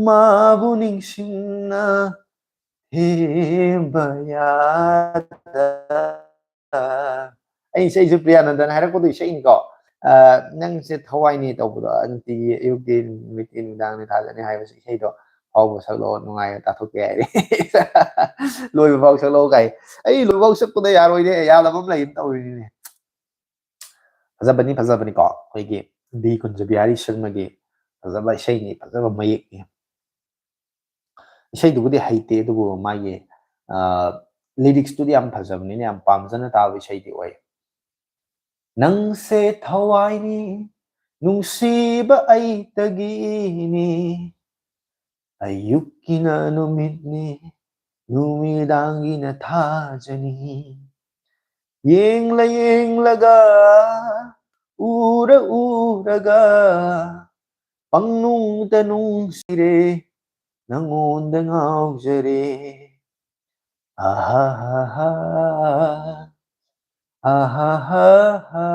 ꯃꯥꯕꯨ ꯅꯤꯡꯁꯤꯡꯅ ꯊꯦꯝꯕ ꯌꯥꯗ꯫ ꯑꯩ ꯏꯁꯩꯁꯨ ꯄ꯭ꯔꯤꯌꯥꯅꯟꯗꯅ ꯍꯥꯏꯔꯛꯄꯗꯣ ꯏꯁꯩꯅꯤꯀꯣ꯫ ꯑ, "ꯅꯪꯁꯦ ꯊꯋꯥꯏꯅꯤ" ꯇꯧꯕꯗꯣ, ꯅꯨꯡꯇꯤꯒꯤ ꯑꯌꯨꯛꯀꯤ, ꯅꯨꯃꯤꯠꯀꯤ, ꯅꯨꯃꯤꯗꯥꯡꯅꯤ ꯊꯥꯖꯅꯤ ꯍꯥꯏꯕꯁꯦ ꯏꯁꯩꯗꯣ ꯐꯥꯎꯕ ꯁꯛꯂꯛꯑꯣ, ꯅꯨꯡꯉꯥꯏꯅ ꯇꯥꯊꯣꯛꯀꯦ ꯍꯥꯏꯔꯦ꯫ "ꯂꯣꯏꯕ ꯐꯥꯎ ꯁꯛꯂꯛꯑꯣ" ꯀꯥꯏ꯫ ꯑꯩ ꯂꯣꯏꯕ ꯐꯥꯎ ꯁꯛꯄꯗ ꯌꯥꯔꯣꯏꯅꯦ, ꯌꯥꯗꯕ ꯑꯃ ꯂꯩ ꯇꯧꯔꯤꯅꯤꯅꯦ꯫ ꯐꯖꯕꯅꯤ, ꯐꯖꯕꯅꯤꯀꯣ, ꯑꯩꯈꯣꯏꯒꯤ ꯕꯤ ꯀꯨꯟꯖꯕꯤꯍꯥꯔꯤ ꯁꯔꯃꯒꯤ ꯐꯖꯕ ꯏꯁꯩꯅꯤ, ꯐꯖꯕ ꯃꯌꯦꯛꯅꯤ꯫ ꯏꯁꯩꯗꯨꯕꯨꯗꯤ ꯍꯩꯇꯦ, ꯑꯗꯨꯕꯨ ꯃꯥꯒꯤ, ꯑ, lyrics ꯇꯨꯗꯤ ꯌꯥꯝ ꯐꯖꯕꯅꯤꯅ ꯌꯥꯝ ꯄꯥꯝꯖꯅ ꯇꯥꯕ ꯏꯁꯩꯗꯤ ꯑꯣꯏ꯫ "ꯅꯪꯁꯦ ꯊꯋꯥꯏꯅꯤ, ꯅꯨꯡꯁꯤꯕ ꯑꯩꯇꯒꯤꯅꯤ, ꯑꯌꯨꯛꯀꯤꯅ ꯅꯨꯃꯤꯠꯅꯤ, ꯅꯨꯃꯤꯗꯥꯡꯒꯤꯅ ꯊꯥꯖꯅꯤ, ꯌꯦꯡꯂ ꯌꯦꯡꯂꯒ, ꯎꯔ ꯎꯔꯒ, ꯄꯪꯅꯨꯡꯗ ꯅꯨꯡꯁꯤꯔꯦ, ꯅꯪꯉꯣꯟꯗ ꯉꯥꯎꯖꯔꯦ. ꯑꯍꯥꯍꯥꯍꯥ, ꯑꯍꯥꯍꯥꯍꯥ.